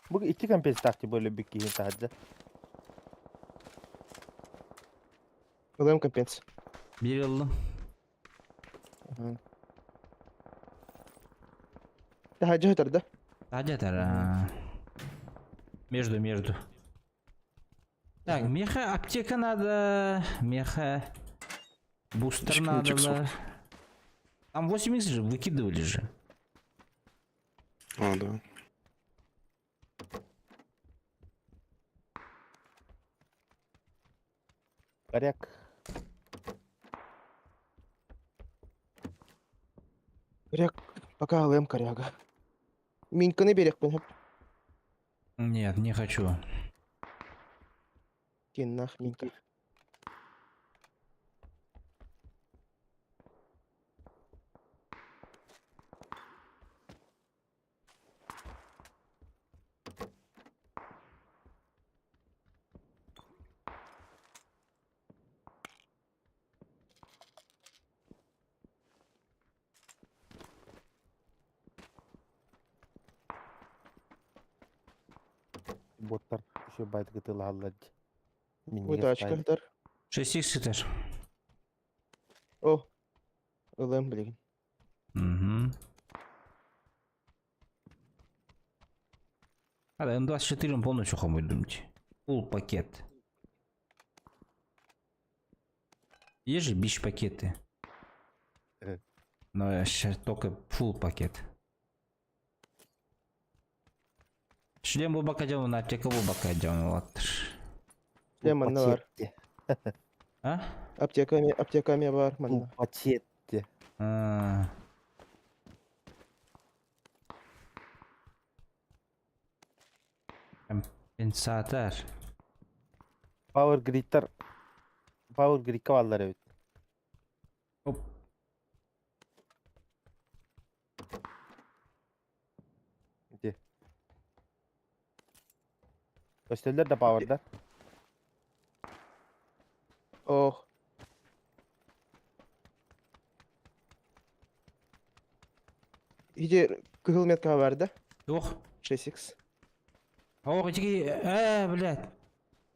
Бу икки компенсация были бикки таһырдьа. ЛМ компенс. Биир ыллым. Ага. Да, дьэ да? А где-то. Между, между. Так, миэхэ аптека надо. Миэхэ. Бустер Скиньте надо. иксов. Да. Там 8 же выкидывали же. А, да. Коряк. Коряк. Пока ЛМ коряга. Миньканы берег пын. Нет, не хочу. Киннах минька. Боттар еще байт гытылаллар. Ой, тачка, дар. 6 х этаж. О. ЛМ, блин. Угу. А, да, М24 он полностью хамой думать. Фул пакет. Есть же бич пакеты. Но я сейчас только фул пакет. Шлем бу бака на аптека бу бака вот. Шлем манна баар. А? Аптека баар манна. Пакет. А. Компенсатор. Power Grid'ler Power Grid'e бааллар эбит. Оп. Где? Көстөллөр да Power'дар. Ох. Иди кыһыл метка бар да? Туох? 6x. Ох, ити э, блядь.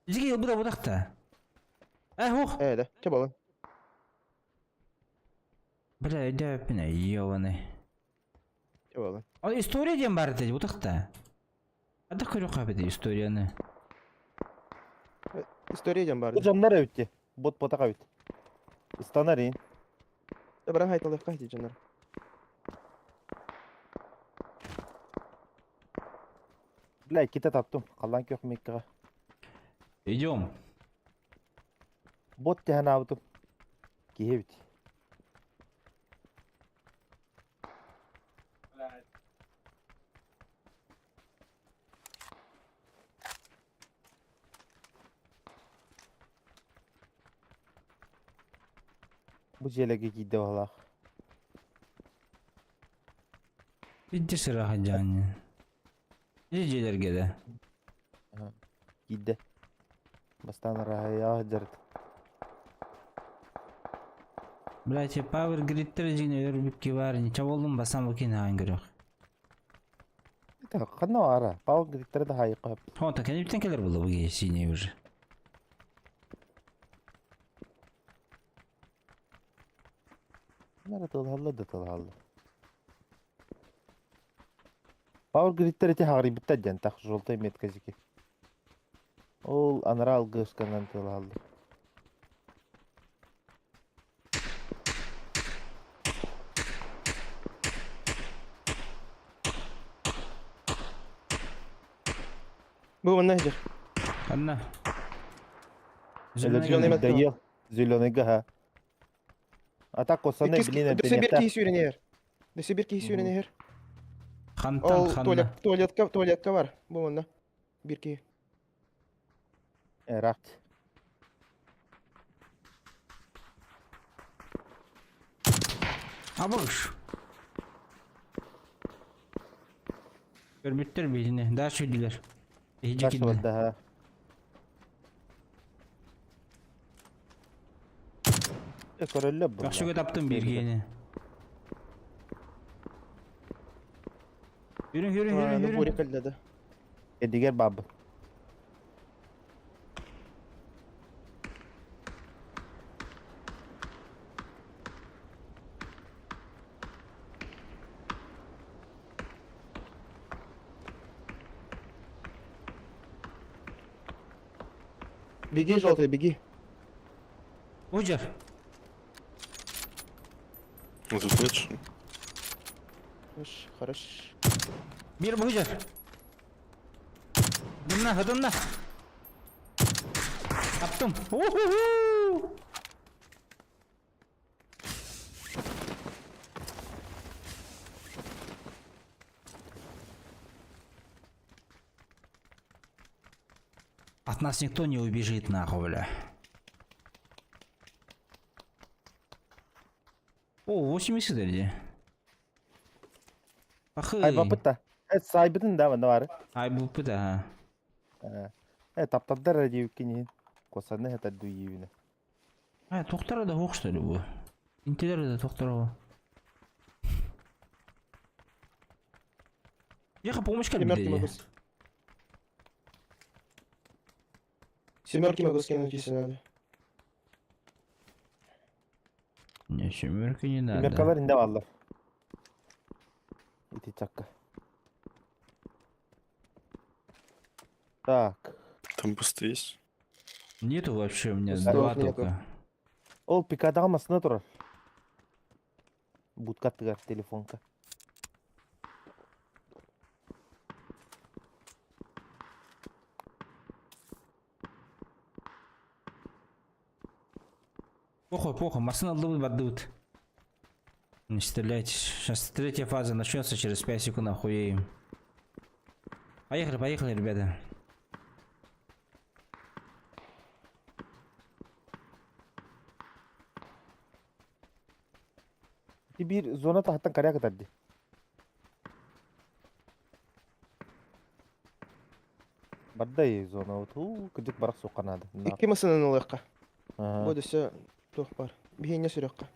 Ити ылбыта бутахта. Э, ох. Э, да, че болан. Бля, өйдөөппүн ёбаный. Че болан. Ол история диэн баар этэ бутахта. Ада көрүөххэ эбит историяны. История диэн баар. Бу дьоннор эбит Бот ботах эбит. Ыстанар ин. Баран хайталыахха ити дьоннор. Бля, ките таптым. Халлан көх меккеҕэ. Идем. Бот тэһэн аабытым. Киһи эбит. Бу дьиэлэргэ киирдэ баһылаах. Иди сыраха дьаанньа. Иди дьиэлэргэ да. Киирдэ. Бастаан араһайаах дьарык. Блядь, Power Gridтер дьиҥ өлөр баар, ничего болдум басам букин хаан көрөх. Ханна баара? Power Gridтері да хайыққа. Онта кэнниттэн кэлэр буолла бу синий уже. Нара тылһалла да тылһалла. Power Gridтер эти хаҕарыйбыттар диэн тах желтый метка зики. Ол анара алгысканан тылһалла. Бу манна сылдьар. Ханна? Зеленый метка. Доел. Зеленый га. А так косаны, блин, Дөссө бир киһи сүүрэн иһэр. Дөссө бир киһи сүүрэн иһэр. Хантан Ол ханна? туалет, туалетка, туалетка бар. Бу манна. Бир киһи. Рахт. Абыш. Көрбүттэр биһини. Да сүйдүлэр. Иһдьи Таш киирдилэр. барда ха. Көрөллөр бу. Өксүгө таптым биир киһини. Yürü yürü yürü Ну, yürü. Боря кэллэ да. Эдигер бабы. Беги, желтый, беги. Уджар. Ну тут нет, что ли? Хорош, хорош. Бир буджар. Дымна, дымна. Таптым. Уху-ху! От нас никто не убежит, нахуй, бля. О, 80 или? Ахы. Ай бапыта. Э сайбытын да манда бар. Ай бупыта. Э таптардар диюккини. Косаны это дуйюна. А, тохтара да хох, что ли, бу? Интелер да тохтара. Ехай помощь Семерки могу. кэлбит. Семерки могу скинуть, если надо. Не, семерки не надо. Меркалар инде баллар. Ити чакка. Так. Там бусты есть? Нету вообще у меня Пустых два нету. только. Ол пикадаға масына турар. Будка тыгар телефонка. Похуй, похуй, машина ловит бардут. Не стреляйте. Сейчас третья фаза начнется через 5 секунд, охуеем. Поехали, поехали, ребята. Ити бир зона тахаттан каря кытарды. Бардай зона вот. У, кыдык барак соққанады. Икки масынан ылыахха. Бу дөссө туох бар. Биһиэннэ сүрүөххэ.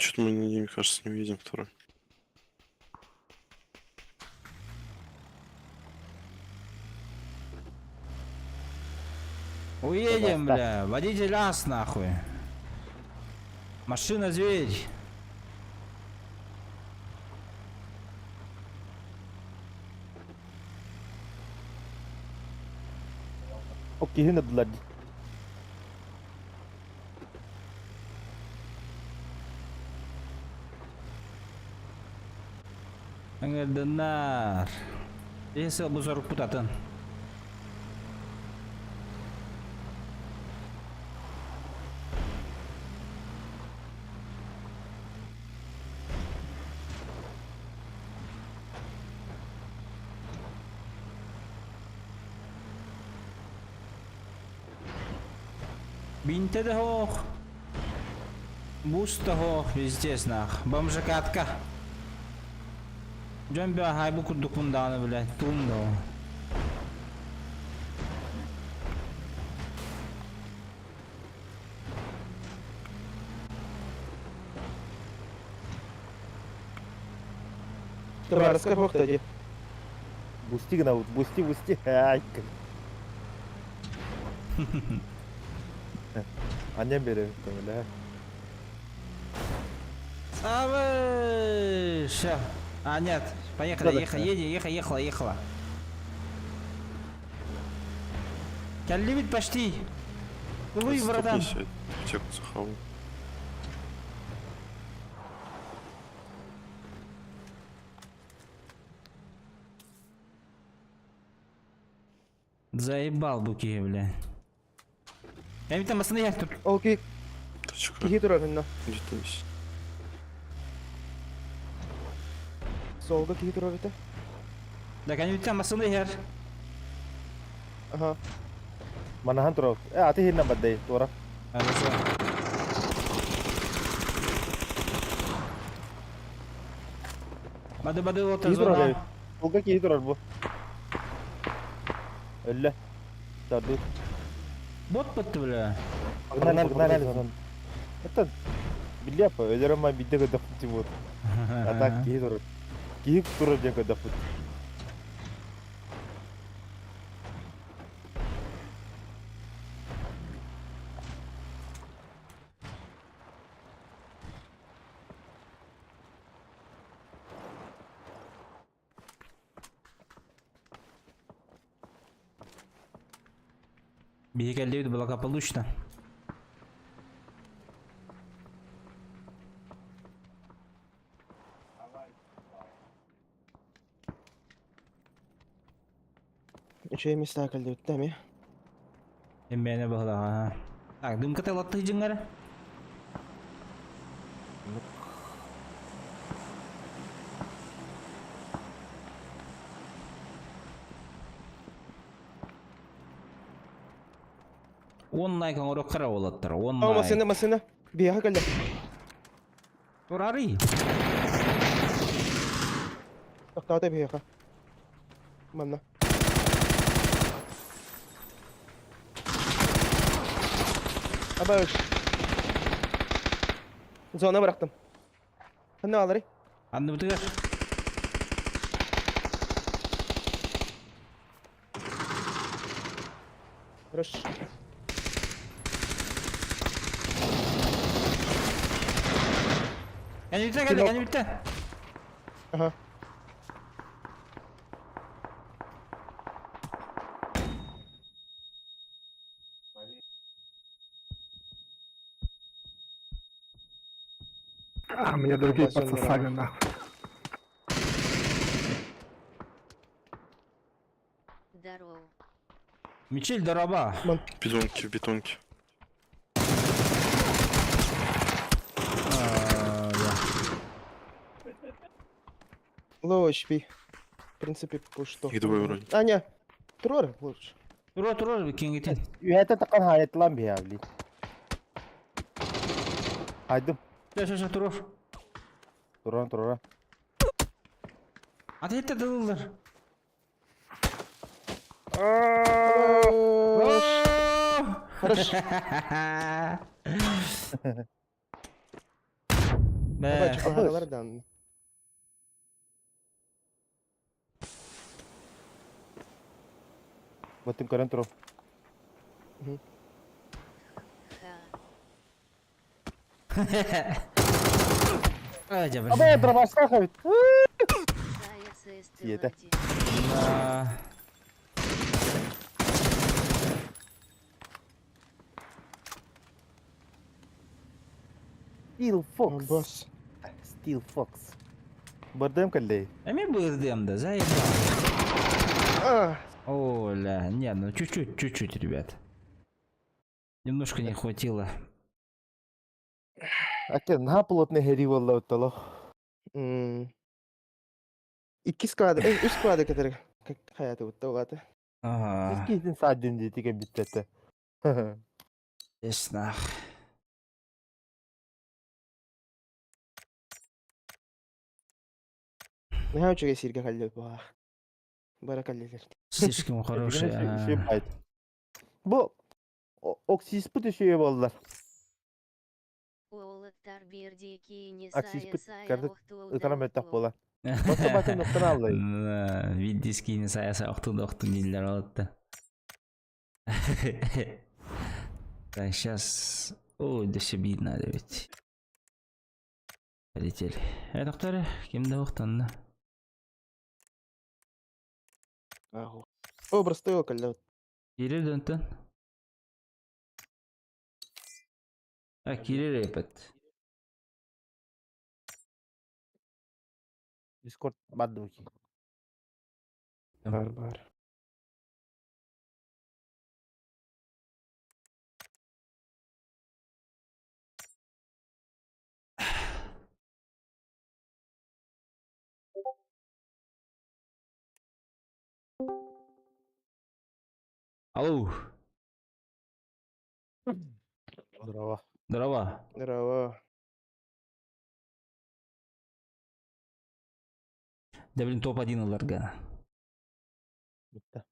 Что-то мы на ней, кажется, не увидим второй. Уедем, бля. Водитель ас, нахуй. Машина зверь. О киһини ылдылар дии. Ыҥырдыннар. Биһи бу сорукпут атын. Бинте да һох. Бус да һох, везде нах. Бомжекатка. Дьон бэ бу курдукпун даҕаны бля, туум да. Табаровская бухта дии. Бусти гына бусти бусти. Ай. Анньан биэрэбит бля. А вы, А, нет. Поехали, Да-да. ехали, едем, ехала, ехала, ехала. Кэллибит почти. Луи, братан. Стукнись, я аптеку захавал. Заебал буки, бля. Я ведь там останови тут. Ол ки Тачка. киһи турар онно. Где-то есть. Суолга киһи турар этэ. Так, они ведь там останови. Аха. Манахан турар. Э аты хинна баддай туора. Хорошо. Бады бады вот Киһи турар зона. эбит. Суолга киһи турар бу. Өллө. Тарды. Бот бытты, бля. Погнали, погнали. Это билепа, өлөрөм ма бидде көдөп вот. А так киһи турар. Киһи турар диэн көдөппүт. Биһи кэллибит благополучно. Үчүгэй места кэллибит дии. Эммэне баһыла. Так, дымка латты жиңгары. Он лайк оңоро кара болаттар. Он О, лайк. массыына, массыына. Биһиэхэ кэллэ. Турары. Тохтоото биһиэхэ. Манна. Аба Зона бырахтым. Ханна алары? Анны бутыгар. Хорош. Кәне битте, кәне, кәне битте. Ага. А, мне другие Попасть он подсосали нормально. нахуй. Здорово. Мичель дороба. Бетонки, в бетонке. А, да. Low HP. В принципе, пушто. Их двое вроде. А, не. Трор лучше. Тура, тура, кеңетен. Үһэтэ такан хаайытлан биһэ били. Хайдым. Ша, ша, ша, тура. Туран турара. Аты етті дылылар. Хорош. Бээ. Чугаһаналар дан. Баттым көрөн туру. А, дьэ, Абай, дробашка хабит. Сиэтэ. Да. Steel Fox. Босс. Steel Fox. Бардым кэллэй. Эми бырдым да, заебал. А, Оля, не, ну чуть-чуть, чуть-чуть, ребят. Немножко не хватило. Аке, наһаа плотный хери буолла оттолох. Икки склады, үс склады кытары хайаты бутта угаты. Ага. Киһитин сааддин диэти кэлбиттэтэ. Честно. Наһаа үчүгэй сиргэ кэллэ буһаах. Бара кэллилэр. Слишком хороший. Үчүгэй Бу оксиспыт үчүгэй буоллар. Аксиспыт карды ытара мөттөх буолар. Босто батын охтон аллай. Виддискини сая-сая охтун охтун дииллэр олотта. Так, сейчас... О, да все бить надо ведь. Полетели. Доктор, ким да охтонна? О, простой кэллэ. Кирир дөнтөн. А, кирир эпет. Дискорд бардым ки. Бар бар. Алло, Здорово. здорово. Здорово. Да блин, топ-1 ыларга. Битте.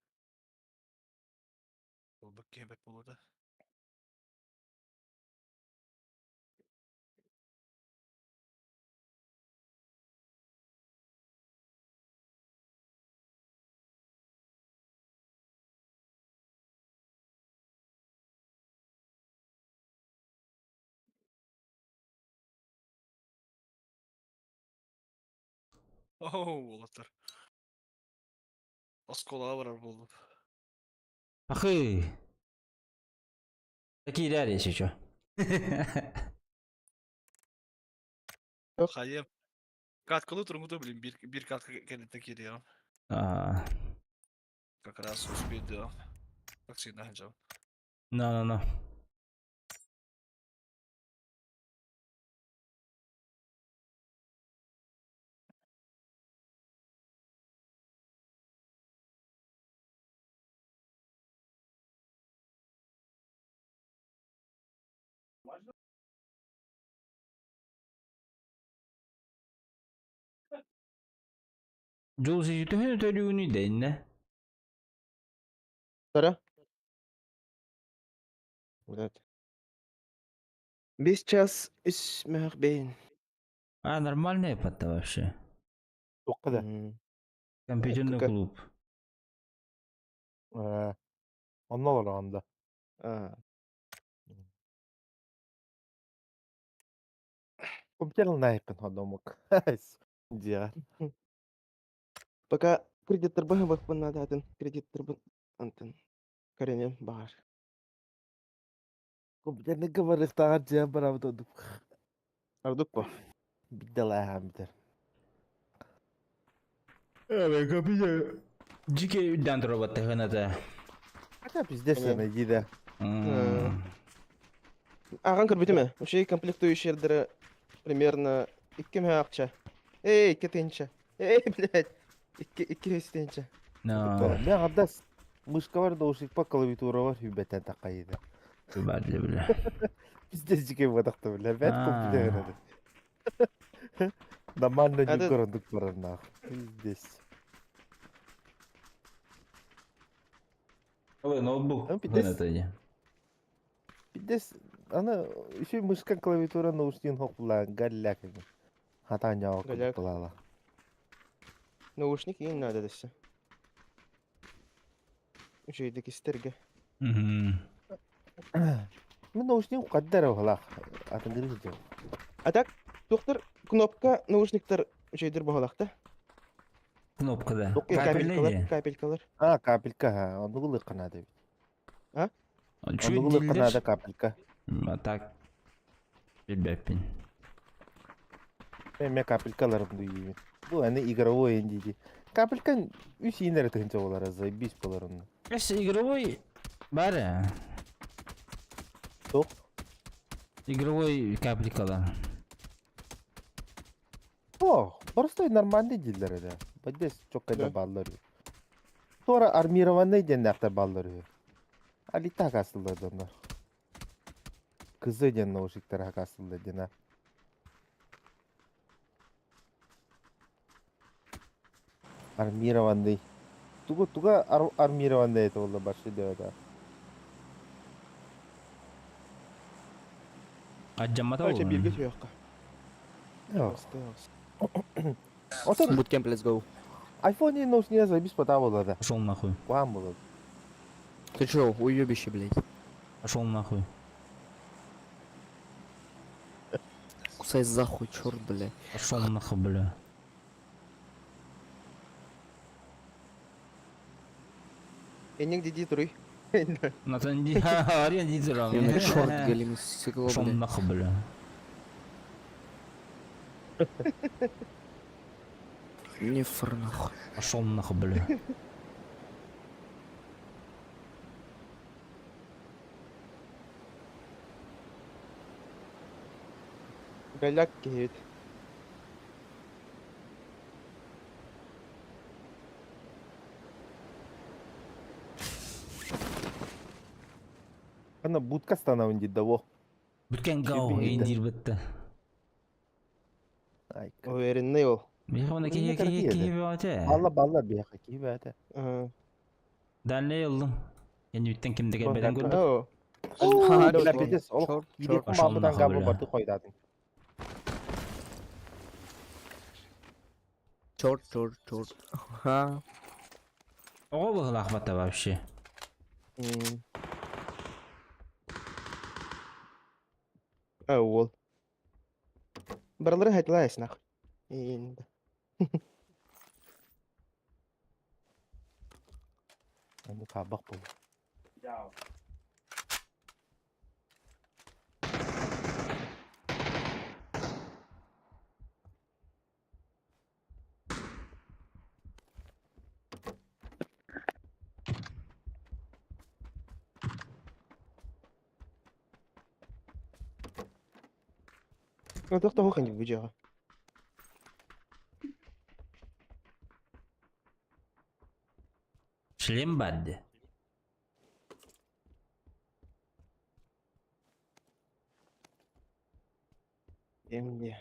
Оу, уолаттар. Оскуолаҕа барар буоллум. Ахы. Такие реалии еще чё. Хайа. Каткалы туруҥҥута блин, биир, биир катка кэнниттэн киириэҕим. А, Как раз успею. Вакцина сылдьабын. No-no-no. Джулс төһөнү төлүүнүй дэннэ? Тара. Вот. Бес час үс мөһөх бейн. А, нормальная это вообще. Туохха да. Компьютерный Как- клуб. Онно олороҕун да. А, Компьютер наайыккын ходомук. Дьиэҕэр. Пока кредиттер быһа надо атын кредиттер антын. Карене бар. Компьютерныга барыахтааҕар дьиэҕэр барабыт ордук. Ардук по. Биирдэ лааһаан бүтэр. Э, компьютер. Дьике үрдээн турабаттыгын это. Хотя пиздец Понятно. найди да. Ааҕан көрбүтүм ээ. Вообще комплектующийлэрэ примерно 2 мөһө акча. Эй, 2 тыһыынча. Эй, блядь. 2 200 тыһыынча. Но, Мен ардас мышка бар наушник клавиатура бар хүбэтэн такайыда. бля, бля. Пиздец дьике буотахта бля. Бэт А. компьютер надо. Нормально А не көрөндүк барар нах. Пиздец. Ой, ноутбук. Ну, пиздец. Это не. Пиздец, аны еще мышка клавиатура наушник хокулаан галляк. Хата ньоо Голяк. кылала. Наушник им надо десе. Үчүгэйдик истэргэ. Мин наушник каддар оһлах. Атын гырыс дьон. А так, туохтар кнопка наушниктар үчүгэйдэр буоллахта. Кнопка да. Капелькалар, Капельный капелькалар. А, капелька, ха. Оннугу лыкканада бит. А? Оннугу лыкканада капелька. А так. Билбэппин. Мен капелькаларым дуйбин. Бу аны игровой энди. Капелька үс инер тыгынча болар, заебись болар онно. Эс игровой бар. Тоқ. Игровой капелькалар. О, просто нормальный дилер это. Бадес чокка Да. баллар. Тора армированный ден нахта баллар. Али так асылда донор. Кызы ден наушниктер хакасылда дена. Армированный. Туга туга армированный это было баши да. Аджамата Короче, ол. бирге түйөккө. Отон Bootcamp, let's go. iPhone наушнигер заебись пота болады. Пошел нахуй. Куам болады. Ты чё, уебище, блядь? Пошел нахуй. Кусай за хуй, чёрт, блядь. Пошел нахуй, бля. Энең диди туруй. Натан ди. Арен ди турам. Именно чёрт, голимый стекло, Пошел блядь. нахуй, бля. Не фр нахуй. Пошел нахуй, бля. Голяк киһит. Ана будка станавын дейді да во. Бүткен гау Кебейді. индир бітті. Ай. Уверенный ол. Бихона Мені кихи кихи тәрбиелі. кихи бөте. Алла балла бияқа кибәті. Дәлне елдім. Енді бүттен кімді Бон келбеден кәпті. көрдік. О. Ха, Чёрт. Петес, ол Чёрт, кидек Пошел мамыдан нахуй, габы бля. барды қойдадың. Чёрт, чёрт, чёрт. Ха. Оғы бұл лахбата вообще. А, ол. Баралары хайтылайс нахуй. Енді. Аны қабақ бұл. Тоқта хоқан деп видеоға. Шлем бадди. Емде.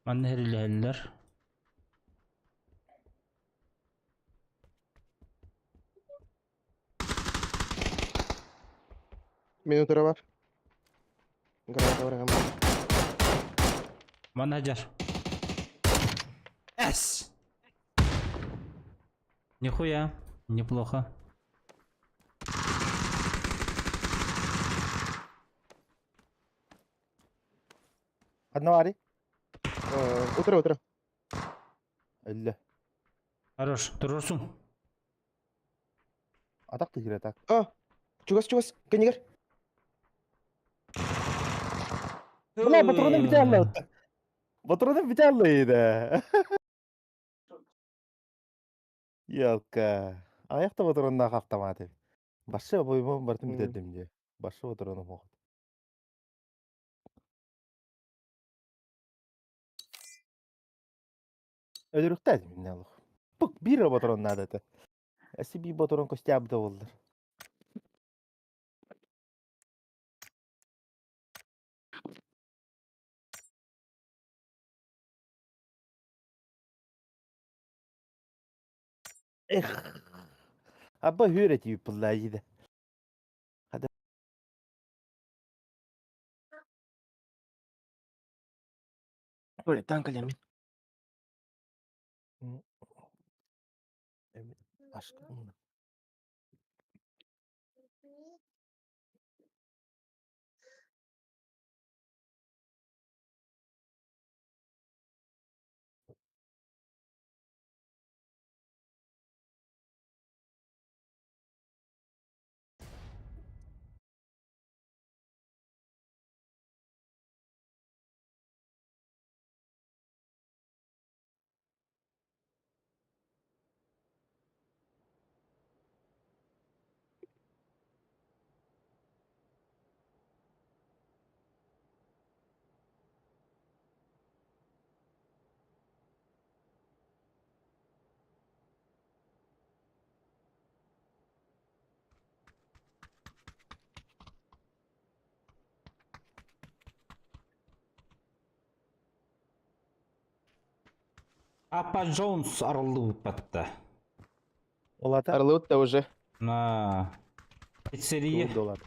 Манна херилэһэллэр. Минутара бар. Граната барган. Манна жар. Эс! Нихуя. Неплохо. Ханна бари? Утыра, утыра. Өллө. Хорош. Турурсуң. Атак тыгыр атак. А, чугас, чугас, кенигер. Бля, патроны бите алла. Патроны бите алла еді. Ялка. Аяқта патроннах автомат. Башы боймон бартын битердим же. Башы патроны могут. Өлүрүктәд минне алых. Пык бир патрон надо это. Әси би патрон костябда болдыр. Эх. Абба hür этиби пыллайда. Хада. Ой, танк лемин. Aşkım. Апа Джонс арыллыбыт. Олата. Орлут да уже. На. Пиццерия. Доллар.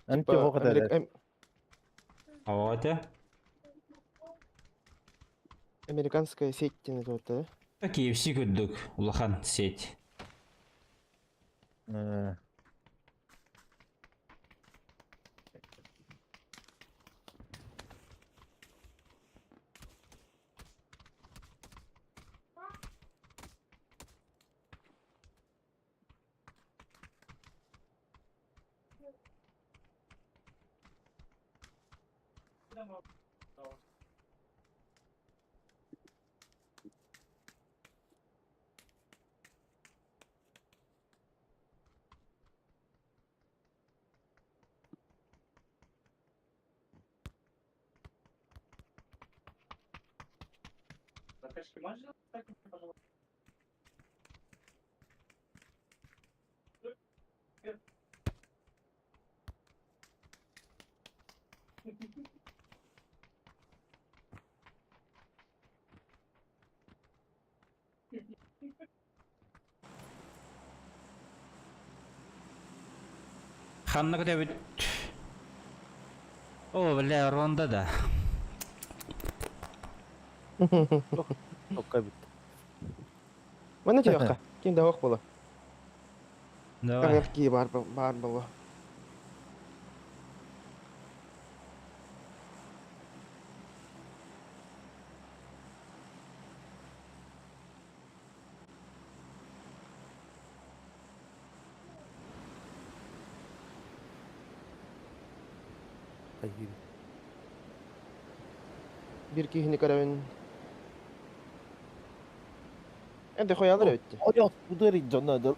Анти Типа, хоқта. А это? Американская сеть называют, да? KFC көрдүк. Улахан сеть. Ханна көтөбүт. О, бля, ронда да. Тоққа бит. Мана тиякка. Ким да хох була. Давай. Ки бар бар була. Hayır. Bir кихини көрөбүн. Энди хоялар өттү. Ой, будар жона дыл.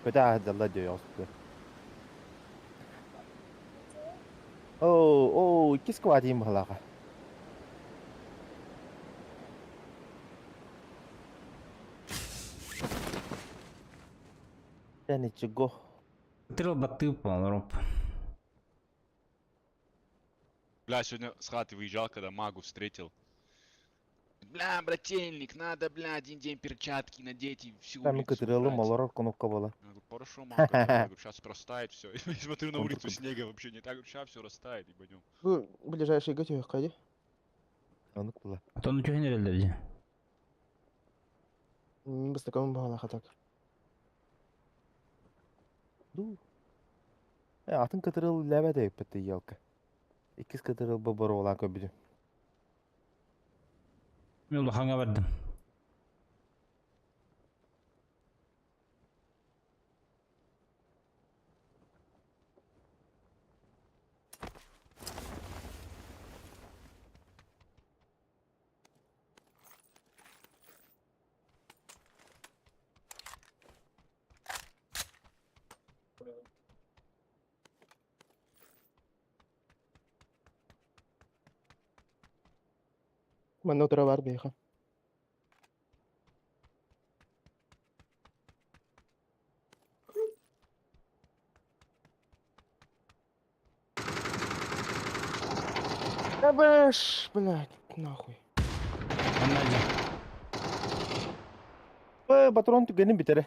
Көтә дылла дөө осты. О, о, кис квадим халаға. Да ничего. Трил баты роп. Бля, сегодня с хаты выезжал, когда магу встретил. Бля, брательник, надо, бля, один день перчатки надеть и всю Там улицу кытрылы убрать. малорор кнопка была. Я говорю, хорошо, мага, я говорю, сейчас растает все. И смотрю на улицу, снега вообще не так, сейчас все растает, и пойдем. Бу ближайший готовых кайды. Анық була. Тону түһен эрелдер. Бастакам бала хатак. Ду. Атын кытрыл ләбә дә битте елка. Икис кытрыл бу бар olan көбүдү. Мен улаханга бардым. Манна утура бар бейха. Абаш, блядь, нахуй. Анна. Патрон түгэнин бүтэрэ.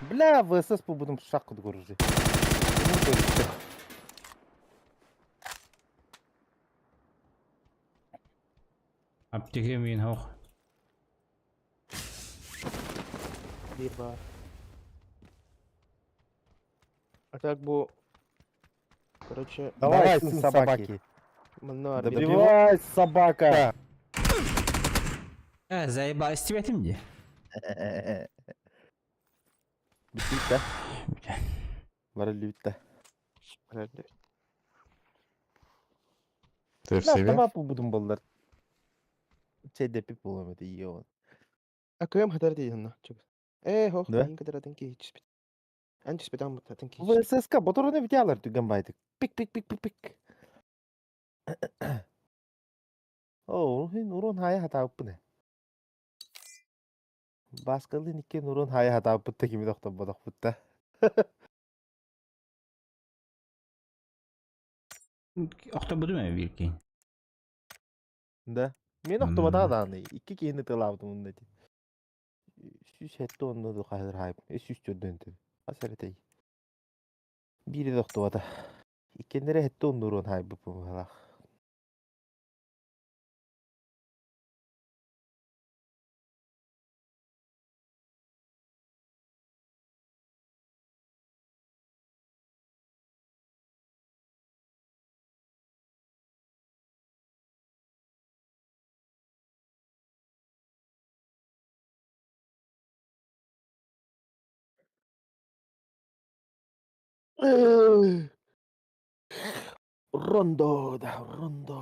Бля, ВСС побудем шаг кудгоржи. Аптека мин хох. Биир баар. А так бу... Короче, Давай, сын собаки. манна баар. Добивай, собака! Э, заебал истибэтим дии. Бүттэ. Бары бүттэ. Ты в себе? Автомат булбутум боллар. Чей депип булам это её. А кым хатар дии онно. Э, хох, Да? мин кытары атын киһи түспүт. Эн түспүт атын киһи. ВССК ботороны битялар түгэн байтык. Пик пик пик пик пик. О, урун урун хая хатааппын. Баскалын иккен урун хая хатааппыт кими тохтобботохпут. Охтобутум ээ биир киһи. Да. Мен охтобата дааны. Икки киһини тылаабытым мында ти. Сүүс хэтте онно ду хаһыр хайып. Э сүүс төрдөн ти. Асар этей. Бири дохтобата. Иккеннере хэтте онно урун хайып бу. Рондо, да, рондо.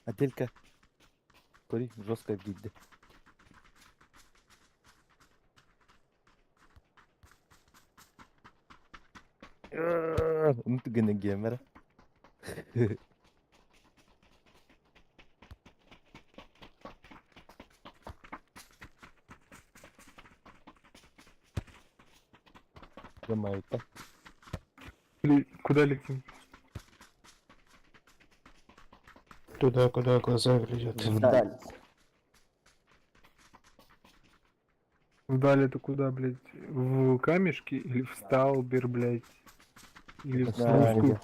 Отелька. Кори, жестко гидди. Умтугена гемера. Замайта. Куда летим? Туда, куда глаза глядят. Вдаль. Вдаль это куда, блядь? В камешки или в Сталбер, блядь? Или в Да, русскую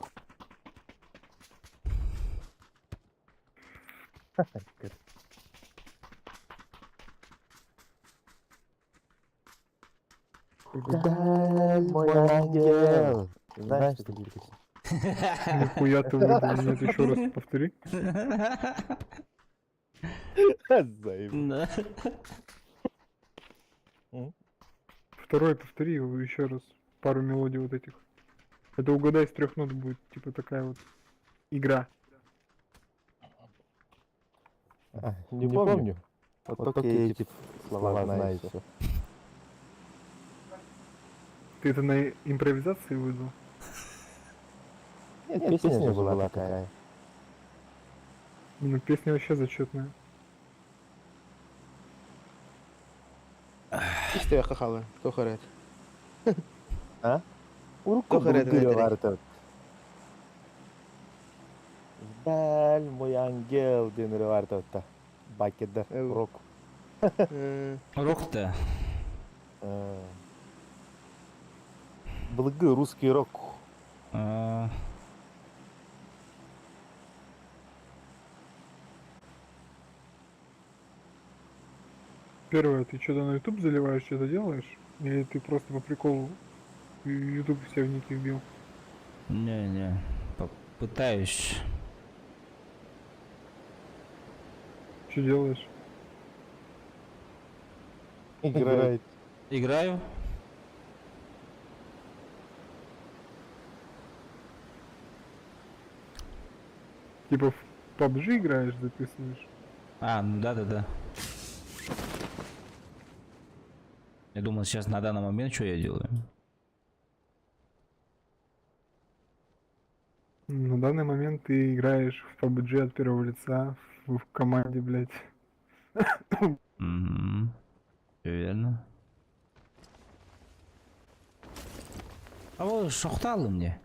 Вдаль, мой ангел. Знаешь, что такое песня? Нихуя ты выдал, нет, еще раз повтори. Заебал. Да. Второй повтори его еще раз. Пару мелодий вот этих. Это угадай с трех нот будет, типа такая вот игра. А, не помню. Вот только я эти слова знаю и всё. Ты это на импровизации выдал? Нет, песня же была такая. Ну, песня вообще зачетная. Истэ хахалы, тохарет. А? Урукку Тохарет булгыры этери. бар этот. Вдаль, мой ангел, диэн ырыа бар. Байкердар, рок. Рок-то. Былыргы русский рок. Первое, ты что-то на YouTube заливаешь, что-то делаешь? Или ты просто по приколу YouTube все в ники вбил? Не-не, попытаюсь. Что делаешь? Играет. Играю. Типа в PUBG играешь, записываешь? А, ну да-да-да. Я думал, сейчас на данный момент, что я делаю. На данный момент ты играешь в PUBG от первого лица в команде, блядь. Угу. Всё верно. А вот шохталы мне.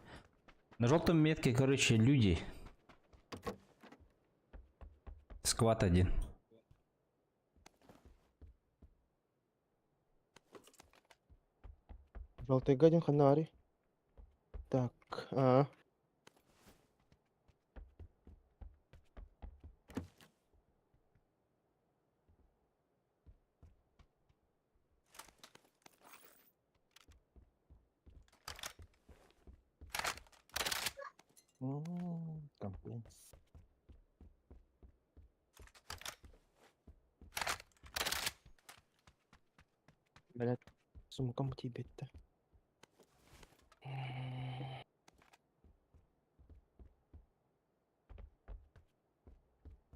На желтом метке, короче, люди. Сквад один. Желтый гадин ханари. Так, а. Комплимент. Блядь, сумкам тебе-то.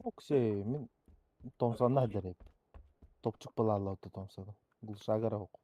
Оксей, мин Томсонна дереп. Топчук балалла отто Томсону. Глушагара ок.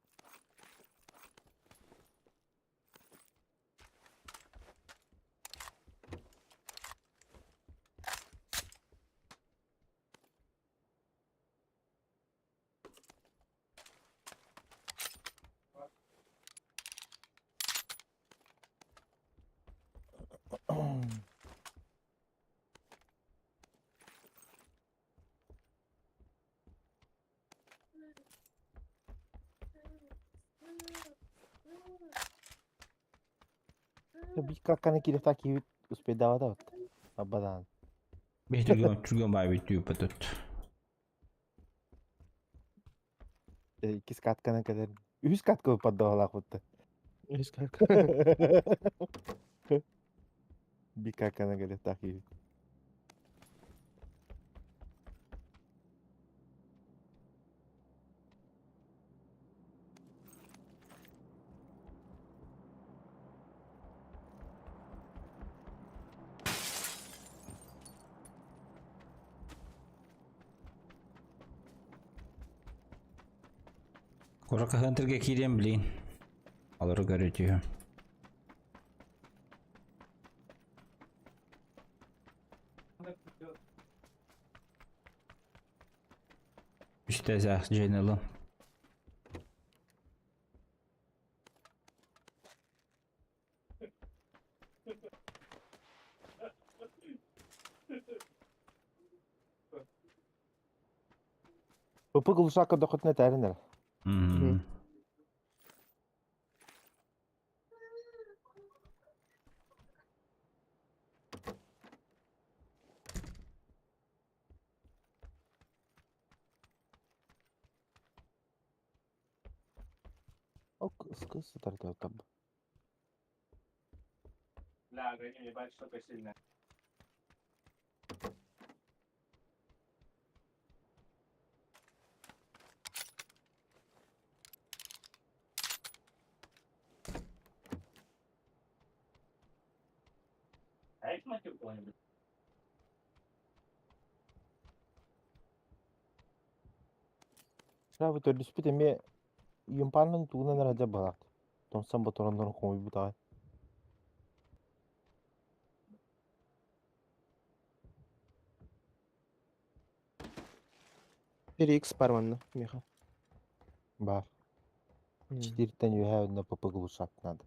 Bir каканы кирек таки успейдава да. Абадан. Бей түргөн түргөн бай бит тут. Икки катканы кадar. Үс катка поддавалак бутты. Үс катка. Bir каканы кадar таки. Корака хантерге кирем, блин. Алыр көрөтү. Үстә зах женелы. Пп глушака дохотна тәринер. Мгм. Ок, скыс тар таб. Бля, Грани, ебать, что-то сильное. А есть мотив какой-нибудь? Сразу төрдүспүт эме юмпанын тугунан раджа балак. Томсан батороннор хомуй бутагай. 4х парванна, Миха. Бар. Четыртен юхэ на ПП глушак надо.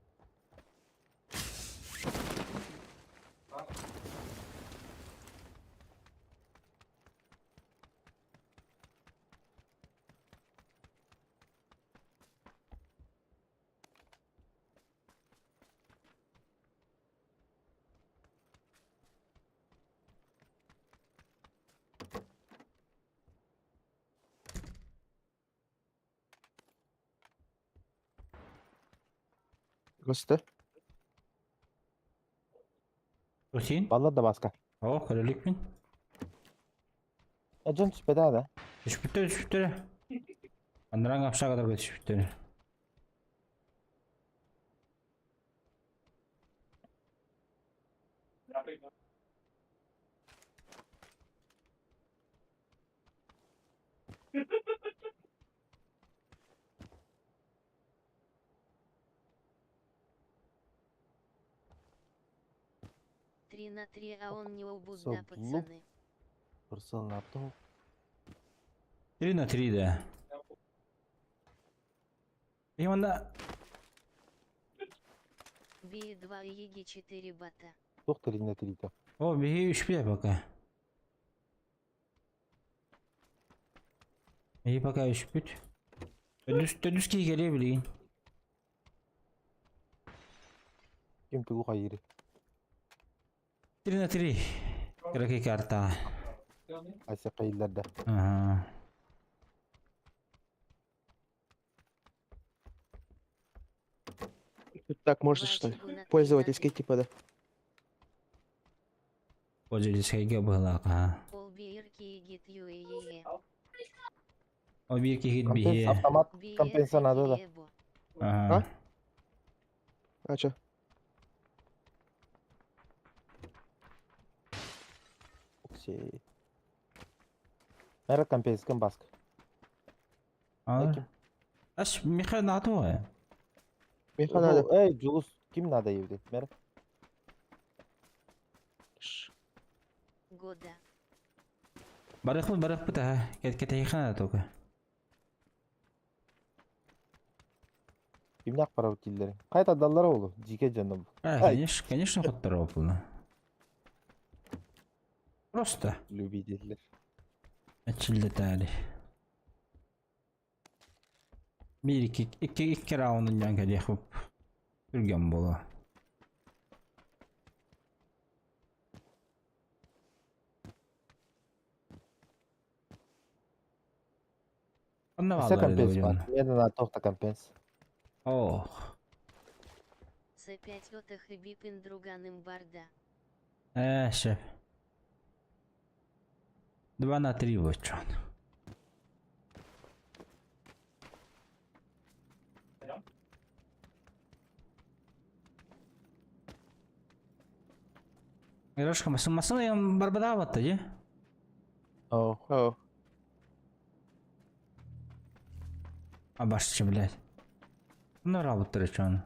Госты. Рутин? Баллар да баска. О, көрөлүкпүн. Э, дьон түспэтэ да. Түспүттэр, түспүттэр. Андараҥ апшагадарга түспүттэр. 3 на 3, а он не убудда, Соблу. пацаны. Пырсыл на то. 3 на 3, да. И онда Би-2 Еги 4 бата. Туох 3 на 3 та. О, биһи үш бile пока. Биһи пока үш бүт. Төдүс төдүс киһи кэлиэ билигин. Ким тугу хайыыры. 3 на 3. Кыракый карта. Ася хайыылар да. Ага. Тут так можно, что ли? Вачигу на 3 на Пользовательский 3. типа, да. Пользовательскайга быһылаах. Ол биир киһи юэе. О биир киһи Компенс биһи. автомат Биир компенса надо да. эбо. Ага. А чё? Оксей. Мэра компенскэн баска. А. Ким? Аш Михаил наатуа. Меха надо. Эй, Джулус, ким надо евде? Мэра. Года. Барыхпыт барыхпыт аха. Кэтэйхана только. Кимнәк барабыт дииллэр. Кайта даллар олу. Жике жаным. А, Ай. конечно, конечно, хоттороо буолла. Просто Любительлер. Ачиллетаали. Биир икки икки икки раундун дьон кэлиэх үргэн буолуо. Онно Ася бааллар компенс дьон. бар. Мен на тохта компенс. Ох. С5 отах и бипин друганым барда. Э, шеф. 2 на 3 вот чон. Ирошка, масын масын ям барбадаватта, же? О, О, А башчы, блядь. Ну, работали чон.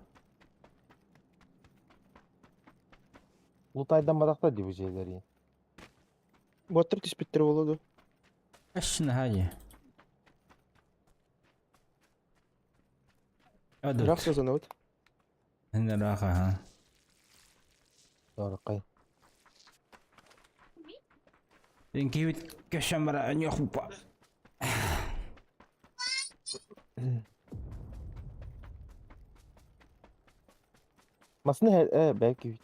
Лутайдан бадакта дип жерлери. Боттар түспүттэр буолуо. Ашны хади. Ыраах Адут. созонобут. Раха, ха. Дорыкай. Инкивит кешамара ньохупа. Масны э бәки бит.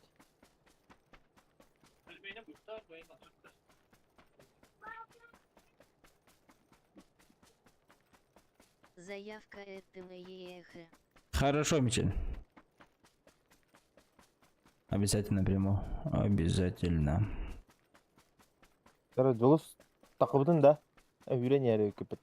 Заявка это Хорошо, Мичель. Обязательно приму. Обязательно. Дара Джулус такыбытын да. Үйрен яре көпөт.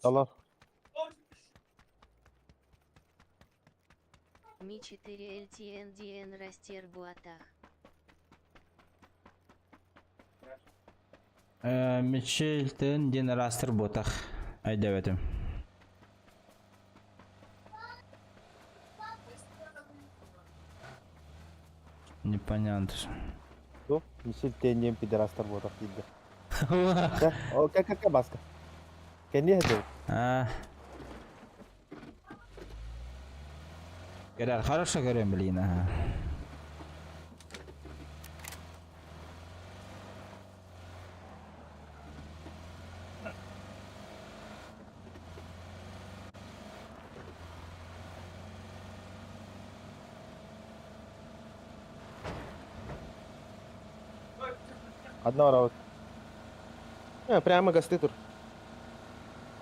Алар. Ми 4 LTNDN растер буатах. Мичель тен ден растер ботах. Айда в Непонятно. Жок, Мишель тенден пидорастар ботак дейди. О, как как баска. Кенде хеде. А. Говорят, хорошо говорим, блин, ага. Одна барабыт. Прямо гасты тур.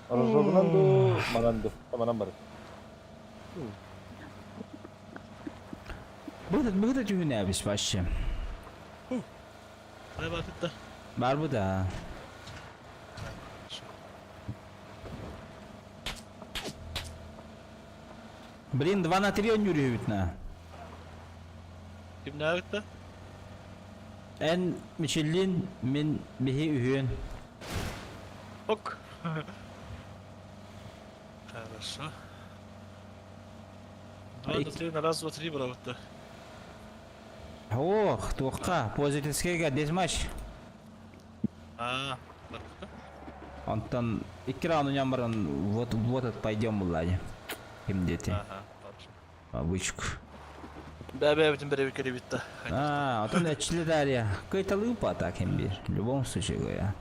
Рожогунан ду, манан ду. Манан бар. Быһыта түһүнэбис вообще. Ай бакытта. Бар бу да. Блин, 2 на 3 өнүрүһүбүт на. Ким наагытта? Эн Мичиллин мин биһи үһүөн. Ок. Хорошо. Два на три на раз, два, три барабытта. Ох, туохха, пользовательскайга дезматч. А, барбытта. Онтон икки раунд уньан баран вот вот этот пойдем буллади. Ким дети? Ага, хорошо. Обычку. Бә-бә битин бер кере битте. А, отон эчили дарья. Кайталы по так бир. В любом случае говоря.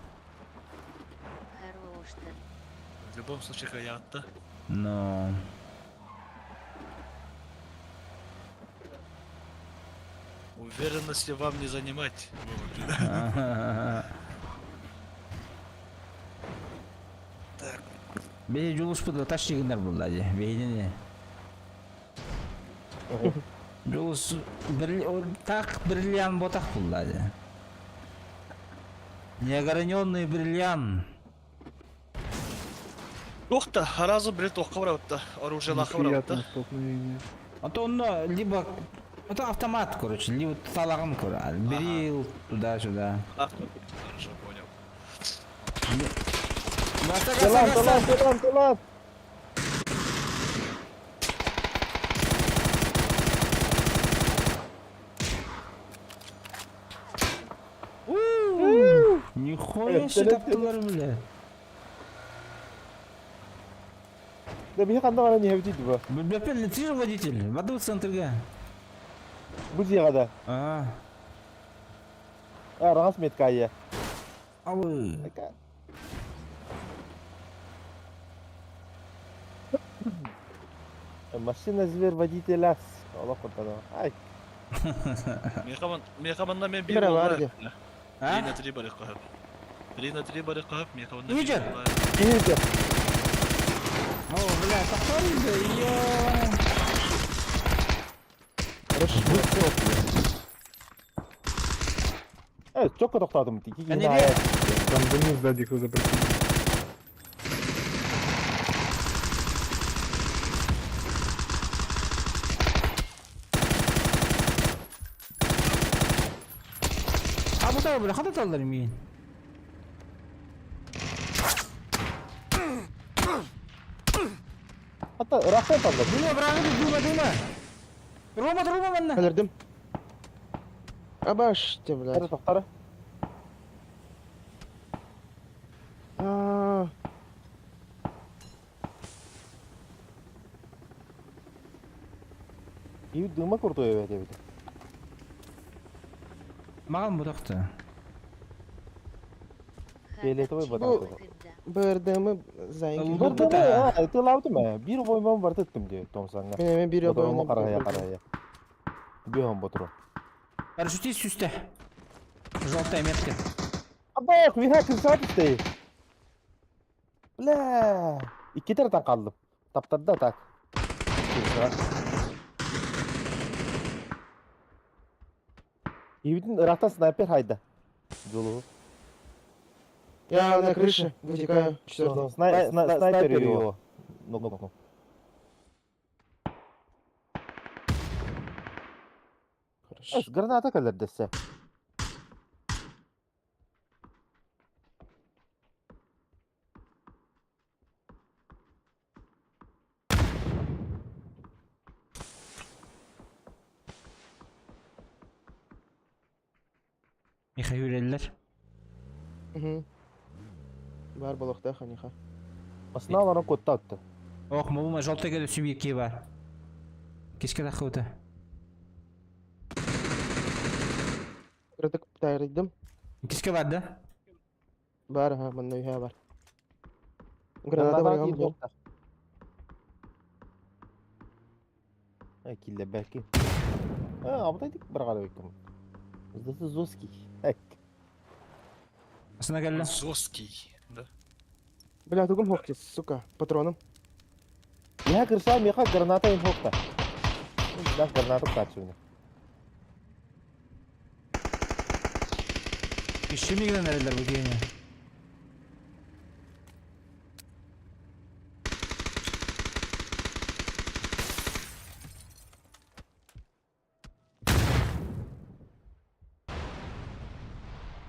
Хорош-то. В любом случае хаятта. Но... Уверенности вам не занимать. Так. Бе жулуш буду таш жигинер буллади. Бейдини. Жулус так бриллиант ботах буллади. Неограненный бриллиант. Охта, разу билет охка барабытта. Оружие лаха Неприятное барабытта. столкновение. А то он либо это автомат, короче, либо талаган, короче. Бери туда-сюда. Хорошо, понял. Талант, талант, талант, талант. Нихуя себе таптылар, бля. Да бихи канда бара не хевти дуба. Бля, ты же водитель. Воду в центрга. Бу зига А. А, рас меткая. Алы. Машина зверь водителя. Аллах кутана. Ай. Мехаманна мен bir Бері болла. бар де. А? 3 на 3 бары кахап. 3 на 3 бары кахап, мехаманна. Видер? Видер. О, бля, такой да, ё. Хорошо. Чокко тоқтадым. Там за ним сзади кто-то прокинул. А bu da бля, хата талдар мин. Hatta Irak'tan tallar. Дума, брагы, дума, дума. Рома, Рома, манна. Өлірдім. Абаш, те, блядь. Қара тоқтары. А, İyi dığma kurtu evet evet. Маған бұдақты. Фиолетовый Bu БРДМ заинки. Бұл Bir да. tane mı? Bir boyman var ettim diyor Tomsan'la. Мен мен bir Boturumu бойына karaya karaya. Bir hon boturu. Парашютист сүсті. Желтая метка. Абак, bir hakim saat isteyi. Бля. İki taraftan kaldım. Taptadı da tak. İyi Irak'tan sniper hayda. Zulu. Я на крыше вытекаю. Четвертый. Снайпер его. Ну, ну, ну. Хорошо. Граната kadar dese. Михаил Эллер. Угу. Бар балықта ханиха. Основа котта атты. Ох, мобума желтый келіп сүйбекке бар. Кешке тақы Кырдык тайрыдым. Кешке бар да? Бар, ха, мында үйе бар. Граната бар ям. Ay kille belki. Ha, abdaydık bir kadar bekliyorum. Здесь Зоский. Эк. Асына кэллэ. Жесткий, да? Бля, тугум хохти, сука, патроном. Я кырса меха граната им хокта. Да, гранату качуна. Иши мигрен эрэллэр бу киһини.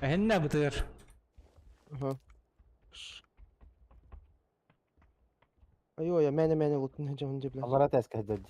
Эһиннэ бытыгыр. Ага. Айой, мэне мэне лутун жамын бля. Аллара тәс кәдәд.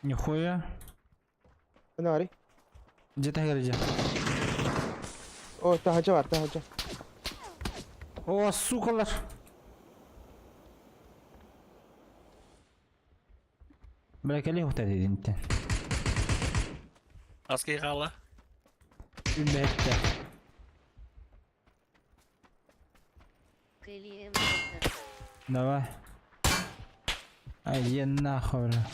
Нихуя. Нари. Где-то где? О, таһаджа бар, таһаджа. О, сукалар. Бля, кэлиэ хута дединтен. Аскей қала. Үлбэттэ. Кэлиэм доктор. Давай. Ай, е нахуй, бля.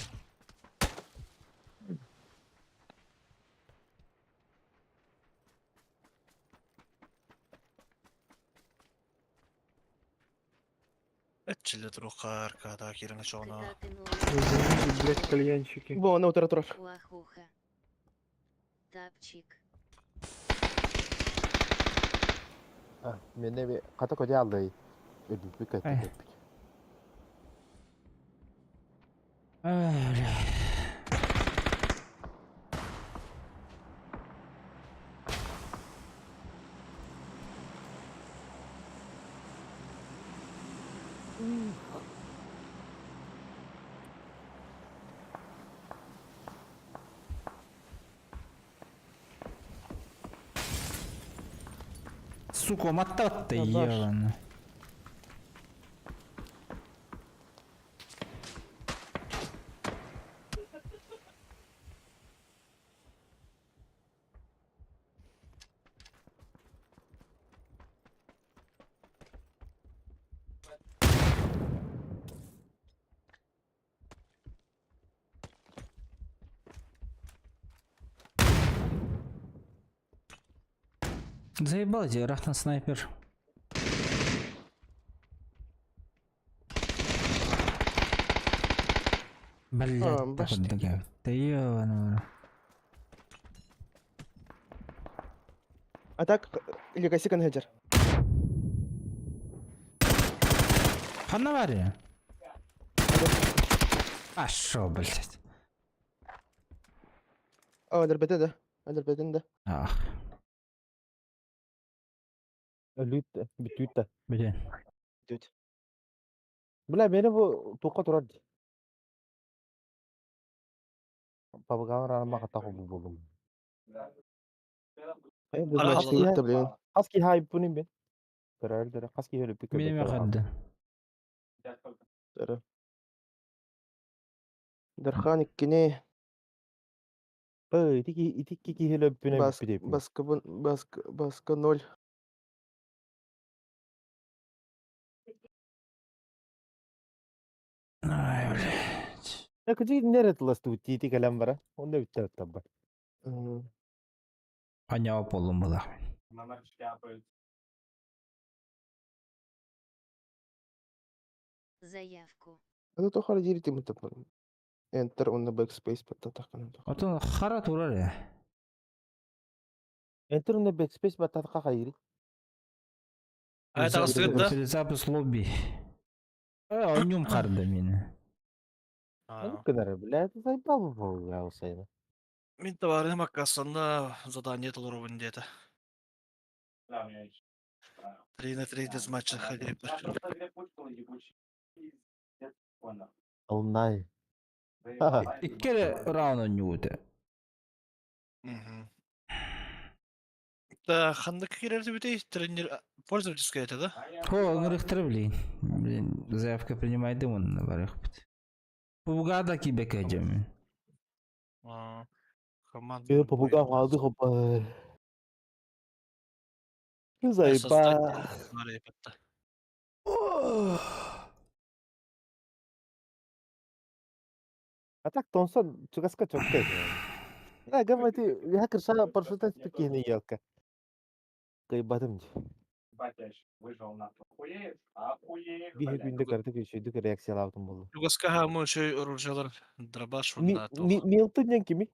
Этчиле тұру қар, када киріңі чоғына. Кытаатын Извините, блядь, кальянщики. Бу, аны утыра турар. Уахуха. Тапчик. А, мене бе ката коде алды. Өдүпү Ай. кәтте. Ай, бля. Сука, мотат ты, Абаш. ебаный. Заебал эти рахтан снайпер. Блять, А, башня. Да ебаный. А так, Легасик Ангеджер. Ханна А шо, блять. А, өлөрбөтө да. Өлөрбөтүн да. Ах, Лүт, бүтүт. блин. Дүт. Бля, мени бу туққа турар. Пабаган рама ката бу болдум. Ара алды. блин. Хаски хайп буним бен. Көрөр хаски хөлүп Мени мехадды. Дара. Дархан иккини Эй, ити ити ки хөлүп бүнө бас бүп. баска баска баска ноль. Ай, блять. Э, кыжы нерет ласту тити калам бара. Онда бүтті табба. Анява полум была. Заявку. Это то хардири тимы тап. Enter on the backspace паттатахкан. Отон хара турар я. Enter on the backspace баттатка кайри. Ай, тағыстырды да? Запись лобби. Э, онюм харды мени. Ну кынары, бля, это заебал бу я. Мен товарым аккасында задание толырубын деді. 3 на 3 дезматча ходили. Алнай. Иккере раунд онюуты. Да, хандык керерді бітей, тренер пользовательская это, да? О, ыңырыктыр, блин. Блин, заявка принимайды он барых бит. Пубугада кибеке дьэмин. Команда. Э, попугай алды хопа. Заеба. А так тонсон чугаска чоккай. Да, гамати, я кырша паршутан спекини елка. Кайбатым. Биһи күндө көрдүк үчүйдүк реакциялаабытым буолла. Чугаска мы еще оружиялар дробаш на Милтон диэн кими?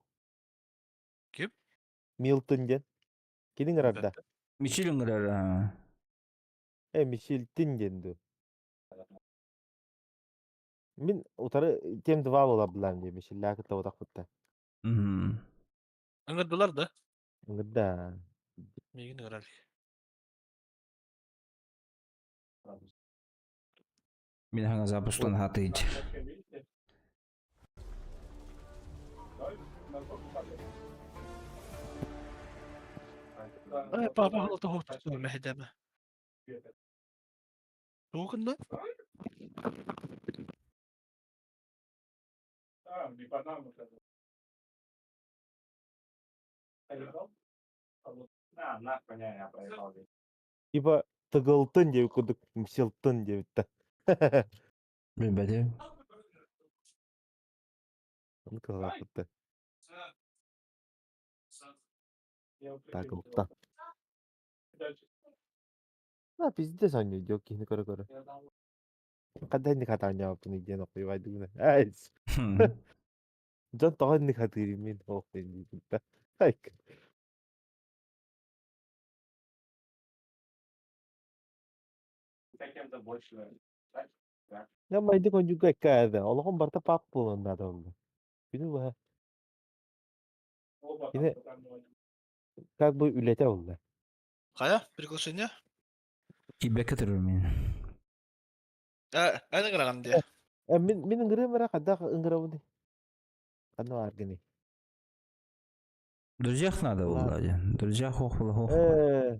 Ким? Милтон диэн. Кини ыҥырарда. Мичил ыҥырар. Э, Мичилтин диэн дуу. Мин утары тем два буола булаам дии Мичиллаа кытта утахпытта. Ыҥырдылар да? Ыҥырда. Миигин ыҥырар. Мин хаҥа запустан хатыйдь. Ай, папа халата хотту мэһэдэмэ. Тугу гынна? Типа тыгылтын диэбит курдук мсилтын диэбиттэр. Билбэтим. Ону кыһалаахпыттар. Тагылтан. А, пиздец анньыы диок киһини көрө-көрө. Ханна инник хатаанньаабыппыный диэн охуйбайдыгына. Ай, дьон тоҕо инник хатыырый мин ох диэн да. Айк. Я майдык онньуга эккээдэ. Олоҕум барыта паап буолан наада буолла. Күнү быһа. Кини как бы үлэтэ буолла. Хайа, приглашение? Кибекке турар мин. Э, эн ыҥыраҕын дии. Э, мин мин ыҥырыам эрэ хайдах ыҥырабыный? Ханна бааргыный? Друзьях надо было, диэн. Друзья хохла хохла. Э,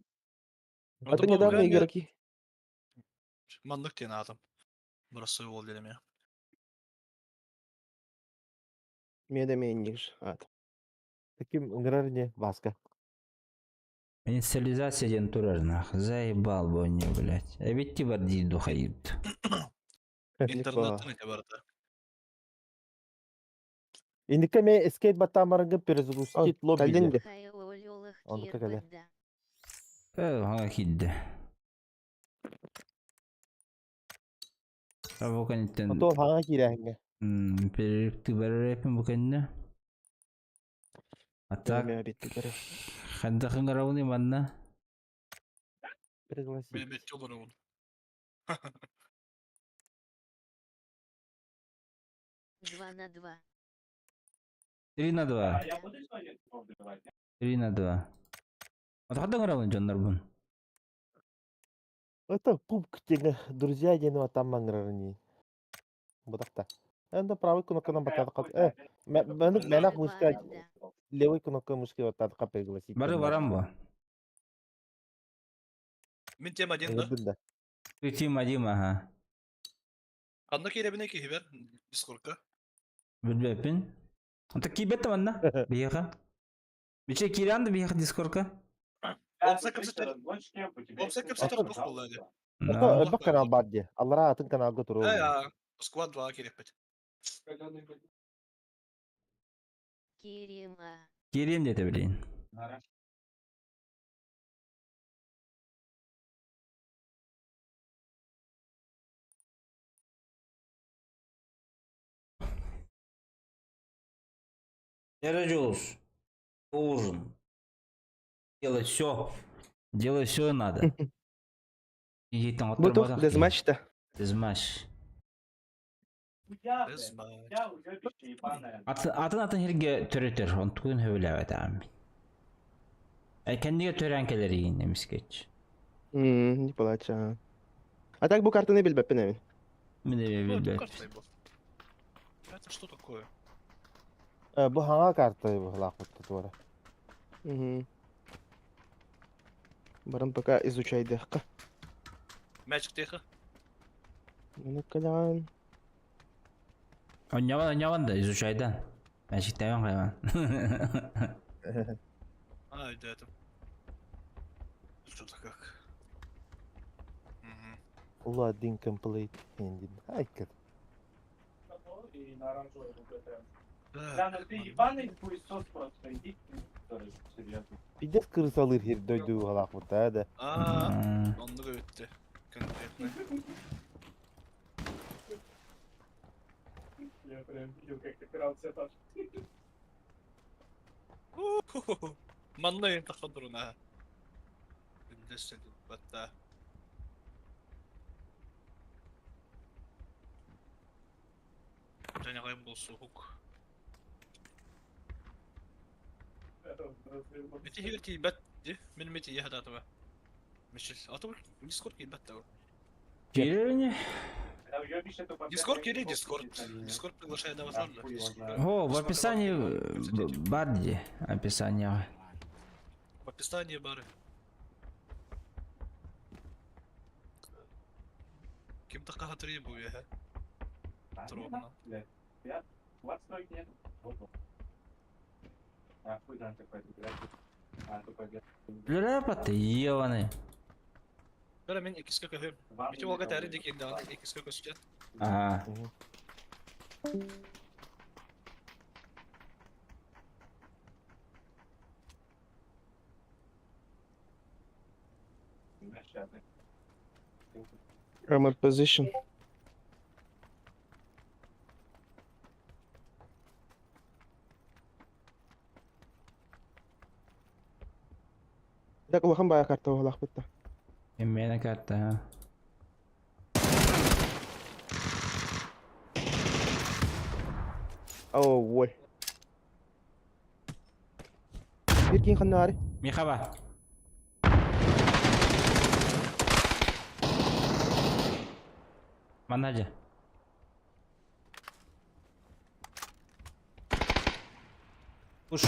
Это недавно игроки. Маннык диэн аатым. Бырасый уол диэн эмиэ. Медоменник же. Ат. Таким ыҥырар не, Васка. Инициализация диэн турар нах. Заебал бы он блядь. Эбитти бар дии духайыт. Интернеттен ити барыта. Инникке ме скейт баттаамарыгы перезагрузить лобби Кэллин диэн. де. Оннукка кэлэ. Э, ха киирдэ. Бу кэнниттэн Ото хаҥа киирээһиҥҥэ. перерывты барар бу кэннэ. А так, хайдах ыҥырабыный манна? Пригласить. Билбэт олоробун. 2 на 2. 3 на 2. 3 на 2. А хайдах ыҥырабын дьоннорбун? Это пупк диэҥэ друзья диэн там маҥырарыныы. Бутахта. Энда правый кнопканан баттаатахха э мэнэх мышка левый кнопка мышки баттаатахха пригласить. Бары барам бу. Мин тема один да? Ыҥырдын да. Ты Тима Дима, ага. Ханна киирэбинэ киһибэр Дискордка. Билбэппин. Онто киирбэт манна. Биһиэхэ. Биче киирэн да биһиэхэ Дискордка. Опса кэпсэтэр. Опса кэпсэтэр туох буолла дии. Ото элбэх канал баар дии. Аллараа атын каналга туруо. Э, а, Сквад 2 киирэппит. Кирима. Киириэм диэтэ билигин. Дьулус должен делать все. Делать все надо. Ей там Бу туох дезматч-та. Дезматч. Дезматч. Атын атын сиргэ төрөтөр, онтугун сөбүлээбэт Э, кэннигэ төрөөн кэлэр иин эмискеч. Не плача. А так бу картаны билбэппин эбин. Мин эмиэ Ну, это билбэт. карта был. Это что такое? Э, бу хаҥа карта быһылаахпыт туора. Угу. Баран пока изучайдыахха. Мячик тихо. Ну калян. Онньоҕон онньоҕон да изучайдан. Мэчиктэбин хайван. А, өйдөөтүм. Что-то как. Мгм. Улу один комплейт эндин. Айкыр. Так, Пиздец крысалыр хир дойду халахмыта да. А, оннук өттө. Конкретно. У-ху-ху-ху. Манна ең таққан тұруна. Үндесті батта. Және қайым болсу хук. Ити хигер тиийбэт ди. Мин ми тиийэ хатаатыба. Мишел. Аты Дискорд киирбэт да. Киирэрини? Дискорд киири Дискорд. Дискорд приглашает да да. О, в описании бар дии. Описание. В описании бары. Ким такаха требует, Трудно. Бля, ты ебаный. Бера мен иккискэ көһүм. Ити уолга тәрі дикин даҕаны иккискэ көстө. Ага. I'm at position. Так улахан бая карта оһолаах бытта. Имена карта, а. Оо, ой. Бир кин ханна ари. Михаба. Манна Пуш.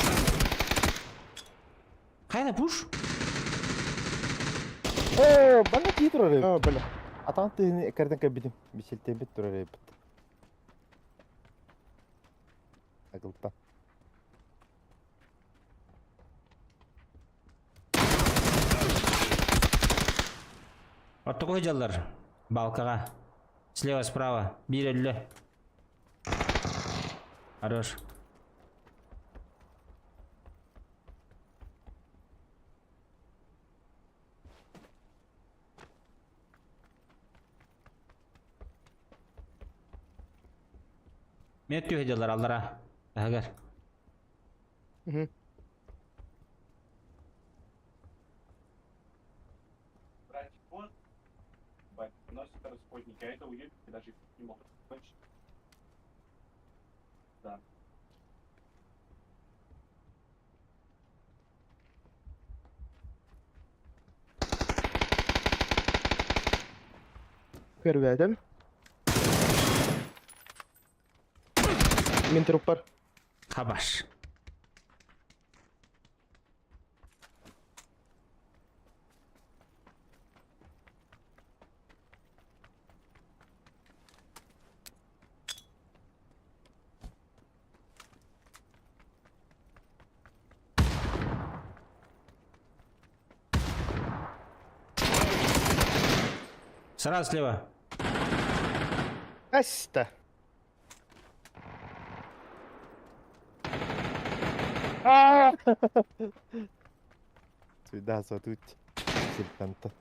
Хайда пуш? Э, бана кии турар эбит. Аа, бля. Атаан тыһыны эккэрдэн кэлбитим. Бисэлтэбит турар эбит. Агылта. Ортоку жаллар. Балкаға. Слева, справа. Бир өллө. Хорош. Мен түйе жаллар аллара. Агар. Мгм. Көрбөтүм. Мин труппар. Хабаш. Сразу слева. Аста. Сюда сатут. Сельтанта.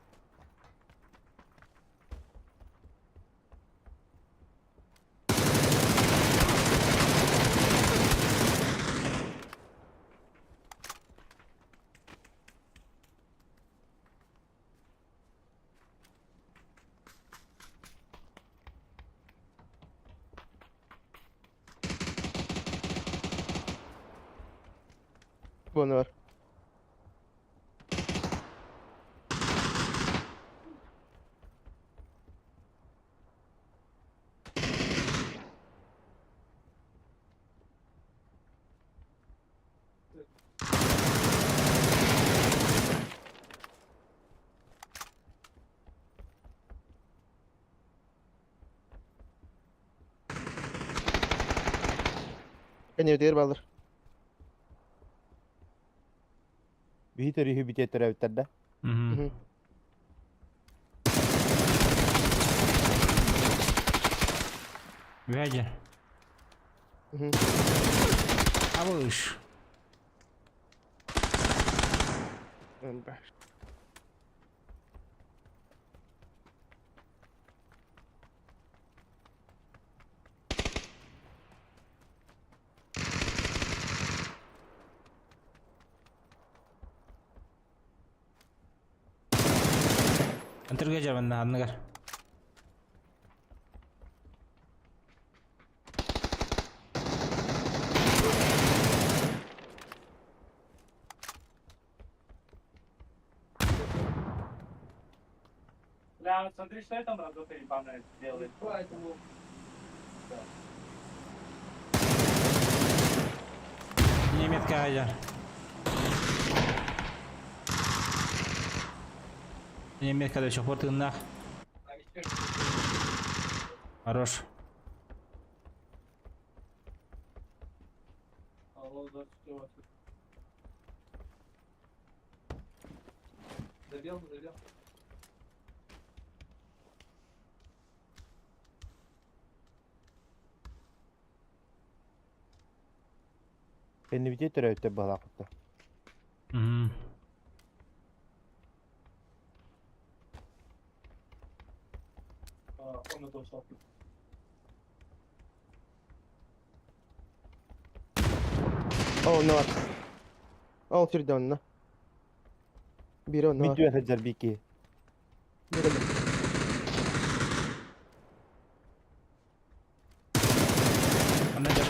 Буону бар. Кэннибитигэр бааллар. Биһи төрүһү бүтэ төрөөбүттэр да. Мгм. Вядя. Абыш. Антырга жабанна анныгар. Бля, смотри, что я там работа ебаная делает. Немецкая айдар. Немецкая до сих пор тыннах. Хорош. Забил, забил. Кэннибитэ төрөөбүттэр баһылаахпыт. Мгм. Комнату ушел. О, онно бар. Ол сирде онно. Бири онно Мин бар. түөн сылдьар бики. Анна жар.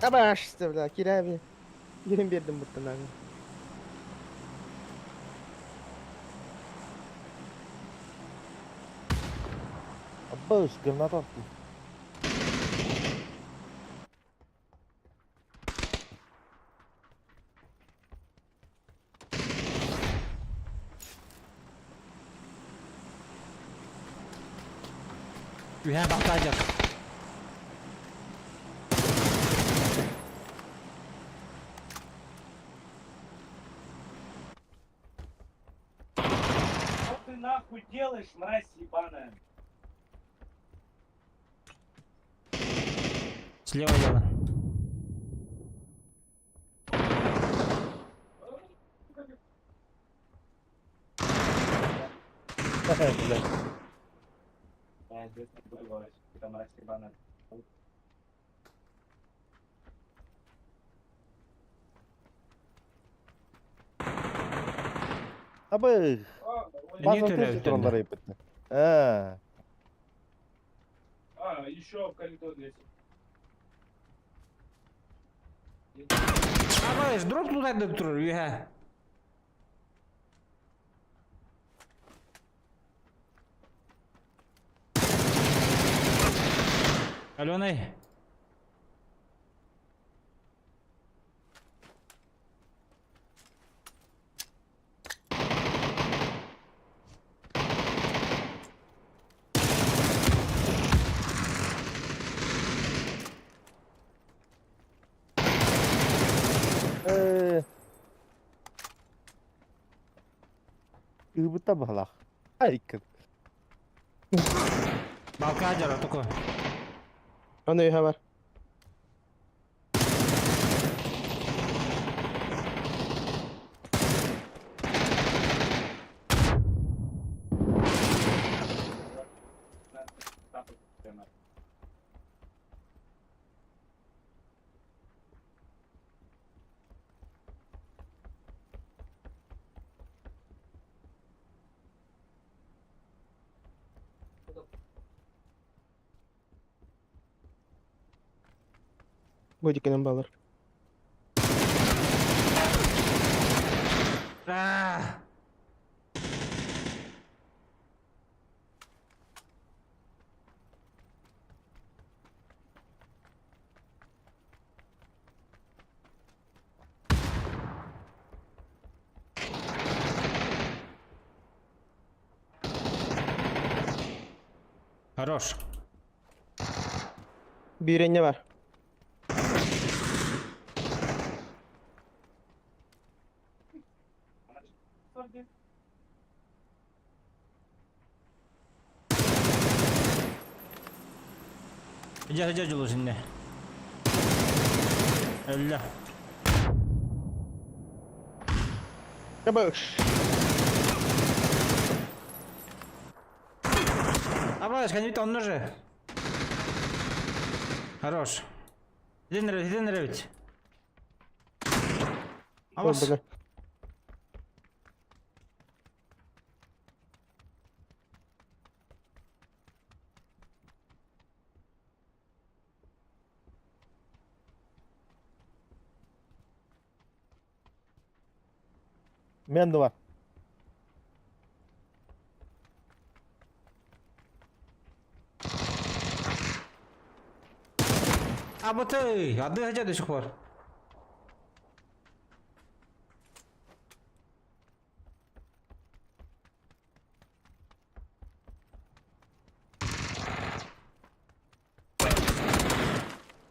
Абашты, бля, кирәби. Кирен бердим буттан аны. Абыш, граната аттым. Үһэ бахта жар. Что ты нахуй делаешь, мразь ебаная? Слева дело. Бля. Я здесь не буду говорить, ты мразь ебаная. Абыш. Не База төрөөбүттэр тураллар эппит. Аа. А, еще в коридор лезет. Абыш, дроп туда доктор, үһэ. Аленой. Э. Ыбыта баһылаах. Айкын. Балка жар отоко. Аны өйһә бар. Бу дикенен балар. А! Хорош. Биир бар. Иди, иди, Дьулус, иннэ. Өллө. Кабыш. Абраш, конвит онно же. Хорош. Иди нравит, иди нравит. Абас. Бля. Мен два. Абаты, ады хотя до сих пор.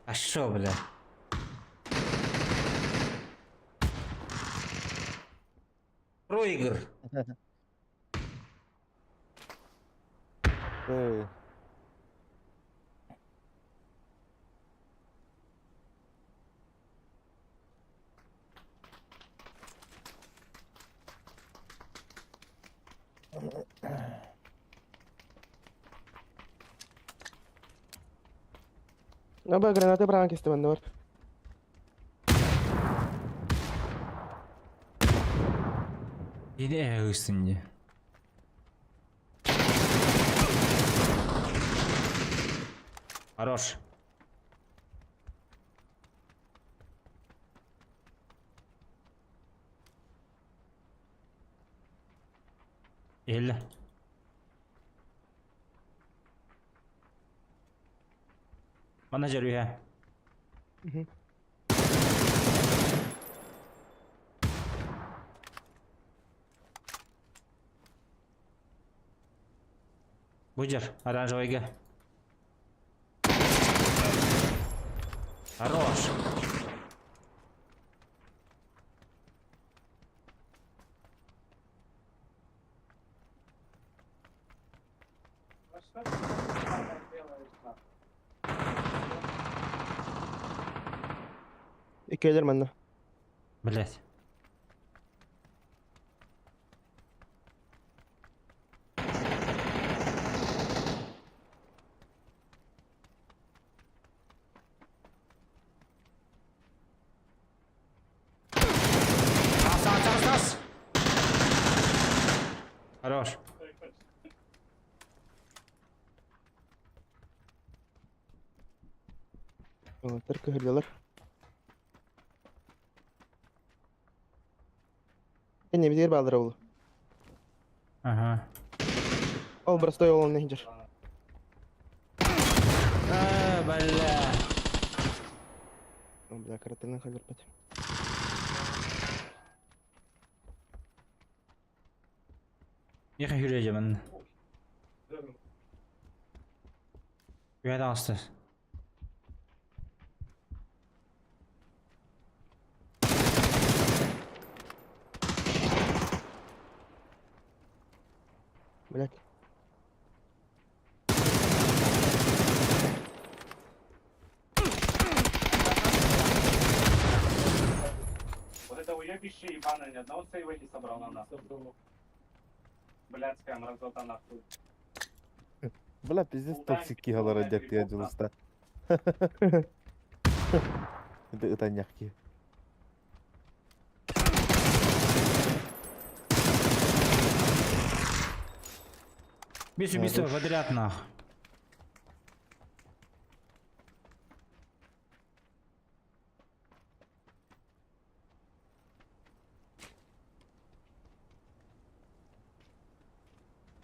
А шо, бля? Проигр. Эй. Аба граната браан кесте манна бар. Иди үстінде. Хорош. Элі. Мана жер үйе. Бу жер, оранжевыйга. Хорош. Иккиэлэр манна. Блять. Ас, ас, ас, ас. Хорош. Олаттар кыһырдылар. Кэннэ битигэр бааллара буолуо. Ага. Ол простой ол онно иһдьэр. А, бля. О, бля, каратынан халырбат. Ехай хүрээжэмэн. Үһэ таҕыста. Блядь. Вот это уебище ебаное, ни одного сейва не собрал на нас. Блядская мразота нахуй. Бля, пиздец токсик киһалара дьэттиэ дьулуста. Это ытаньяхки. Без убийства подряд нах.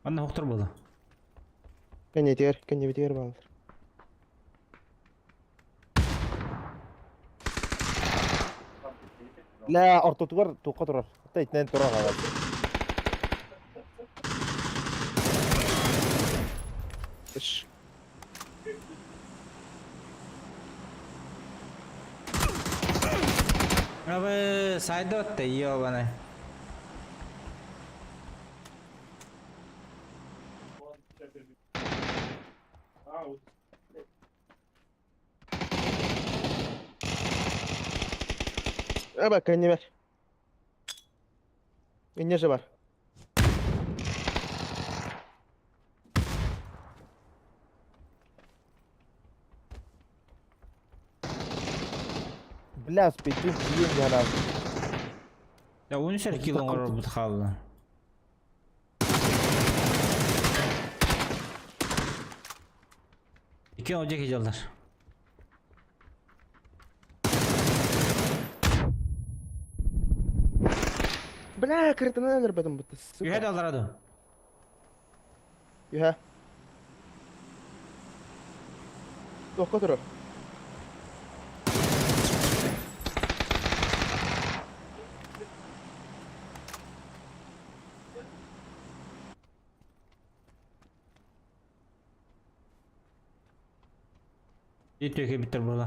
Манна хоқтыр болды. Кэннэ тигэр, кэннэ битигэр бааллар. Бля, ортотугар туохха турар. Та итинэн турар аҕай. Ыш. Абы сайдот да ёбаный. Аба, кэннибэр. Инньэ же бар. Бля, спейдин тиийэн дьараан. Я 13 килл оҥорорбут хаалла. Икки ол диэки дьаллар. Бля, кырытынан өлөрбөтүм бутта, Үһэ сука. да аллара ду. Үһэ. Туохха турар? Биир түөкэ бүттэр буолла.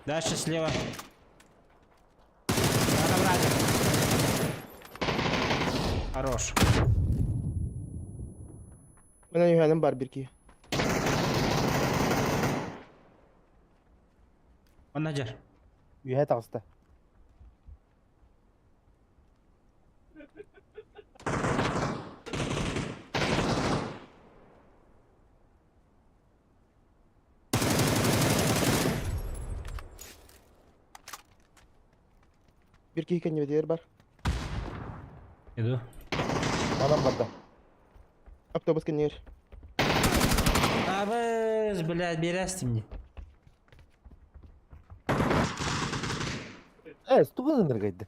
Дальше слева. Надо брать. Хорош. Менен үһэним бар бир киһи. Онно дьэр. Үһэ таҕыста. Бир киһи кэннибитигэр бар. Иду. Манан барда. Автобус кэннигэр. Абыз, блядь, бересте мне. Э, тугун ыныргайды.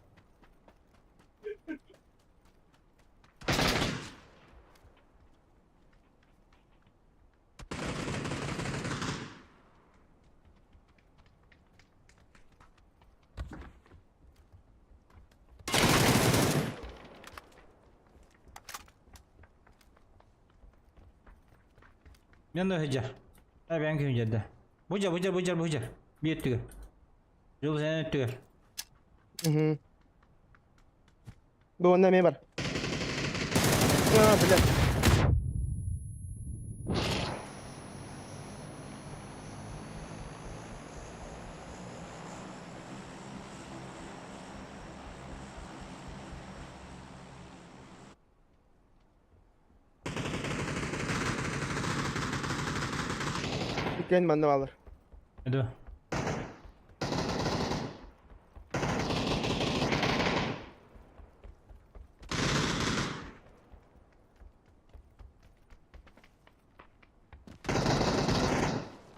Мен да хыджар. А ben күнжерде. Бужар, бужар, бужар, бужар. Bir өттүгөр. Жол сен өттүгөр. Угу. Бу онно эмиэ бар. А, блядь. Иккиэн манна бааллар. Иду.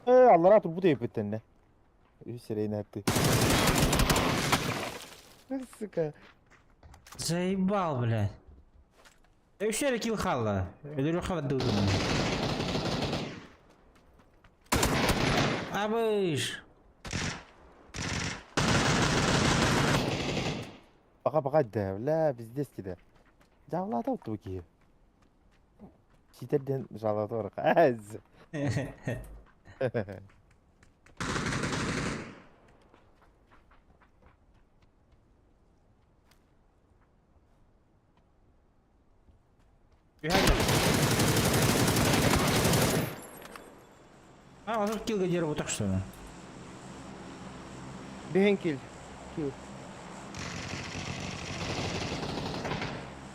Э, аллара турбут эпиттенне. Үс сирейин атты. Сука. Заебал, блядь. Я вообще килл хала. Өлөрү хават Абыш. Пока пока да, бля, пиздец тебе. Жаулады вот туки. Читерден жалады орқа. Әз. А, он тут килл дерево так что ли? Биһэн кил. Кил.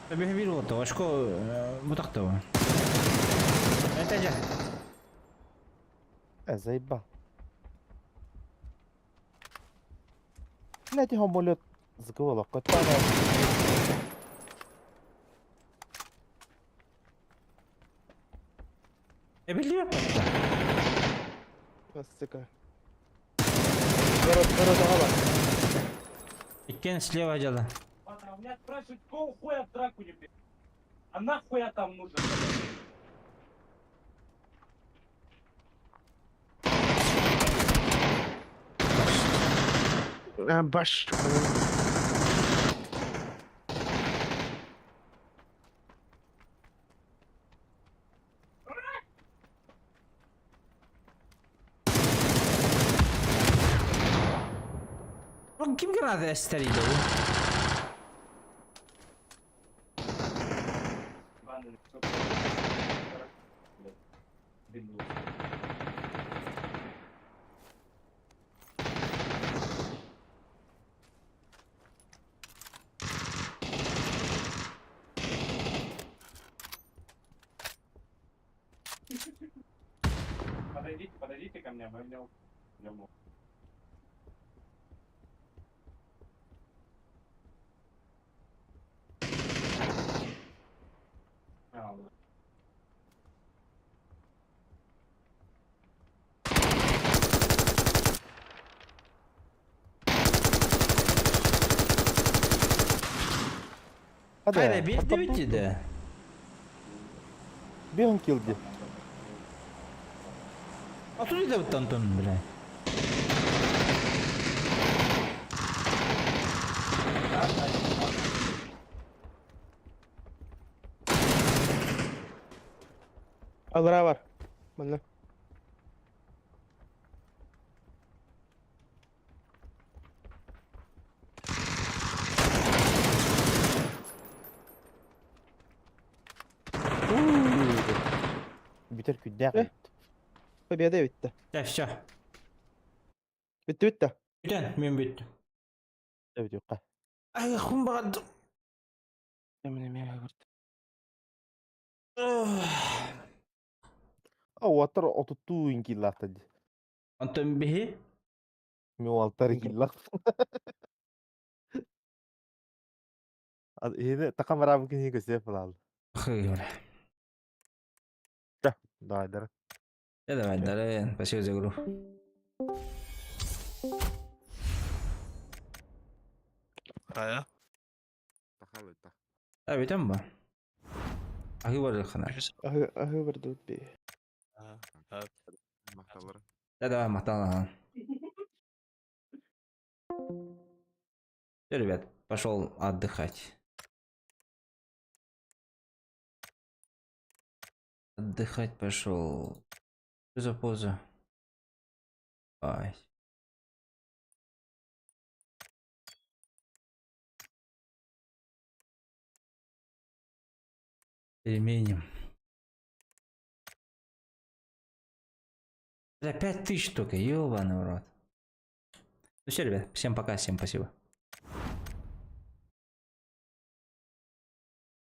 Бэһэ биир уолта, очко бутахтава. Это же. Э, заебал. Блядь, самолет заковал, Эбили. Сука. Город, город аҕа Иккен слева дела. У меня спрашивают, какого хуя в драку не бьешь? А нахуй я там нужен? бар. Баш. Антон ким граната эстэрийдэ бу? Подойдите, подойдите ко мне, вы меня Хайда биир да да. Бион килди. А тут это вот Антон, бля. Аллара бар. Манна. Бүтэр күддээх. Э? Победа бүттэ. Да, все. Бүттэ бүттэ. Бүтэн, мен бүттүм. Бүтүөххэ. Ай, хум баҕар. Мен көрдүм. А уоттар отуттуу киллаахта дии. Антон биһи Мен алтар киллаах. Иһини тақа мараабы кини көсө фылал. Хый, бля. Давай, давай. Да, давай, давай, спасибо за игру. Хайа. Да, бүтэн ба. Аһы бар хана. Аһы аһы бардыбыт би. Да, давай, махтал. Все, ребят, пошел отдыхать. Отдыхать пошел. Что за поза? Ай. Переменим. Бля, 5000 только, ёбаный в рот. Ну все, ребят, всем пока, всем спасибо.